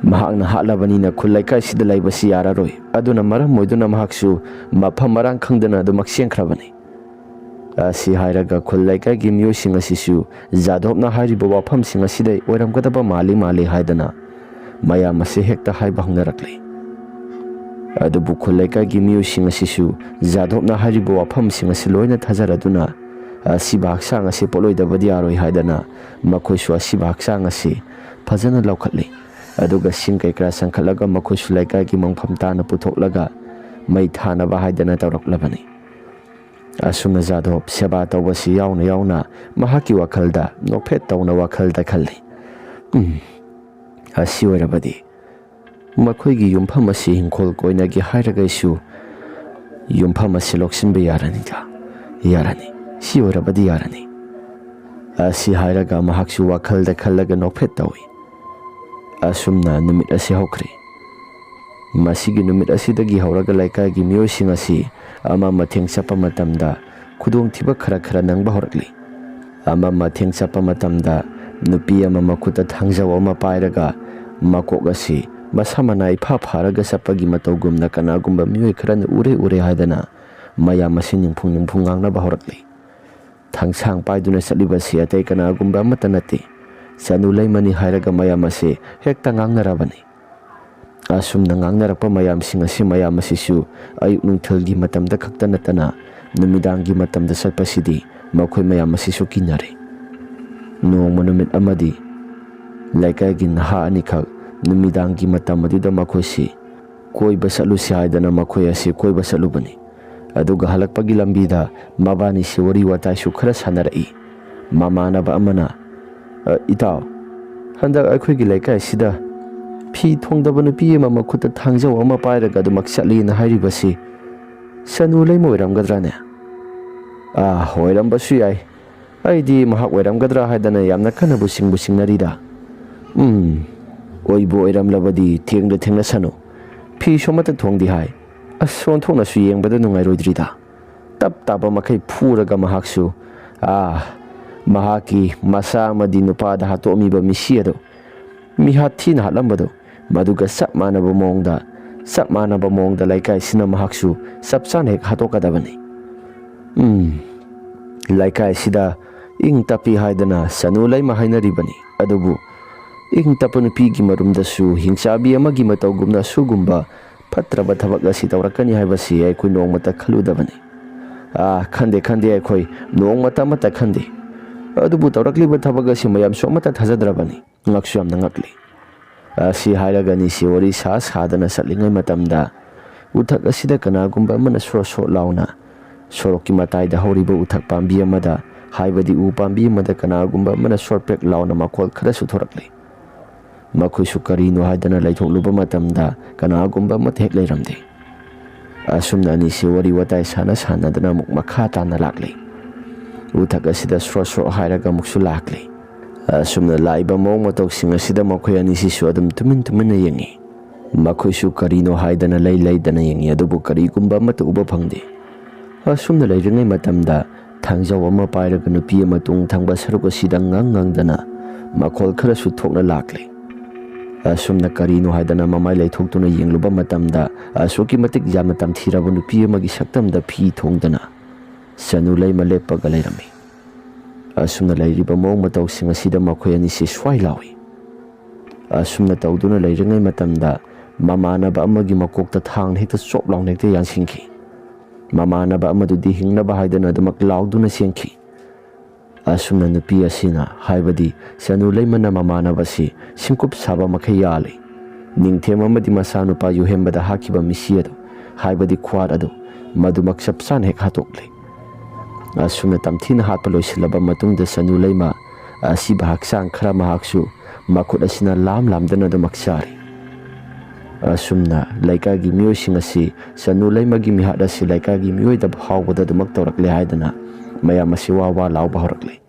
ꯃꯍꯥꯛꯅ ꯍꯥꯠꯂꯕꯅꯤꯅ ꯈꯨꯜ ꯂꯩꯀꯥꯏꯁꯤꯗ ꯂꯩꯕꯁꯤ ꯌꯥꯔꯔꯣꯏ꯫ ꯑꯗꯨꯅ ꯃꯔꯝ ꯑꯣꯏꯗꯨꯅ ꯃꯍꯥꯛꯁꯨ ꯃꯐꯝ ꯃꯔꯥꯡ ꯈꯪꯗꯅ ꯑꯗꯨꯃꯛ ꯆꯦꯟꯈ꯭ꯔꯕꯅꯤ꯫" ꯑꯁꯤ ꯍꯥꯏꯔꯒ ꯈꯨꯜ ꯂꯩꯀꯥꯏꯒꯤ ꯃꯤꯑꯣꯏꯁꯤꯡ ꯑꯁꯤꯁꯨ ꯖꯥꯗꯣꯞꯅ ꯍꯥꯏꯔꯤꯕ ꯋꯥꯐꯝꯁꯤꯡ ꯑꯁꯤꯗ ꯑꯣꯏꯔꯝꯒꯗꯕ ꯃꯥꯜꯂꯤ ꯃꯥꯜꯂꯤ ꯍꯥꯏꯗꯅ ꯃꯌꯥꯝ ꯑꯁꯤ ꯍꯦꯛꯇ ꯍꯥꯏꯕ ꯍꯧꯅꯔꯛꯂꯤ꯫ ꯑꯗꯨꯕꯨ ꯈꯨꯜ ꯂꯩꯀꯥꯏꯒꯤ ꯃꯤꯑꯣꯏꯁꯤꯡ ꯑꯁꯤꯁꯨ ꯖꯥꯗꯣꯞꯅ ꯍꯥꯏꯔꯤꯕ ꯋꯥꯐꯝꯁꯤꯡ ꯑꯁꯤ ꯂꯣꯏꯅ ꯊꯥꯖꯔꯗꯨꯅ ꯑꯁꯤꯕ ꯍꯛꯆꯥꯡ ꯑꯁꯤ ꯄꯣꯠꯂꯣꯏꯗꯕꯗꯤ ꯌꯥꯔꯣꯏ ꯍꯥꯏꯗꯅ ꯃꯈꯣꯏꯁꯨ ꯑꯁꯤꯕ ꯍꯛꯆꯥꯡ ꯑꯁꯤ ꯐꯖꯅ ꯂꯧꯈꯠꯂꯤ꯫ ꯑꯗꯨꯒ ꯁꯤꯡ ꯀꯩꯀꯔꯥ ꯆꯪꯈꯠꯂꯒ ꯃꯈꯣꯏꯁꯨ ꯂꯩꯀꯥꯏꯒꯤ ꯃꯪꯐꯝ ꯇꯥꯅ ꯄꯨꯊꯣꯛꯂꯒ ꯃꯩ ꯊꯥꯅꯕ ꯍꯥꯏꯗꯅ ꯇꯧꯔꯛꯂꯕꯅꯤ꯫ ꯑꯁꯨꯝꯅ ꯖꯥꯗꯣꯞ ꯁꯦꯕꯥ ꯇꯧꯕꯁꯤ ꯌꯥꯎꯅ ꯌꯥꯎꯅ ꯃꯍꯥꯛꯀꯤ ꯋꯥꯈꯜꯗ ꯅꯣꯛꯐꯦꯠ ꯇꯧꯅ ꯋꯥꯈꯜꯗ ꯈꯜꯂꯤ, "ꯎꯝ, ꯑꯁꯤ ꯑꯣꯏꯔꯕꯗꯤ ꯃꯈꯣꯏꯒꯤ ꯌꯨꯝꯐꯝ ꯑꯁꯤ ꯍꯤꯡꯈꯣꯜ ꯀꯣꯏꯅꯒꯦ ꯍꯥꯏꯔꯒꯁꯨ ꯌꯨꯝꯐꯝ ꯑꯁꯤ ꯂꯧꯁꯤꯟꯕ ꯌꯥꯔꯅꯤꯗ, ꯌꯥꯔꯅꯤ, ꯁꯤ ꯑꯣꯏꯔꯕꯗꯤ ꯌꯥꯔꯅꯤ"꯫ ꯑꯁꯤ ꯍꯥꯏꯔꯒ ꯃꯍꯥꯛꯁꯨ ꯋꯥꯈꯜꯗ ꯈꯜꯂꯒ ꯅꯣꯛꯐꯦꯠ ꯇꯧꯏ꯫ ꯑꯁꯨꯝꯅ ꯅꯨꯃꯤꯠ ꯑꯁꯤ ꯍꯧꯈ꯭ꯔꯦ꯫ ꯃꯁꯤꯒꯤ ꯅꯨꯃꯤꯠ ꯑꯁꯤꯗꯒꯤ ꯍꯧꯔꯒ ꯂꯩꯀꯥꯏꯒꯤ ꯃꯤꯑꯣꯏꯁꯤꯡ ꯑꯁꯤ ꯑꯃ ꯃꯊꯦꯡ ꯆꯠꯄ ꯃꯇꯝꯗ ꯈꯨꯗꯣꯡꯊꯤꯕ ꯈꯔ ꯈꯔ ꯅꯪꯕ ꯍꯧꯔꯛꯂꯤ꯫ ꯑꯃ ꯃꯊꯦꯡ ꯆꯠꯄ ꯃꯇꯝꯗ ꯅꯨꯄꯤ ꯑꯃ ꯃꯈꯨꯠꯇ ꯊꯥꯡꯖꯧ ꯑꯃ ꯄꯥꯏꯔꯒ ꯃꯀꯣꯛ ꯑꯁꯤ ꯃꯁꯥ ꯃꯅꯥ ꯏꯐꯥ ꯐꯥꯔꯒ ꯆꯠꯄꯒꯤ ꯃꯇꯧꯒꯨꯝꯅ ꯀꯅꯥꯒꯨꯝꯕ ꯃꯤꯑꯣꯏ ꯈꯔꯅ ꯎꯔꯦ ꯎꯔꯦ ꯍꯥꯏꯗꯅ ꯃꯌꯥꯝ ꯑꯁꯤ ꯅꯤꯡꯐꯨꯡ ꯅꯤꯡꯐꯨꯡ ꯉꯥꯡꯅꯕ ꯍꯧꯔꯛꯂꯤ꯫ ꯊꯥꯡꯁꯥꯡ ꯄꯥꯏꯗꯨꯅ ꯆꯠꯂꯤꯕꯁꯤ ꯑꯇꯩ ꯀꯅꯥꯒꯨꯝꯕ ꯑꯃꯠꯇ ꯅꯠꯇꯦ, ꯆꯅꯨ ꯂꯩꯃꯅꯤ ꯍꯥꯏꯔꯒ ꯃꯌꯥꯝ ꯑꯁꯤ ꯍꯦꯛꯇ ꯉꯥꯡꯅꯔꯕꯅꯤ꯫ ꯑꯁꯨꯝꯅ ꯉꯥꯡꯅꯔꯛꯄ ꯃꯌꯥꯝꯁꯤꯡ ꯑꯁꯤ, ꯃꯌꯥꯝ ꯑꯁꯤꯁꯨ ꯑꯌꯨꯛ ꯅꯨꯡꯊꯤꯜꯒꯤ ꯃꯇꯝꯗ ꯈꯛꯇ ꯅꯠꯇꯅ ꯅꯨꯃꯤꯗꯥꯡꯒꯤ ꯃꯇꯝꯗ ꯆꯠꯄꯁꯤꯗꯤ ꯃꯈꯣꯏ ꯃꯌꯥꯝ ꯑꯁꯤꯁꯨ ꯀꯤꯅꯔꯦ꯫ ꯅꯣꯡꯃ ꯅꯨꯃꯤꯠ ꯑꯃꯗꯤ ꯂꯩꯀꯥꯏꯒꯤ ꯅꯍꯥ ꯑꯅꯤꯈꯛ ꯅꯨꯃꯤꯗꯥꯡꯒꯤ ꯃꯇꯝ ꯑꯗꯨꯗ ꯃꯈꯣꯏꯁꯤ ꯀꯣꯏꯕ ꯆꯠꯂꯨꯁꯤ ꯍꯥꯏꯗꯅ ꯃꯈꯣꯏ ꯑꯁꯤ ꯀꯣꯏꯕ ꯆꯠꯂꯨꯕꯅꯤ꯫ ꯑꯗꯨꯒ ꯍꯜꯂꯛꯄꯒꯤ ꯂꯝꯕꯤꯗ ꯃꯕꯥꯅꯤꯁꯤ ꯋꯥꯔꯤ ꯋꯥꯇꯥꯏꯁꯨ ꯈꯔ ꯁꯥꯟꯅꯔꯛꯏ꯫ ꯃꯃꯥꯟꯅꯕ ꯑꯃꯅ, "ꯑ, ꯏꯇꯥꯎ, ꯍꯟꯗꯛ ꯑꯩꯈꯣꯏꯒꯤ ꯂꯩꯀꯥꯏꯁꯤꯗ ꯐꯤ ꯊꯣꯡꯗꯕ ꯅꯨꯄꯤ ꯑꯃ ꯃꯈꯨꯠꯇ ꯊꯥꯡꯖꯧ ꯑꯃ ꯄꯥꯏꯔꯒ ꯑꯗꯨꯃꯛ ꯆꯠꯂꯤꯅ ꯍꯥꯏꯔꯤꯕꯁꯤ ꯁꯅꯨ ꯂꯩꯃ ꯑꯣꯏꯔꯝꯒꯗ꯭ꯔꯥꯅꯦ?" "ꯑꯥ, ꯑꯣꯏꯔꯝꯕꯁꯨ ꯌꯥꯏ꯫ ꯑꯩꯗꯤ ꯃꯍꯥꯛ ꯑꯣꯏꯔꯝꯒꯗ꯭ꯔꯥ ꯍꯥꯏꯗꯅ ꯌꯥꯝꯅ ꯀꯟꯅꯕꯨ ꯆꯤꯡꯕꯨ ꯆꯤꯡꯅꯔꯤꯗ꯫ ꯎꯝ, ꯑꯣꯏꯕꯨ ꯑꯣꯏꯔꯝꯂꯕꯗꯤ ꯊꯦꯡꯗ ꯊꯦꯡꯅꯁꯅꯨ꯫ ꯐꯤꯁꯨ ꯑꯃꯠꯇ ꯊꯣꯡꯗꯦ ꯍꯥꯏ꯫ ꯑꯁ, ꯑꯣꯟꯊꯣꯛꯅꯁꯨ ꯌꯦꯡꯕꯗ ꯅꯨꯡꯉꯥꯏꯔꯣꯏꯗ꯭ꯔꯤꯗ"꯫ ꯇꯞ ꯇꯥꯕ ꯃꯈꯩ ꯐꯨꯔꯒ ꯃꯍꯥꯛꯁꯨ, ꯑꯥ, ꯃꯍꯥꯛꯀꯤ ꯃꯆꯥ ꯑꯃꯗꯤ ꯅꯨꯄꯥꯗ ꯍꯥꯠꯇꯣꯛꯑꯝꯃꯤꯕ ꯃꯤꯁꯤ ꯑꯗꯨ ꯃꯤꯍꯥꯠ ꯊꯤꯅ ꯍꯥꯠꯂꯝꯕꯗꯨ ꯃꯗꯨꯒ ꯆꯞ ꯃꯥꯟꯅꯕ ꯃꯑꯣꯡꯗ, ꯆꯞ ꯃꯥꯟꯅꯕ ꯃꯑꯣꯡꯗ ꯂꯩꯀꯥꯏꯁꯤꯅ ꯃꯍꯥꯛꯁꯨ ꯆꯞ ꯆꯥꯅ ꯍꯦꯛ ꯍꯥꯠꯇꯣꯛꯀꯗꯕꯅꯤ꯫ ꯎꯝ, ꯂꯩꯀꯥꯏꯁꯤꯗ ꯏꯪ ꯇꯞꯄꯤ ꯍꯥꯏꯗꯅ ꯁꯅꯨ ꯂꯩꯃ ꯍꯥꯏꯅꯔꯤꯕꯅꯤ꯫ ꯑꯗꯨꯕꯨ ꯏꯪ ꯇꯞꯄ ꯅꯨꯄꯤꯒꯤ ꯃꯔꯨꯝꯗꯁꯨ ꯍꯤꯡꯆꯥꯕꯤ ꯑꯃꯒꯤ ꯃꯇꯧꯒꯨꯝꯅ ꯑꯁꯤꯒꯨꯝꯕ ꯐꯠꯇ꯭ꯔꯕ ꯊꯕꯛ ꯑꯁꯤ ꯇꯧꯔꯛꯀꯅꯤ ꯍꯥꯏꯕꯁꯤ ꯑꯩꯈꯣꯏ ꯅꯣꯡꯃꯇ ꯈꯜꯂꯨꯗꯕꯅꯤ꯫ ꯑꯥ, ꯈꯟꯗꯦ, ꯈꯟꯗꯦ, ꯑꯩꯈꯣꯏ ꯅꯣꯡꯃꯇ ꯑꯃꯠꯇ ꯈꯟꯗꯦ꯫ ꯑꯗꯨꯕꯨ ꯇꯧꯔꯛꯂꯤꯕ ꯊꯕꯛ ꯑꯁꯤ ꯃꯌꯥꯝꯁꯨ ꯑꯃꯠꯇ ꯊꯥꯖꯗ꯭ꯔꯕꯅꯤ꯫ ꯉꯛꯁꯨ ꯌꯥꯝꯅ ꯉꯛꯂꯤ꯫ ꯑꯁꯤ ꯍꯥꯏꯔꯒ ꯑꯅꯤꯁꯤ ꯋꯥꯔꯤ ꯁꯥ ꯁꯥꯗꯅ ꯆꯠꯂꯤꯉꯩ ꯃꯇꯝꯗ, ꯎꯊꯛ ꯑꯁꯤꯗ ꯀꯅꯥꯒꯨꯝꯕ ꯑꯃꯅ ꯁ꯭ꯔꯣꯠ ꯁ꯭ꯔꯣꯠ ꯂꯥꯎꯅ ꯁꯣꯔꯣꯛꯀꯤ ꯃꯇꯥꯏꯗ ꯍꯧꯔꯤꯕ ꯎꯊꯛ ꯄꯥꯝꯕꯤ ꯑꯃꯗ, ꯍꯥꯏꯕꯗꯤ ꯎ ꯄꯥꯝꯕꯤ ꯑꯃꯗ ꯀꯅꯥꯒꯨꯝꯕ ꯑꯃꯅ ꯁ꯭ꯔꯣꯠ ꯄ꯭ꯔꯦꯛ ꯂꯥꯎꯅ ꯃꯈꯣꯜ ꯈꯔꯁꯨ ꯊꯣꯔꯛꯂꯤ꯫ ꯃꯈꯣꯏꯁꯨ ꯀꯔꯤꯅꯣ ꯍꯥꯏꯗꯅ ꯂꯩꯊꯣꯛꯂꯨꯕ ꯃꯇꯝꯗ, ꯀꯅꯥꯒꯨꯝꯕ ꯑꯃꯠꯇ ꯍꯦꯛ ꯂꯩꯔꯝꯗꯦ꯫ ꯑꯁꯨꯝꯅ ꯑꯅꯤꯁꯤ ꯋꯥꯔꯤ ꯋꯥꯇꯥꯏ ꯁꯥꯟꯅ ꯁꯥꯟꯅꯗꯨꯅ ꯑꯃꯨꯛ ꯃꯈꯥ ꯇꯥꯅ ꯂꯥꯛꯂꯤ꯫ ꯎꯊꯛ ꯑꯁꯤꯗ ꯁ꯭ꯔꯣꯠ ꯁ꯭ꯔꯣꯠ ꯍꯥꯏꯔꯒ ꯑꯃꯨꯛꯁꯨ ꯂꯥꯛꯂꯤ꯫ ꯑꯁꯨꯝꯅ ꯂꯥꯛꯏꯕ ꯃꯑꯣꯡ ꯃꯇꯧꯁꯤꯡ ꯑꯁꯤꯗ ꯃꯈꯣꯏ ꯑꯅꯤꯁꯤꯁꯨ ꯑꯗꯨꯝ ꯇꯨꯃꯤꯟ ꯇꯨꯃꯤꯟꯅ ꯌꯦꯡꯉꯤ꯫ ꯃꯈꯣꯏꯁꯨ ꯀꯔꯤꯅꯣ ꯍꯥꯏꯗꯅ ꯂꯩ ꯂꯩꯗꯅ ꯌꯦꯡꯉꯤ, ꯑꯗꯨꯕꯨ ꯀꯔꯤꯒꯨꯝꯕ ꯑꯃꯠꯇ ꯎꯕ ꯐꯪꯗꯦ꯫ ꯑꯁꯨꯝꯅ ꯂꯩꯔꯤꯉꯩ ꯃꯇꯝꯗ, ꯊꯥꯡꯖꯧ ꯑꯃ ꯄꯥꯏꯔꯒ ꯅꯨꯄꯤ ꯑꯃ ꯇꯨꯡ ꯊꯪꯕ ꯁꯔꯨꯛ ꯑꯁꯤꯗ ꯉꯪ ꯉꯪꯗꯅ ꯃꯈꯣꯜ ꯈꯔꯁꯨ ꯊꯣꯛꯅ ꯂꯥꯛꯂꯦ꯫ ꯑꯁꯨꯝꯅ ꯀꯔꯤꯅꯣ ꯍꯥꯏꯗꯅ ꯃꯃꯥꯏ ꯂꯩꯊꯣꯛꯇꯨꯅ ꯌꯦꯡꯂꯨꯕ ꯃꯇꯝꯗ, ꯑꯁꯨꯛꯀꯤ ꯃꯇꯤꯛ ꯌꯥꯝꯅ ꯇꯝꯊꯤꯔꯕ ꯅꯨꯄꯤ ꯑꯃꯒꯤ ꯁꯛꯇꯝꯗ ꯐꯤ ꯊꯣꯡꯗꯅ ꯁꯅꯨ ꯂꯩꯃ ꯂꯦꯞꯄꯒ ꯂꯩꯔꯝꯃꯤ꯫ ꯑꯁꯨꯝꯅ ꯂꯩꯔꯤꯕ ꯃꯑꯣꯡ ꯃꯇꯧꯁꯤꯡ ꯑꯁꯤꯗ ꯃꯈꯣꯏ ꯑꯅꯤꯁꯤ ꯁ꯭ꯋꯥꯏ ꯂꯥꯎꯏ꯫ ꯑꯁꯨꯝꯅ ꯇꯧꯗꯨꯅ ꯂꯩꯔꯤꯉꯩ ꯃꯇꯝꯗ, ꯃꯃꯥꯟꯅꯕ ꯑꯃꯒꯤ ꯃꯀꯣꯛꯇ ꯊꯥꯡꯅ ꯍꯦꯛꯇ ꯆꯣꯞ ꯂꯥꯎꯅ ꯍꯦꯛꯇ ꯌꯥꯟꯁꯤꯟꯈꯤ꯫ ꯃꯃꯥꯟꯅꯕ ꯑꯃꯗꯨꯗꯤ ꯍꯤꯡꯅꯕ ꯍꯥꯏꯗꯅ ꯑꯗꯨꯃꯛ ꯂꯥꯎꯗꯨꯅ ꯆꯦꯟꯈꯤ꯫ ꯑꯁꯨꯝꯅ ꯅꯨꯄꯤ ꯑꯁꯤꯅ, ꯍꯥꯏꯕꯗꯤ ꯁꯅꯨ ꯂꯩꯃꯅ ꯃꯃꯥꯟꯅꯕꯁꯤ ꯁꯤꯡꯀꯨꯞ ꯁꯥꯕ ꯃꯈꯩ ꯌꯥꯜꯂꯤ꯫ ꯅꯤꯡꯊꯦꯝ ꯑꯃꯗꯤ ꯃꯆꯥꯅꯨꯄꯥ ꯌꯨꯍꯦꯟꯕꯗ ꯍꯥꯠꯈꯤꯕ ꯃꯤꯁꯤ ꯑꯗꯨ, ꯍꯥꯏꯕꯗꯤ ꯈ꯭ꯋꯥꯠ ꯑꯗꯨ, ꯃꯗꯨꯃꯛ ꯆꯞ ꯆꯥꯅ ꯍꯦꯛ ꯍꯥꯠꯇꯣꯛꯂꯤ꯫ ꯑꯁꯨꯝꯅ ꯇꯝꯊꯤꯅ ꯍꯥꯠꯄ ꯂꯣꯏꯁꯤꯜꯂꯕ ꯃꯇꯨꯡꯗ ꯁꯅꯨ ꯂꯩꯃ ꯑꯁꯤꯕ ꯍꯛꯆꯥꯡ ꯈꯔ ꯃꯍꯥꯛꯁꯨ ꯃꯈꯨꯠ ꯑꯁꯤꯅ ꯂꯥꯝ ꯂꯥꯝꯗꯅ ꯑꯗꯨꯃꯛ ꯆꯥꯔꯤ꯫ ꯑꯁꯨꯝꯅ ꯂꯩꯀꯥꯏꯒꯤ ꯃꯤꯑꯣꯏꯁꯤꯡ ꯑꯁꯤ ꯁꯅꯨ ꯂꯩꯃꯒꯤ ꯃꯤꯍꯥꯠ ꯑꯁꯤ ꯂꯩꯀꯥꯏꯒꯤ ꯃꯤꯑꯣꯏꯗ ꯐꯥꯎꯕꯗ ꯑꯗꯨꯃꯛ ꯇꯧꯔꯛꯂꯦ ꯍꯥꯏꯗꯅ ꯃꯌꯥꯝ ꯑꯁꯤ ꯋꯥ ꯋꯥ ꯂꯥꯎꯕ ꯍꯧꯔꯛꯂꯦ꯫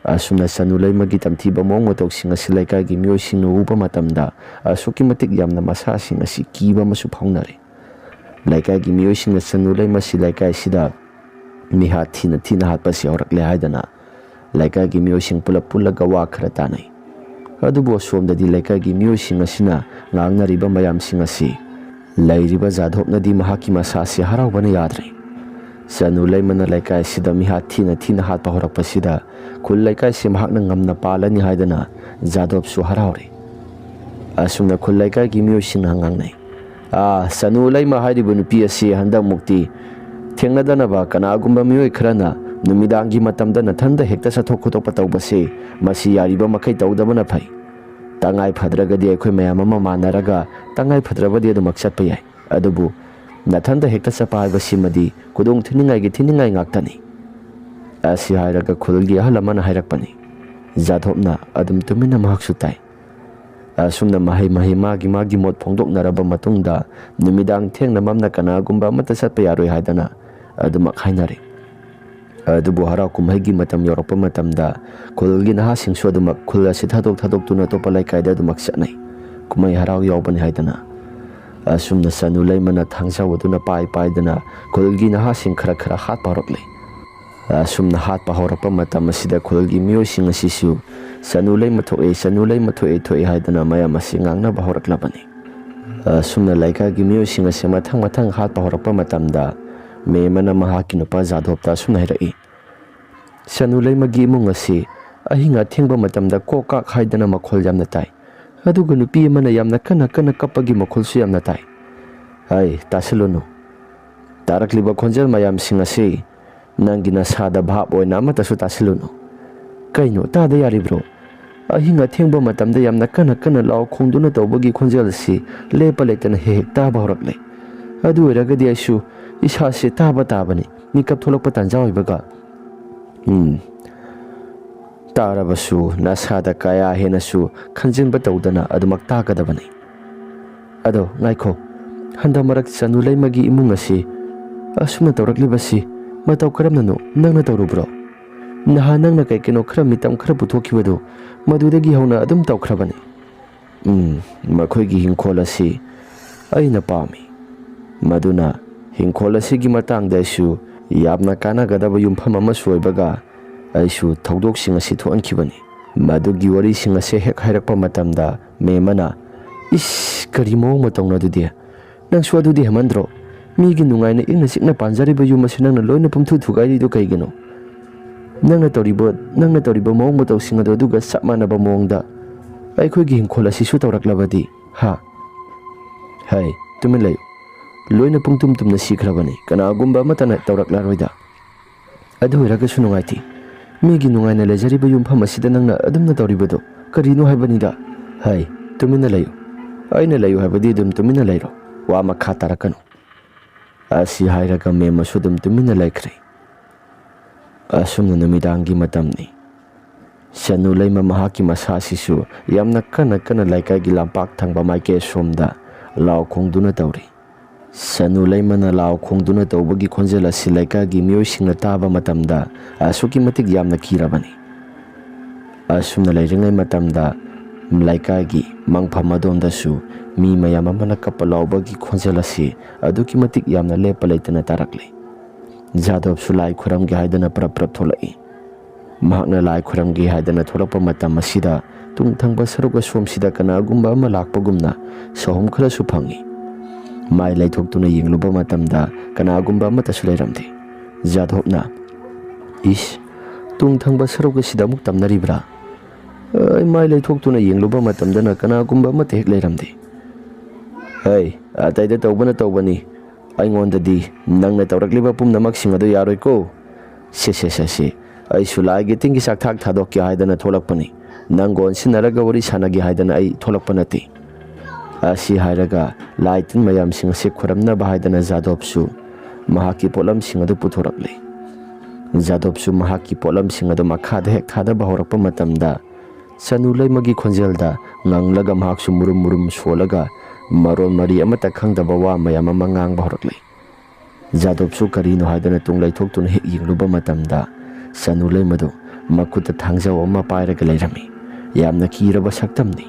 ꯑꯁꯨꯝꯅ ꯁꯅꯨ ꯂꯩꯃꯒꯤ ꯇꯝꯊꯤꯕ ꯃꯑꯣꯡ ꯃꯇꯧꯁꯤꯡ ꯑꯁꯤ ꯂꯩꯀꯥꯏꯒꯤ ꯃꯤꯑꯣꯏꯁꯤꯡꯅ ꯎꯕ ꯃꯇꯝꯗ ꯑꯁꯨꯛꯀꯤ ꯃꯇꯤꯛ ꯌꯥꯝꯅ ꯃꯁꯥꯁꯤꯡ ꯑꯁꯤ ꯀꯤꯕ ꯑꯃꯁꯨ ꯐꯥꯎꯅꯔꯦ꯫ ꯂꯩꯀꯥꯏꯒꯤ ꯃꯤꯑꯣꯏꯁꯤꯡꯅ ꯁꯅꯨ ꯂꯩꯃ ꯑꯁꯤ ꯂꯩꯀꯥꯏ ꯑꯁꯤꯗ ꯃꯤꯍꯥꯠ ꯊꯤꯅ ꯊꯤꯅ ꯍꯥꯠꯄꯁꯤ ꯍꯧꯔꯛꯂꯦ ꯍꯥꯏꯗꯅ ꯂꯩꯀꯥꯏꯒꯤ ꯃꯤꯑꯣꯏꯁꯤꯡ ꯄꯨꯂꯞ ꯄꯨꯜꯂꯒ ꯋꯥ ꯈꯔ ꯇꯥꯅꯩ꯫ ꯑꯗꯨꯕꯨ ꯑꯁꯣꯝꯗꯗꯤ ꯂꯩꯀꯥꯏꯒꯤ ꯃꯤꯑꯣꯏꯁꯤꯡ ꯑꯁꯤꯅ ꯉꯥꯡꯅꯔꯤꯕ ꯃꯌꯥꯝꯁꯤꯡ ꯑꯁꯤ ꯂꯩꯔꯤꯕ ꯖꯥꯗꯣꯞꯅꯗꯤ ꯃꯍꯥꯛꯀꯤ ꯃꯁꯥꯁꯤ ꯍꯔꯥꯎꯕꯅ ꯌꯥꯗ꯭ꯔꯦ꯫ ꯁꯅꯨ ꯂꯩꯃꯅ ꯂꯩꯀꯥꯏ ꯑꯁꯤꯗ ꯃꯤꯍꯥꯠ ꯊꯤꯅ ꯊꯤꯅ ꯍꯥꯠꯄ ꯍꯧꯔꯛꯄꯁꯤꯗ ꯈꯨꯜ ꯂꯩꯀꯥꯏꯁꯤ ꯃꯍꯥꯛꯅ ꯉꯝꯅ ꯄꯥꯜꯂꯅꯤ ꯍꯥꯏꯗꯅ ꯖꯥꯗꯣꯞꯁꯨ ꯍꯔꯥꯎꯔꯦ꯫ ꯑꯁꯨꯝꯅ ꯈꯨꯜ ꯂꯩꯀꯥꯏꯒꯤ ꯃꯤꯑꯣꯏꯁꯤꯡꯅ ꯉꯥꯡꯅꯩ, "ꯑꯥ, ꯁꯅꯨ ꯂꯩꯃ ꯍꯥꯏꯔꯤꯕ ꯅꯨꯄꯤ ꯑꯁꯤ ꯍꯟꯗꯛꯃꯨꯛꯇꯤ ꯊꯦꯡꯅꯗꯅꯕ ꯀꯅꯥꯒꯨꯝꯕ ꯃꯤꯑꯣꯏ ꯈꯔꯅ ꯅꯨꯃꯤꯗꯥꯡꯒꯤ ꯃꯇꯝꯗ ꯅꯊꯟꯗ ꯍꯦꯛꯇ ꯆꯠꯊꯣꯛ ꯈꯣꯠꯇꯣꯛꯄ ꯇꯧꯕꯁꯦ, ꯃꯁꯤ ꯌꯥꯔꯤꯕ ꯃꯈꯩ ꯇꯧꯗꯕꯅ ꯐꯩ꯫ "ꯇꯉꯥꯏ ꯐꯗ꯭ꯔꯒꯗꯤ ꯑꯩꯈꯣꯏ ꯃꯌꯥꯝ ꯑꯃ ꯃꯥꯟꯅꯔꯒ ꯇꯉꯥꯏ ꯐꯗ꯭ꯔꯕꯗꯤ ꯑꯗꯨꯃꯛ ꯆꯠꯄ ꯌꯥꯏ, ꯑꯗꯨꯕꯨ ꯅꯊꯟꯇ ꯍꯦꯛꯇ ꯆꯠꯄ ꯍꯥꯏꯕꯁꯤꯃꯗꯤ ꯈꯨꯗꯣꯡ ꯊꯤꯅꯤꯡꯉꯥꯏꯒꯤ ꯊꯤꯅꯤꯡꯉꯥꯏ ꯉꯥꯛꯇꯅꯤ"꯫ ꯑꯁꯤ ꯍꯥꯏꯔꯒ ꯈꯨꯜꯒꯤ ꯑꯍꯜ ꯑꯃꯅ ꯍꯥꯏꯔꯛꯄꯅꯤ꯫ ꯖꯥꯗꯣꯞꯅ ꯑꯗꯨꯝ ꯇꯨꯃꯤꯟꯅ ꯃꯍꯥꯛꯁꯨ ꯇꯥꯏ꯫ ꯑꯁꯨꯝꯅ ꯃꯍꯩ ꯃꯍꯩ ꯃꯥꯒꯤ ꯃꯥꯒꯤ ꯃꯣꯠ ꯐꯣꯡꯗꯣꯛꯅꯔꯕ ꯃꯇꯨꯡꯗ, ꯅꯨꯃꯤꯗꯥꯡ ꯊꯦꯡꯅ ꯃꯝꯅ ꯀꯅꯥꯒꯨꯝꯕ ꯑꯃꯠꯇ ꯆꯠꯄ ꯌꯥꯔꯣꯏ ꯍꯥꯏꯗꯅ ꯑꯗꯨꯃꯛ ꯍꯥꯏꯅꯔꯦ꯫ ꯑꯗꯨꯕꯨ ꯍꯔꯥꯎ ꯀꯨꯝꯍꯩꯒꯤ ꯃꯇꯝ ꯌꯧꯔꯛꯄ ꯃꯇꯝꯗ ꯈꯨꯜꯒꯤ ꯅꯍꯥꯁꯤꯡꯁꯨ ꯑꯗꯨꯃꯛ ꯈꯨꯜ ꯑꯁꯤ ꯊꯥꯗꯣꯛ ꯊꯥꯗꯣꯛꯇꯨꯅ ꯑꯇꯣꯞꯄ ꯂꯩꯀꯥꯏꯗ ꯑꯗꯨꯃꯛ ꯆꯠꯅꯩ, ꯀꯨꯝꯍꯩ ꯍꯔꯥꯎ ꯌꯥꯎꯕꯅꯤ ꯍꯥꯏꯗꯅ꯫ ꯑꯁꯨꯝꯅ ꯆꯅꯨ ꯂꯩꯃꯅ ꯊꯥꯡꯖꯥꯎ ꯑꯗꯨꯅ ꯄꯥꯏ ꯄꯥꯏꯗꯅ ꯈꯨꯜꯒꯤ ꯅꯍꯥꯁꯤꯡ ꯈꯔ ꯈꯔ ꯍꯥꯠꯄ ꯍꯧꯔꯛꯂꯦ꯫ ꯑꯁꯨꯝꯅ ꯍꯥꯠꯄ ꯍꯧꯔꯛꯄ ꯃꯇꯝ ꯑꯁꯤꯗ ꯈꯨꯜꯒꯤ ꯃꯤꯑꯣꯏꯁꯤꯡ ꯑꯁꯤꯁꯨ "ꯆꯅꯨ ꯂꯩꯃ ꯊꯣꯛꯑꯦ, ꯆꯅꯨ ꯂꯩꯃ ꯊꯣꯛꯑꯦ, ꯊꯣꯛꯑꯦ" ꯍꯥꯏꯗꯅ ꯃꯌꯥꯝ ꯑꯁꯤ ꯉꯥꯡꯅꯕ ꯍꯧꯔꯛꯂꯕꯅꯤ꯫ ꯑꯁꯨꯝꯅ ꯂꯩꯀꯥꯏꯒꯤ ꯃꯤꯑꯣꯏꯁꯤꯡ ꯑꯁꯤ ꯃꯊꯪ ꯃꯊꯪ ꯍꯥꯠꯄ ꯍꯧꯔꯛꯄ ꯃꯇꯝꯗ, ꯃꯦꯃꯅ ꯃꯍꯥꯛꯀꯤ ꯅꯨꯄꯥ ꯖꯥꯗꯣꯞꯇ ꯑꯁꯨꯝꯅ ꯍꯥꯏꯔꯛꯏ, "ꯆꯅꯨ ꯂꯩꯃꯒꯤ ꯏꯃꯨꯡ ꯑꯁꯤ ꯑꯍꯤꯡ ꯑꯊꯦꯡꯕ ꯃꯇꯝꯗ ꯀꯣꯛ ꯀꯥꯛ ꯍꯥꯏꯗꯅ ꯃꯈꯣꯜ ꯌꯥꯝꯅ ꯇꯥꯏ, ꯑꯗꯨꯒ ꯅꯨꯄꯤ ꯑꯃꯅ ꯌꯥꯝꯅ ꯀꯟꯅ ꯀꯟꯅ ꯀꯞꯄꯒꯤ ꯃꯈꯣꯜꯁꯨ ꯌꯥꯝꯅ ꯇꯥꯏ"꯫ "ꯍꯩ, ꯇꯥꯁꯤꯜꯂꯨꯅꯨ꯫ ꯇꯥꯔꯛꯂꯤꯕ ꯈꯣꯟꯖꯦꯜ ꯃꯌꯥꯝꯁꯤꯡ ꯑꯁꯤ ꯅꯪꯒꯤ ꯅꯁꯥꯗ ꯚꯥꯞ ꯑꯣꯏꯅ ꯑꯃꯠꯇꯁꯨ ꯇꯥꯁꯤꯜꯂꯨꯅꯨ"꯫ "ꯀꯩꯅꯣ, ꯇꯥꯗ ꯌꯥꯔꯤꯕ꯭ꯔꯣ? ꯑꯍꯤꯡ ꯑꯊꯦꯡꯕ ꯃꯇꯝꯗ ꯌꯥꯝꯅ ꯀꯟꯅ ꯀꯟꯅ ꯂꯥꯎ ꯈꯣꯡꯗꯨꯅ ꯇꯧꯕꯒꯤ ꯈꯣꯟꯖꯦꯜ ꯑꯁꯤ ꯂꯦꯞꯄ ꯂꯩꯇꯅ ꯍꯦꯛ ꯍꯦꯛ ꯇꯥꯕ ꯍꯧꯔꯛꯂꯦ꯫ ꯑꯗꯨ ꯑꯣꯏꯔꯒꯗꯤ ꯑꯩꯁꯨ ꯏꯁꯥꯁꯦ ꯇꯥꯕ ꯇꯥꯕꯅꯤ, ꯃꯤꯀꯞ ꯊꯣꯛꯂꯛꯄ ꯇꯥꯟꯖꯥ ꯑꯣꯏꯕꯒ"꯫ "ꯎꯝ, ꯇꯥꯔꯕꯁꯨ ꯅꯁꯥꯗ ꯀꯌꯥ ꯍꯦꯟꯅꯁꯨ ꯈꯟꯖꯤꯟꯕ ꯇꯧꯗꯅ ꯑꯗꯨꯃꯛ ꯇꯥꯒꯗꯕꯅꯤ꯫ ꯑꯗꯣ ꯉꯥꯏꯈꯣ, ꯍꯟꯗꯛ ꯃꯔꯛ ꯆꯅꯨ ꯂꯩꯃꯒꯤ ꯏꯃꯨꯡ ꯑꯁꯤ ꯑꯁꯨꯝꯅ ꯇꯧꯔꯛꯂꯤꯕꯁꯤ ꯃꯇꯧ ꯀꯔꯝꯅꯅꯣ? ꯅꯪꯅ ꯇꯧꯔꯨꯕ꯭ꯔꯣ? ꯅꯍꯥꯟ ꯅꯪꯅ ꯀꯩ ꯀꯩꯅꯣ ꯈꯔ ꯃꯤꯇꯝ ꯈꯔ ꯄꯨꯊꯣꯛꯈꯤꯕꯗꯨ, ꯃꯗꯨꯗꯒꯤ ꯍꯧꯅ ꯑꯗꯨꯝ ꯇꯧꯈ꯭ꯔꯕꯅꯤ"꯫ "ꯎꯝ, ꯃꯈꯣꯏꯒꯤ ꯍꯤꯡꯈꯣꯜ ꯑꯁꯤ ꯑꯩꯅ ꯄꯥꯝꯃꯤ꯫ ꯃꯗꯨꯅ ꯍꯤꯡꯈꯣꯜ ꯑꯁꯤꯒꯤ ꯃꯇꯥꯡꯗ ꯑꯩꯁꯨ ꯌꯥꯝꯅ ꯀꯥꯟꯅꯒꯗꯕ ꯌꯨꯝꯐꯝ ꯑꯃꯁꯨ ꯑꯣꯏꯕꯒ, ꯑꯩꯁꯨ ꯊꯧꯗꯣꯛꯁꯤꯡ ꯑꯁꯤ ꯊꯣꯛꯍꯟꯈꯤꯕꯅꯤ"꯫ ꯃꯗꯨꯒꯤ ꯋꯥꯔꯤꯁꯤꯡ ꯑꯁꯤ ꯍꯦꯛ ꯍꯥꯏꯔꯛꯄ ꯃꯇꯝꯗ, ꯃꯦꯃꯅ, "ꯏꯁ, ꯀꯔꯤ ꯃꯑꯣꯡ ꯃꯇꯧꯅꯣ ꯑꯗꯨꯗꯤ? ꯅꯪꯁꯨ ꯑꯗꯨꯗꯤ ꯍꯦꯟꯃꯟꯗ꯭ꯔꯣ? ꯃꯤꯒꯤ ꯅꯨꯡꯉꯥꯏꯅ ꯏꯪꯅ ꯆꯤꯛꯅ ꯄꯥꯟꯖꯔꯤꯕ ꯌꯨꯝ ꯑꯁꯤ ꯅꯪꯅ ꯂꯣꯏꯅ ꯄꯨꯝꯊꯨ ꯊꯨꯒꯥꯏꯔꯤꯗꯨ ꯀꯩꯒꯤꯅꯣ? ꯅꯪꯅ ꯇꯧꯔꯤꯕ, ꯅꯪꯅ ꯇꯧꯔꯤꯕ ꯃꯑꯣꯡ ꯃꯇꯧꯁꯤꯡ ꯑꯗꯨ ꯑꯗꯨꯒ ꯆꯞ ꯃꯥꯟꯅꯕ ꯃꯑꯣꯡꯗ ꯑꯩꯈꯣꯏꯒꯤ ꯍꯤꯡꯈꯣꯜ ꯑꯁꯤꯁꯨ ꯇꯧꯔꯛꯂꯕꯗꯤ, ꯍꯥ?" "ꯍꯩ, ꯇꯨꯃꯤꯟ ꯂꯩꯌꯨ꯫ ꯂꯣꯏꯅ ꯄꯨꯡꯇꯨꯝ ꯇꯨꯝꯅ ꯁꯤꯈ꯭ꯔꯕꯅꯤ, ꯀꯅꯥꯒꯨꯝꯕ ꯑꯃꯠꯇꯅ ꯇꯧꯔꯛꯂꯔꯣꯏꯗ꯫ ꯑꯗꯨ ꯑꯣꯏꯔꯒꯁꯨ ꯅꯨꯡꯉꯥꯏꯇꯦ꯫ ꯃꯤꯒꯤ ꯅꯨꯡꯉꯥꯏꯅ ꯂꯩꯖꯔꯤꯕ ꯌꯨꯝꯐꯝ ꯑꯁꯤꯗ ꯅꯪꯅ ꯑꯗꯨꯝꯅ ꯇꯧꯔꯤꯕꯗꯣ ꯀꯔꯤꯅꯣ ꯍꯥꯏꯕꯅꯤꯗ"꯫ "ꯍꯩ, ꯇꯨꯃꯤꯟꯅ ꯂꯩꯌꯨ꯫ ꯑꯩꯅ ꯂꯩꯌꯨ ꯍꯥꯏꯕꯗꯤ ꯑꯗꯨꯝ ꯇꯨꯃꯤꯟꯅ ꯂꯩꯔꯣ꯫ ꯋꯥ ꯃꯈꯥ ꯇꯥꯔꯛꯀꯅꯨ"꯫ ꯑꯁꯤ ꯍꯥꯏꯔꯒ ꯃꯦꯝ ꯑꯃꯁꯨ ꯑꯗꯨꯝ ꯇꯨꯃꯤꯟꯅ ꯂꯩꯈ꯭ꯔꯦ꯫ ꯑꯁꯨꯝꯅ ꯅꯨꯃꯤꯗꯥꯡꯒꯤ ꯃꯇꯝꯅꯤ꯫ ꯁꯅꯨ ꯂꯩꯃ ꯃꯍꯥꯛꯀꯤ ꯃꯁꯥꯁꯤꯁꯨ ꯌꯥꯝꯅ ꯀꯟꯅ ꯀꯟꯅ ꯂꯩꯀꯥꯏꯒꯤ ꯂꯝꯄꯥꯛ ꯊꯪꯕ ꯃꯥꯏꯀꯩ ꯑꯁꯣꯝꯗ ꯂꯥꯎ ꯈꯣꯡꯗꯨꯅ ꯇꯧꯔꯤ꯫ ꯁꯅꯨ ꯂꯩꯃꯅ ꯂꯥꯎ ꯈꯣꯡꯗꯨꯅ ꯇꯧꯕꯒꯤ ꯈꯣꯟꯖꯦꯜ ꯑꯁꯤ ꯂꯩꯀꯥꯏꯒꯤ ꯃꯤꯑꯣꯏꯁꯤꯡꯅ ꯇꯥꯕ ꯃꯇꯝꯗ ꯑꯁꯨꯛꯀꯤ ꯃꯇꯤꯛ ꯌꯥꯝꯅ ꯀꯤꯔꯕꯅꯤ꯫ ꯑꯁꯨꯝꯅ ꯂꯩꯔꯤꯉꯩ ꯃꯇꯝꯗ ꯂꯩꯀꯥꯏꯒꯤ ꯃꯪꯐꯝ ꯑꯗꯣꯝꯗꯁꯨ ꯃꯤ ꯃꯌꯥꯝ ꯑꯃꯅ ꯀꯞꯄ ꯂꯥꯎꯕꯒꯤ ꯈꯣꯟꯖꯦꯜ ꯑꯁꯤ ꯑꯗꯨꯛꯀꯤ ꯃꯇꯤꯛ ꯌꯥꯝꯅ ꯂꯦꯞꯄ ꯂꯩꯇꯅ ꯇꯥꯔꯛꯂꯤ꯫ ꯖꯥꯗꯣꯞꯁꯨ ꯂꯥꯏ ꯈꯨꯔꯝꯒꯦ ꯍꯥꯏꯗꯅ ꯄ꯭ꯔꯞ ꯄ꯭ꯔꯞ ꯊꯣꯛꯂꯛꯏ꯫ ꯃꯍꯥꯛꯅ ꯂꯥꯏ ꯈꯨꯔꯝꯒꯦ ꯍꯥꯏꯗꯅ ꯊꯣꯛꯂꯛꯄ ꯃꯇꯝ ꯑꯁꯤꯗ ꯇꯨꯡ ꯊꯪꯕ ꯁꯔꯨꯛ ꯑꯁꯣꯝꯁꯤꯗ ꯀꯅꯥꯒꯨꯝꯕ ꯑꯃ ꯂꯥꯛꯄꯒꯨꯝꯅ ꯁꯍꯨꯝ ꯈꯔꯁꯨ ꯐꯪꯏ꯫ ꯃꯥꯏ ꯂꯩꯊꯣꯛꯇꯨꯅ ꯌꯦꯡꯂꯨꯕ ꯃꯇꯝꯗ ꯀꯅꯥꯒꯨꯝꯕ ꯑꯃꯠꯇꯁꯨ ꯂꯩꯔꯝꯗꯦ꯫ ꯖꯥꯗꯣꯞꯅ, "ꯏꯁ, ꯇꯨꯡ ꯊꯪꯕ ꯁꯔꯨꯛ ꯑꯁꯤꯗ ꯑꯃꯨꯛ ꯇꯝꯅꯔꯤꯕ꯭ꯔꯥ?" ꯑꯩ ꯃꯥꯏ ꯂꯩꯊꯣꯛꯇꯨꯅ ꯌꯦꯡꯂꯨꯕ ꯃꯇꯝꯗꯅ ꯀꯅꯥꯒꯨꯝꯕ ꯑꯃꯠꯇ ꯍꯦꯛ ꯂꯩꯔꯝꯗꯦ꯫ "ꯍꯩ, ꯑꯇꯩꯗ ꯇꯧꯕꯅ ꯇꯧꯕꯅꯤ, ꯑꯩꯉꯣꯟꯗꯗꯤ ꯅꯪꯅ ꯇꯧꯔꯛꯂꯤꯕ ꯄꯨꯝꯅꯃꯛꯁꯤꯡ ꯑꯗꯨ ꯌꯥꯔꯣꯏꯀꯣ꯫ ꯁꯦ, ꯁꯦ, ꯁꯦ, ꯁꯦ, ꯑꯩꯁꯨ ꯂꯥꯏꯒꯤ ꯇꯤꯟꯒꯤ ꯆꯥꯛꯊꯥꯛ ꯊꯥꯗꯣꯛꯀꯦ ꯍꯥꯏꯗꯅ ꯊꯣꯛꯂꯛꯄꯅꯤ꯫ ꯅꯪꯒ ꯑꯣꯟꯁꯤꯟꯅꯔꯒ ꯋꯥꯔꯤ ꯁꯥꯟꯅꯒꯦ ꯍꯥꯏꯗꯅ ꯑꯩ ꯊꯣꯛꯂꯛꯄ ꯅꯠꯇꯦ"꯫ ꯑꯁꯤ ꯍꯥꯏꯔꯒ ꯂꯥꯏ ꯇꯤꯟ ꯃꯌꯥꯝꯁꯤꯡ ꯑꯁꯤ ꯈꯨꯔꯝꯅꯕ ꯍꯥꯏꯗꯅ ꯖꯥꯗꯣꯞꯁꯨ ꯃꯍꯥꯛꯀꯤ ꯄꯣꯠꯂꯝꯁꯤꯡ ꯑꯗꯨ ꯄꯨꯊꯣꯔꯛꯂꯦ꯫ ꯖꯥꯗꯣꯞꯁꯨ ꯃꯍꯥꯛꯀꯤ ꯄꯣꯠꯂꯝꯁꯤꯡ ꯑꯗꯨ ꯃꯈꯥꯗ ꯍꯦꯛ ꯊꯥꯗꯕ ꯍꯧꯔꯛꯄ ꯃꯇꯝꯗ, ꯁꯅꯨ ꯂꯩꯃꯒꯤ ꯈꯣꯟꯖꯦꯜꯗ ꯉꯪꯂꯒ ꯃꯍꯥꯛꯁꯨ ꯃꯨꯔꯨꯝ ꯃꯨꯔꯨꯝ ꯁꯣꯜꯂꯒ ꯃꯔꯣꯟ ꯃꯔꯤ ꯑꯃꯠꯇ ꯈꯪꯗꯕ ꯋꯥ ꯃꯌꯥꯝ ꯑꯃ ꯉꯥꯡꯕ ꯍꯧꯔꯛꯂꯦ꯫ ꯖꯥꯗꯣꯞꯁꯨ ꯀꯔꯤꯅꯣ ꯍꯥꯏꯗꯅ ꯇꯨꯡ ꯂꯩꯊꯣꯛꯇꯨꯅ ꯍꯦꯛ ꯌꯦꯡꯂꯨꯕ ꯃꯇꯝꯗ, ꯁꯅꯨ ꯂꯩꯃꯗꯨ ꯃꯈꯨꯠꯇ ꯊꯥꯡꯖꯥꯎ ꯑꯃ ꯄꯥꯏꯔꯒ ꯂꯩꯔꯝꯃꯤ꯫ ꯌꯥꯝꯅ ꯀꯤꯔꯕ ꯁꯛꯇꯝꯅꯤ꯫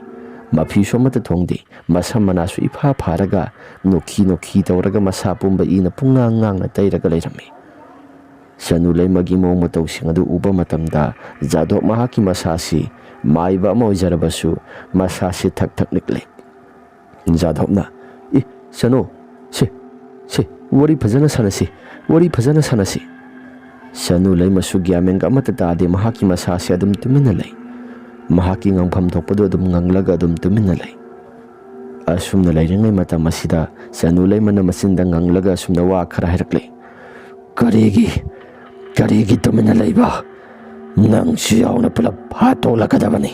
ꯃꯐꯤꯁꯨ ꯑꯃꯠꯇ ꯊꯣꯡꯗꯦ꯫ ꯃꯁꯝ ꯃꯅꯥꯁꯨ ꯏꯐꯥ ꯐꯥꯔꯒ ꯅꯣꯛꯈꯤ ꯅꯣꯛꯈꯤ ꯇꯧꯔꯒ ꯃꯁꯥ ꯄꯨꯝꯕ ꯏꯅ ꯄꯨꯡꯉꯥꯡ ꯉꯥꯡꯅ ꯇꯩꯔꯒ ꯂꯩꯔꯝꯃꯤ꯫ ꯁꯅꯨ ꯂꯩꯃꯒꯤ ꯃꯑꯣꯡ ꯃꯇꯧꯁꯤꯡ ꯑꯗꯨ ꯎꯕ ꯃꯇꯝꯗ ꯖꯥꯗꯣꯞ ꯃꯍꯥꯛꯀꯤ ꯃꯁꯥꯁꯤ ꯃꯥꯏꯕ ꯑꯃ ꯑꯣꯏꯖꯔꯕꯁꯨ ꯃꯁꯥꯁꯤ ꯊꯛ ꯊꯛ ꯅꯤꯛꯂꯦ꯫ ꯖꯥꯗꯣꯞꯅ, "ꯏ, ꯁꯅꯨ, ꯁꯦ, ꯁꯦ, ꯋꯥꯔꯤ ꯐꯖꯅ ꯁꯥꯟꯅꯁꯤ, ꯋꯥꯔꯤ ꯐꯖꯅ ꯁꯥꯟꯅꯁꯤ"꯫ ꯁꯅꯨ ꯂꯩꯃꯁꯨ ꯒ꯭ꯌꯥꯟ ꯃꯦꯟꯒ ꯑꯃꯠꯇ ꯇꯥꯗꯦ, ꯃꯍꯥꯛꯀꯤ ꯃꯁꯥꯁꯤ ꯑꯗꯨꯝ ꯇꯨꯃꯤꯟꯅ ꯂꯩ꯫ ꯃꯍꯥꯛꯀꯤ ꯉꯥꯡꯐꯝ ꯊꯣꯛꯄꯗꯨ ꯑꯗꯨꯝ ꯉꯪꯂꯒ ꯑꯗꯨꯝ ꯇꯨꯃꯤꯟꯅ ꯂꯩ꯫ ꯑꯁꯨꯝꯅ ꯂꯩꯔꯤꯉꯩ ꯃꯇꯝ ꯑꯁꯤꯗ ꯁꯅꯨ ꯂꯩꯃꯅ ꯃꯆꯤꯟꯗ ꯉꯪꯂꯒ ꯑꯁꯨꯝꯅ ꯋꯥ ꯈꯔ ꯍꯥꯏꯔꯛꯂꯦ꯫ "ꯀꯔꯤꯒꯤ, ꯀꯔꯤꯒꯤ ꯇꯨꯃꯤꯟꯅ ꯂꯩꯕ? ꯅꯪꯁꯨ ꯌꯥꯎꯅ ꯄꯨꯂꯞ ꯍꯥꯠꯇꯣꯛꯂꯛꯀꯗꯕꯅꯤ"꯫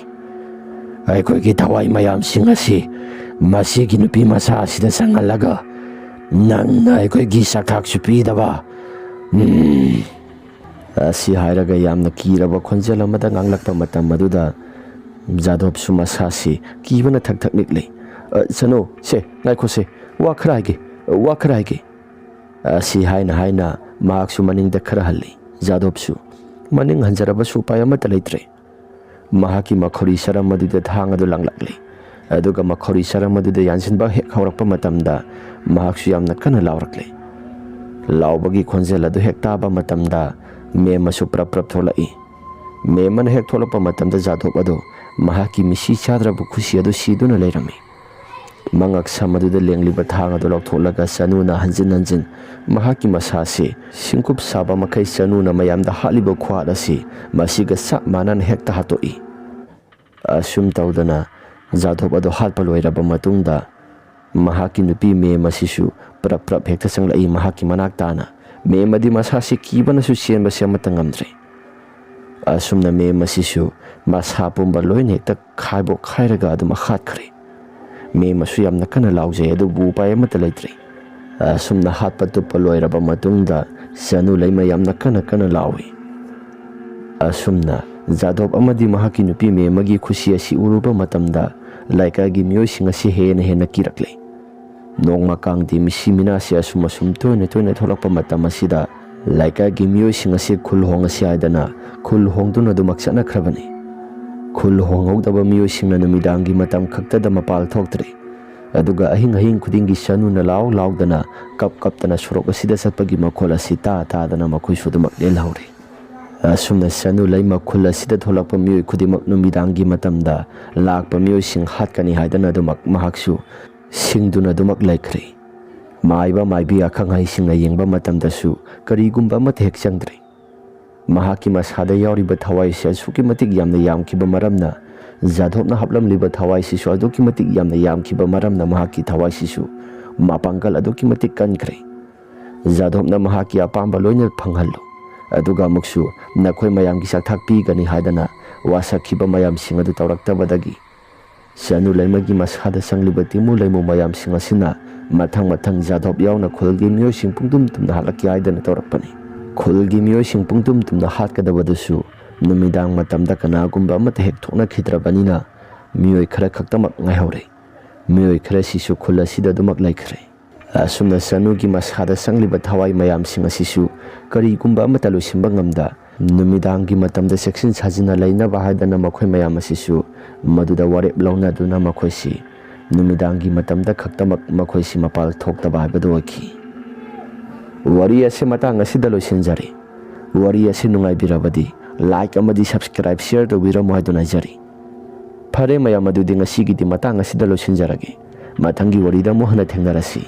ꯑꯩꯈꯣꯏꯒꯤ ꯊꯋꯥꯏ ꯃꯌꯥꯝꯁꯤꯡ ꯑꯁꯤ ꯃꯁꯤꯒꯤ ꯅꯨꯄꯤ ꯃꯆꯥ ꯑꯁꯤꯗ ꯆꯪꯍꯜꯂꯒ ꯅꯪꯅ ꯑꯩꯈꯣꯏꯒꯤ ꯆꯥꯛꯊꯥꯛꯁꯨ ꯄꯤꯗꯕ꯫ ꯎꯝ꯫ ꯑꯁꯤ ꯍꯥꯏꯔꯒ ꯌꯥꯝꯅ ꯀꯤꯔꯕ ꯈꯣꯟꯖꯦꯜ ꯑꯃꯗ ꯉꯥꯡꯂꯛꯄ ꯃꯇꯝ ꯑꯗꯨꯗ ꯖꯥꯗꯣꯞꯁꯨ ꯃꯁꯥꯁꯤ ꯀꯤꯕꯅ ꯊꯛ ꯊꯛ ꯅꯤꯛꯂꯤ꯫ "ꯑ, ꯁꯅꯨ, ꯁꯦ, ꯉꯥꯏꯈꯣꯁꯦ, ꯋꯥ ꯈꯔ ꯍꯥꯏꯒꯦ, ꯋꯥ ꯈꯔ ꯍꯥꯏꯒꯦ"꯫ ꯑꯁꯤ ꯍꯥꯏꯅ ꯍꯥꯏꯅ ꯃꯍꯥꯛꯁꯨ ꯃꯅꯤꯡꯗ ꯈꯔ ꯍꯜꯂꯤ꯫ ꯖꯥꯗꯣꯞꯁꯨ ꯃꯅꯤꯡ ꯍꯟꯖꯔꯕꯁꯨ ꯎꯄꯥꯏ ꯑꯃꯠꯇ ꯂꯩꯇ꯭ꯔꯦ꯫ ꯃꯍꯥꯛꯀꯤ ꯃꯈꯧꯔꯤ ꯁꯔꯝ ꯑꯗꯨꯗ ꯊꯥꯡ ꯑꯗꯨ ꯂꯪꯂꯛꯂꯤ꯫ ꯑꯗꯨꯒ ꯃꯈꯧꯔꯤ ꯁꯔꯝ ꯑꯗꯨꯗ ꯌꯥꯟꯁꯤꯟꯕ ꯍꯦꯛ ꯍꯧꯔꯛꯄ ꯃꯇꯝꯗ ꯃꯍꯥꯛꯁꯨ ꯌꯥꯝꯅ ꯀꯟꯅ ꯂꯥꯎꯔꯛꯂꯤ꯫ ꯂꯥꯎꯕꯒꯤ ꯈꯣꯟꯖꯦꯜ ꯑꯗꯨ ꯍꯦꯛ ꯇꯥꯕ ꯃꯇꯝꯗ ꯃꯦꯝ ꯑꯃꯁꯨ ꯄ꯭ꯔꯞ ꯄ꯭ꯔꯞ ꯊꯣꯛꯂꯛꯏ꯫ ꯃꯦꯝ ꯑꯃꯅ ꯍꯦꯛ ꯊꯣꯛꯂꯛꯄ ꯃꯇꯝꯗ ꯖꯥꯗꯣꯞ ꯑꯗꯨ ꯃꯍꯥꯛꯀꯤ ꯃꯤꯁꯤ ꯆꯥꯗ꯭ꯔꯕ ꯈꯨꯁꯤ ꯑꯗꯨ ꯁꯤꯗꯨꯅ ꯂꯩꯔꯝꯃꯤ꯫ ꯃꯉꯛ ꯁꯝ ꯑꯗꯨꯗ ꯂꯦꯡꯂꯤꯕ ꯊꯥꯡ ꯑꯗꯨ ꯂꯧꯊꯣꯛꯂꯒ ꯆꯅꯨꯅ ꯍꯟꯖꯤꯟ ꯍꯟꯖꯤꯟ ꯃꯍꯥꯛꯀꯤ ꯃꯁꯥꯁꯤ ꯁꯤꯡꯀꯨꯞ ꯁꯥꯕ ꯃꯈꯩ ꯆꯅꯨꯅ ꯃꯌꯥꯝꯗ ꯍꯥꯠꯂꯤꯕ ꯈꯨꯍꯥꯠ ꯑꯁꯤ ꯃꯁꯤꯒ ꯆꯞ ꯃꯥꯟꯅꯅ ꯍꯦꯛꯇ ꯍꯥꯠꯇꯣꯛꯏ꯫ ꯑꯁꯨꯝ ꯇꯧꯗꯅ ꯖꯥꯗꯣꯞ ꯑꯗꯨ ꯍꯥꯠꯄ ꯂꯣꯏꯔꯕ ꯃꯇꯨꯡꯗ ꯃꯍꯥꯛꯀꯤ ꯅꯨꯄꯤ ꯃꯦꯝ ꯑꯁꯤꯁꯨ ꯄ꯭ꯔꯞ ꯄ꯭ꯔꯞ ꯍꯦꯛꯇ ꯆꯪꯂꯛꯏ ꯃꯍꯥꯛꯀꯤ ꯃꯅꯥꯛ ꯇꯥꯅ꯫ ꯃꯦꯝ ꯑꯗꯤ ꯃꯁꯥꯁꯤ ꯀꯤꯕꯅꯁꯨ ꯆꯦꯟꯕꯁꯦ ꯑꯃꯠꯇ ꯉꯝꯗ꯭ꯔꯦ꯫ ꯑꯁꯨꯝꯅ ꯃꯦꯝ ꯑꯁꯤꯁꯨ ꯃꯁꯥ ꯄꯨꯝꯕ ꯂꯣꯏꯅ ꯍꯦꯛꯇ ꯈꯥꯏꯕꯣꯛ ꯈꯥꯏꯔꯒ ꯑꯗꯨꯝ ꯍꯥꯠꯈ꯭ꯔꯦ꯫ ꯃꯦꯝ ꯑꯁꯨ ꯌꯥꯝꯅ ꯀꯟꯅ ꯂꯥꯎꯖꯩ, ꯑꯗꯨꯕꯨ ꯎꯄꯥꯏ ꯑꯃꯠꯇ ꯂꯩꯇ꯭ꯔꯦ꯫ ꯑꯁꯨꯝꯅ ꯍꯥꯠꯄ ꯇꯨꯞꯄ ꯂꯣꯏꯔꯕ ꯃꯇꯨꯡꯗ ꯆꯅꯨ ꯂꯩꯃ ꯌꯥꯝꯅ ꯀꯟꯅ ꯀꯟꯅ ꯂꯥꯎꯏ꯫ ꯑꯁꯨꯝꯅ ꯖꯥꯗꯣꯞ ꯑꯃꯗꯤ ꯃꯍꯥꯛꯀꯤ ꯅꯨꯄꯤ ꯃꯦꯝ ꯑꯃꯒꯤ ꯈꯨꯁꯤ ꯑꯁꯤ ꯎꯔꯨꯕ ꯃꯇꯝꯗ ꯂꯩꯀꯥꯏꯒꯤ ꯃꯤꯑꯣꯏꯁꯤꯡ ꯑꯁꯤ ꯍꯦꯟꯅ ꯍꯦꯟꯅ ꯀꯤꯔꯛꯂꯦ꯫ ꯅꯣꯡꯃ ꯀꯥꯡꯗꯤ ꯃꯤꯁꯤ ꯃꯤꯅꯥꯁꯤ ꯑꯁꯨꯝ ꯑꯁꯨꯝ ꯇꯣꯏꯅ ꯇꯣꯏꯅ ꯊꯣꯛꯂꯛꯄ ꯃꯇꯝ ꯑꯁꯤꯗ ꯂꯩꯀꯥꯏꯒꯤ ꯃꯤꯑꯣꯏꯁꯤꯡ ꯑꯁꯤ ꯈꯨꯜ ꯍꯣꯡꯉꯁꯤ ꯍꯥꯏꯗꯅ ꯈꯨꯜ ꯍꯣꯡꯗꯨꯅ ꯑꯗꯨꯃꯛ ꯆꯠꯅꯈ꯭ꯔꯕꯅꯤ꯫ ꯈꯨꯜ ꯍꯣꯡꯍꯧꯗꯕ ꯃꯤꯑꯣꯏꯁꯤꯡꯅ ꯅꯨꯃꯤꯗꯥꯡꯒꯤ ꯃꯇꯝ ꯈꯛꯇꯗ ꯃꯄꯥꯜ ꯊꯣꯛꯇ꯭ꯔꯦ꯫ ꯑꯗꯨꯒ ꯑꯍꯤꯡ ꯑꯍꯤꯡ ꯈꯨꯗꯤꯡꯒꯤ ꯆꯅꯨꯅ ꯂꯥꯎ ꯂꯥꯎꯗꯅ ꯀꯞ ꯀꯞꯇꯅ ꯁꯣꯔꯣꯛ ꯑꯁꯤꯗ ꯆꯠꯄꯒꯤ ꯃꯈꯣꯜ ꯑꯁꯤ ꯇꯥ ꯇꯥꯗꯅ ꯃꯈꯣꯏꯁꯨ ꯑꯗꯨꯃꯛ ꯂꯦꯜꯍꯧꯔꯦ꯫ ꯑꯁꯨꯝꯅ ꯆꯅꯨ ꯂꯩꯃ ꯈꯨꯜ ꯑꯁꯤꯗ ꯊꯣꯛꯂꯛꯄ ꯃꯤꯑꯣꯏ ꯈꯨꯗꯤꯡꯃꯛ ꯅꯨꯃꯤꯗꯥꯡꯒꯤ ꯃꯇꯝꯗ ꯂꯥꯛꯄ ꯃꯤꯑꯣꯏꯁꯤꯡ ꯍꯥꯠꯀꯅꯤ ꯍꯥꯏꯗꯅ ꯑꯗꯨꯃꯛ ꯃꯍꯥꯛꯁꯨ ꯁꯤꯡꯗꯨꯅ ꯑꯗꯨꯃꯛ ꯂꯩꯈ꯭ꯔꯦ꯫ ꯃꯥꯏꯕ ꯃꯥꯏꯕꯤ ꯑꯈꯪ ꯑꯍꯩꯁꯤꯡꯅ ꯌꯦꯡꯕ ꯃꯇꯝꯗꯁꯨ ꯀꯔꯤꯒꯨꯝꯕ ꯑꯃꯠꯇ ꯍꯦꯛ ꯆꯪꯗ꯭ꯔꯦ꯫ ꯃꯍꯥꯛꯀꯤ ꯃꯁꯥꯗ ꯌꯥꯎꯔꯤꯕ ꯊꯋꯥꯏꯁꯦ ꯑꯁꯨꯛꯀꯤ ꯃꯇꯤꯛ ꯌꯥꯝꯅ ꯌꯥꯝꯈꯤꯕ ꯃꯔꯝꯅ, ꯖꯥꯗꯣꯞꯅ ꯍꯥꯞꯂꯝꯂꯤꯕ ꯊꯋꯥꯏꯁꯤꯁꯨ ꯑꯗꯨꯛꯀꯤ ꯃꯇꯤꯛ ꯌꯥꯝꯅ ꯌꯥꯝꯈꯤꯕ ꯃꯔꯝꯅ, ꯃꯍꯥꯛꯀꯤ ꯊꯋꯥꯏꯁꯤꯁꯨ ꯃꯄꯥꯡꯒꯜ ꯑꯗꯨꯛꯀꯤ ꯃꯇꯤꯛ ꯀꯟꯈ꯭ꯔꯦ꯫ ꯖꯥꯗꯣꯞꯅ ꯃꯍꯥꯛꯀꯤ ꯑꯄꯥꯝꯕ ꯂꯣꯏꯅ ꯐꯪꯍꯜꯂꯨ, ꯑꯗꯨꯒ ꯑꯃꯨꯛꯁꯨ ꯅꯈꯣꯏ ꯃꯌꯥꯝꯒꯤ ꯆꯥꯛꯊꯥꯛ ꯄꯤꯒꯅꯤ ꯍꯥꯏꯗꯅ ꯋꯥꯁꯛꯈꯤꯕ ꯃꯌꯥꯝꯁꯤꯡ ꯑꯗꯨ ꯇꯧꯔꯛꯇꯕꯗꯒꯤ, ꯁꯅꯨ ꯂꯩꯃꯒꯤ ꯃꯁꯥꯗ ꯆꯪꯂꯤꯕ ꯇꯤꯃꯨ ꯂꯩꯃꯨ ꯃꯌꯥꯝꯁꯤꯡ ꯑꯁꯤꯅ ꯃꯊꯪ ꯃꯊꯪ ꯖꯥꯗꯣꯞ ꯌꯥꯎꯅ ꯈꯨꯜꯒꯤ ꯃꯤꯑꯣꯏꯁꯤꯡ ꯄꯨꯡꯇꯨꯝ ꯇꯨꯝꯅ ꯍꯥꯠꯂꯛꯀꯦ ꯍꯥꯏꯗꯅ ꯇꯧꯔꯛꯄꯅꯤ꯫ ꯈꯨꯜꯒꯤ ꯃꯤꯑꯣꯏꯁꯤꯡ ꯄꯨꯡꯇꯨꯝ ꯇꯨꯝꯅ ꯍꯥꯠꯀꯗꯕꯗꯨꯁꯨ ꯅꯨꯃꯤꯗꯥꯡ ꯃꯇꯝꯗ ꯀꯅꯥꯒꯨꯝꯕ ꯑꯃꯠꯇ ꯍꯦꯛ ꯊꯣꯛꯅꯈꯤꯗ꯭ꯔꯕꯅꯤꯅ ꯃꯤꯑꯣꯏ ꯈꯔ ꯈꯛꯇꯃꯛ ꯉꯥꯏꯍꯧꯔꯦ꯫ ꯃꯤꯑꯣꯏ ꯈꯔꯁꯤꯁꯨ ꯈꯨꯜ ꯑꯁꯤꯗ ꯑꯗꯨꯃꯛ ꯂꯩꯈ꯭ꯔꯦ꯫ ꯑꯁꯨꯝꯅ ꯁꯅꯨꯒꯤ ꯃꯁꯥꯗ ꯆꯪꯂꯤꯕ ꯊꯋꯥꯏ ꯃꯌꯥꯝꯁꯤꯡ ꯑꯁꯤꯁꯨ ꯀꯔꯤꯒꯨꯝꯕ ꯑꯃꯠꯇ ꯂꯣꯏꯁꯤꯟꯕ ꯉꯝꯗ, ꯅꯨꯃꯤꯗꯥꯡꯒꯤ ꯃꯇꯝꯗ ꯆꯦꯛꯁꯤꯟ ꯁꯥꯖꯤꯟꯅ ꯂꯩꯅꯕ ꯍꯥꯏꯗꯅ ꯃꯈꯣꯏ ꯃꯌꯥꯝ ꯑꯁꯤꯁꯨ ꯃꯗꯨꯗ ꯋꯥꯔꯦꯞ ꯂꯧꯅꯗꯨꯅ ꯃꯈꯣꯏꯁꯤ ꯅꯨꯃꯤꯗꯥꯡꯒꯤ ꯃꯇꯝꯗ ꯈꯛꯇꯃꯛ ꯃꯈꯣꯏꯁꯤ ꯃꯄꯥꯜ ꯊꯣꯛꯇꯕ ꯍꯥꯏꯕꯗꯨ ꯑꯣꯏꯈꯤ꯫ ꯋꯥꯔꯤ ꯑꯁꯤ ꯃꯇꯥꯡ ꯑꯁꯤꯗ ꯂꯣꯏꯁꯤꯟꯖꯔꯦ꯫ ꯋꯥꯔꯤ ꯑꯁꯤ ꯅꯨꯡꯉꯥꯏꯕꯤꯔꯕꯗꯤ like ꯑꯃꯗꯤ subscribe, share ꯇꯧꯕꯤꯔꯝꯃꯨ ꯍꯥꯏꯗꯨꯅ ꯍꯥꯏꯖꯔꯤ꯫ ꯐꯔꯦ ꯃꯌꯥꯝ, ꯑꯗꯨꯗꯤ ꯉꯁꯤꯒꯤꯗꯤ ꯃꯇꯥꯡ ꯑꯁꯤꯗ ꯂꯣꯏꯁꯤꯟꯖꯔꯒꯦ꯫ ꯃꯊꯪꯒꯤ ꯋꯥꯔꯤꯗ ꯑꯃꯨꯛ ꯍꯟꯅ ꯊꯦꯡꯅꯔꯁꯤ꯫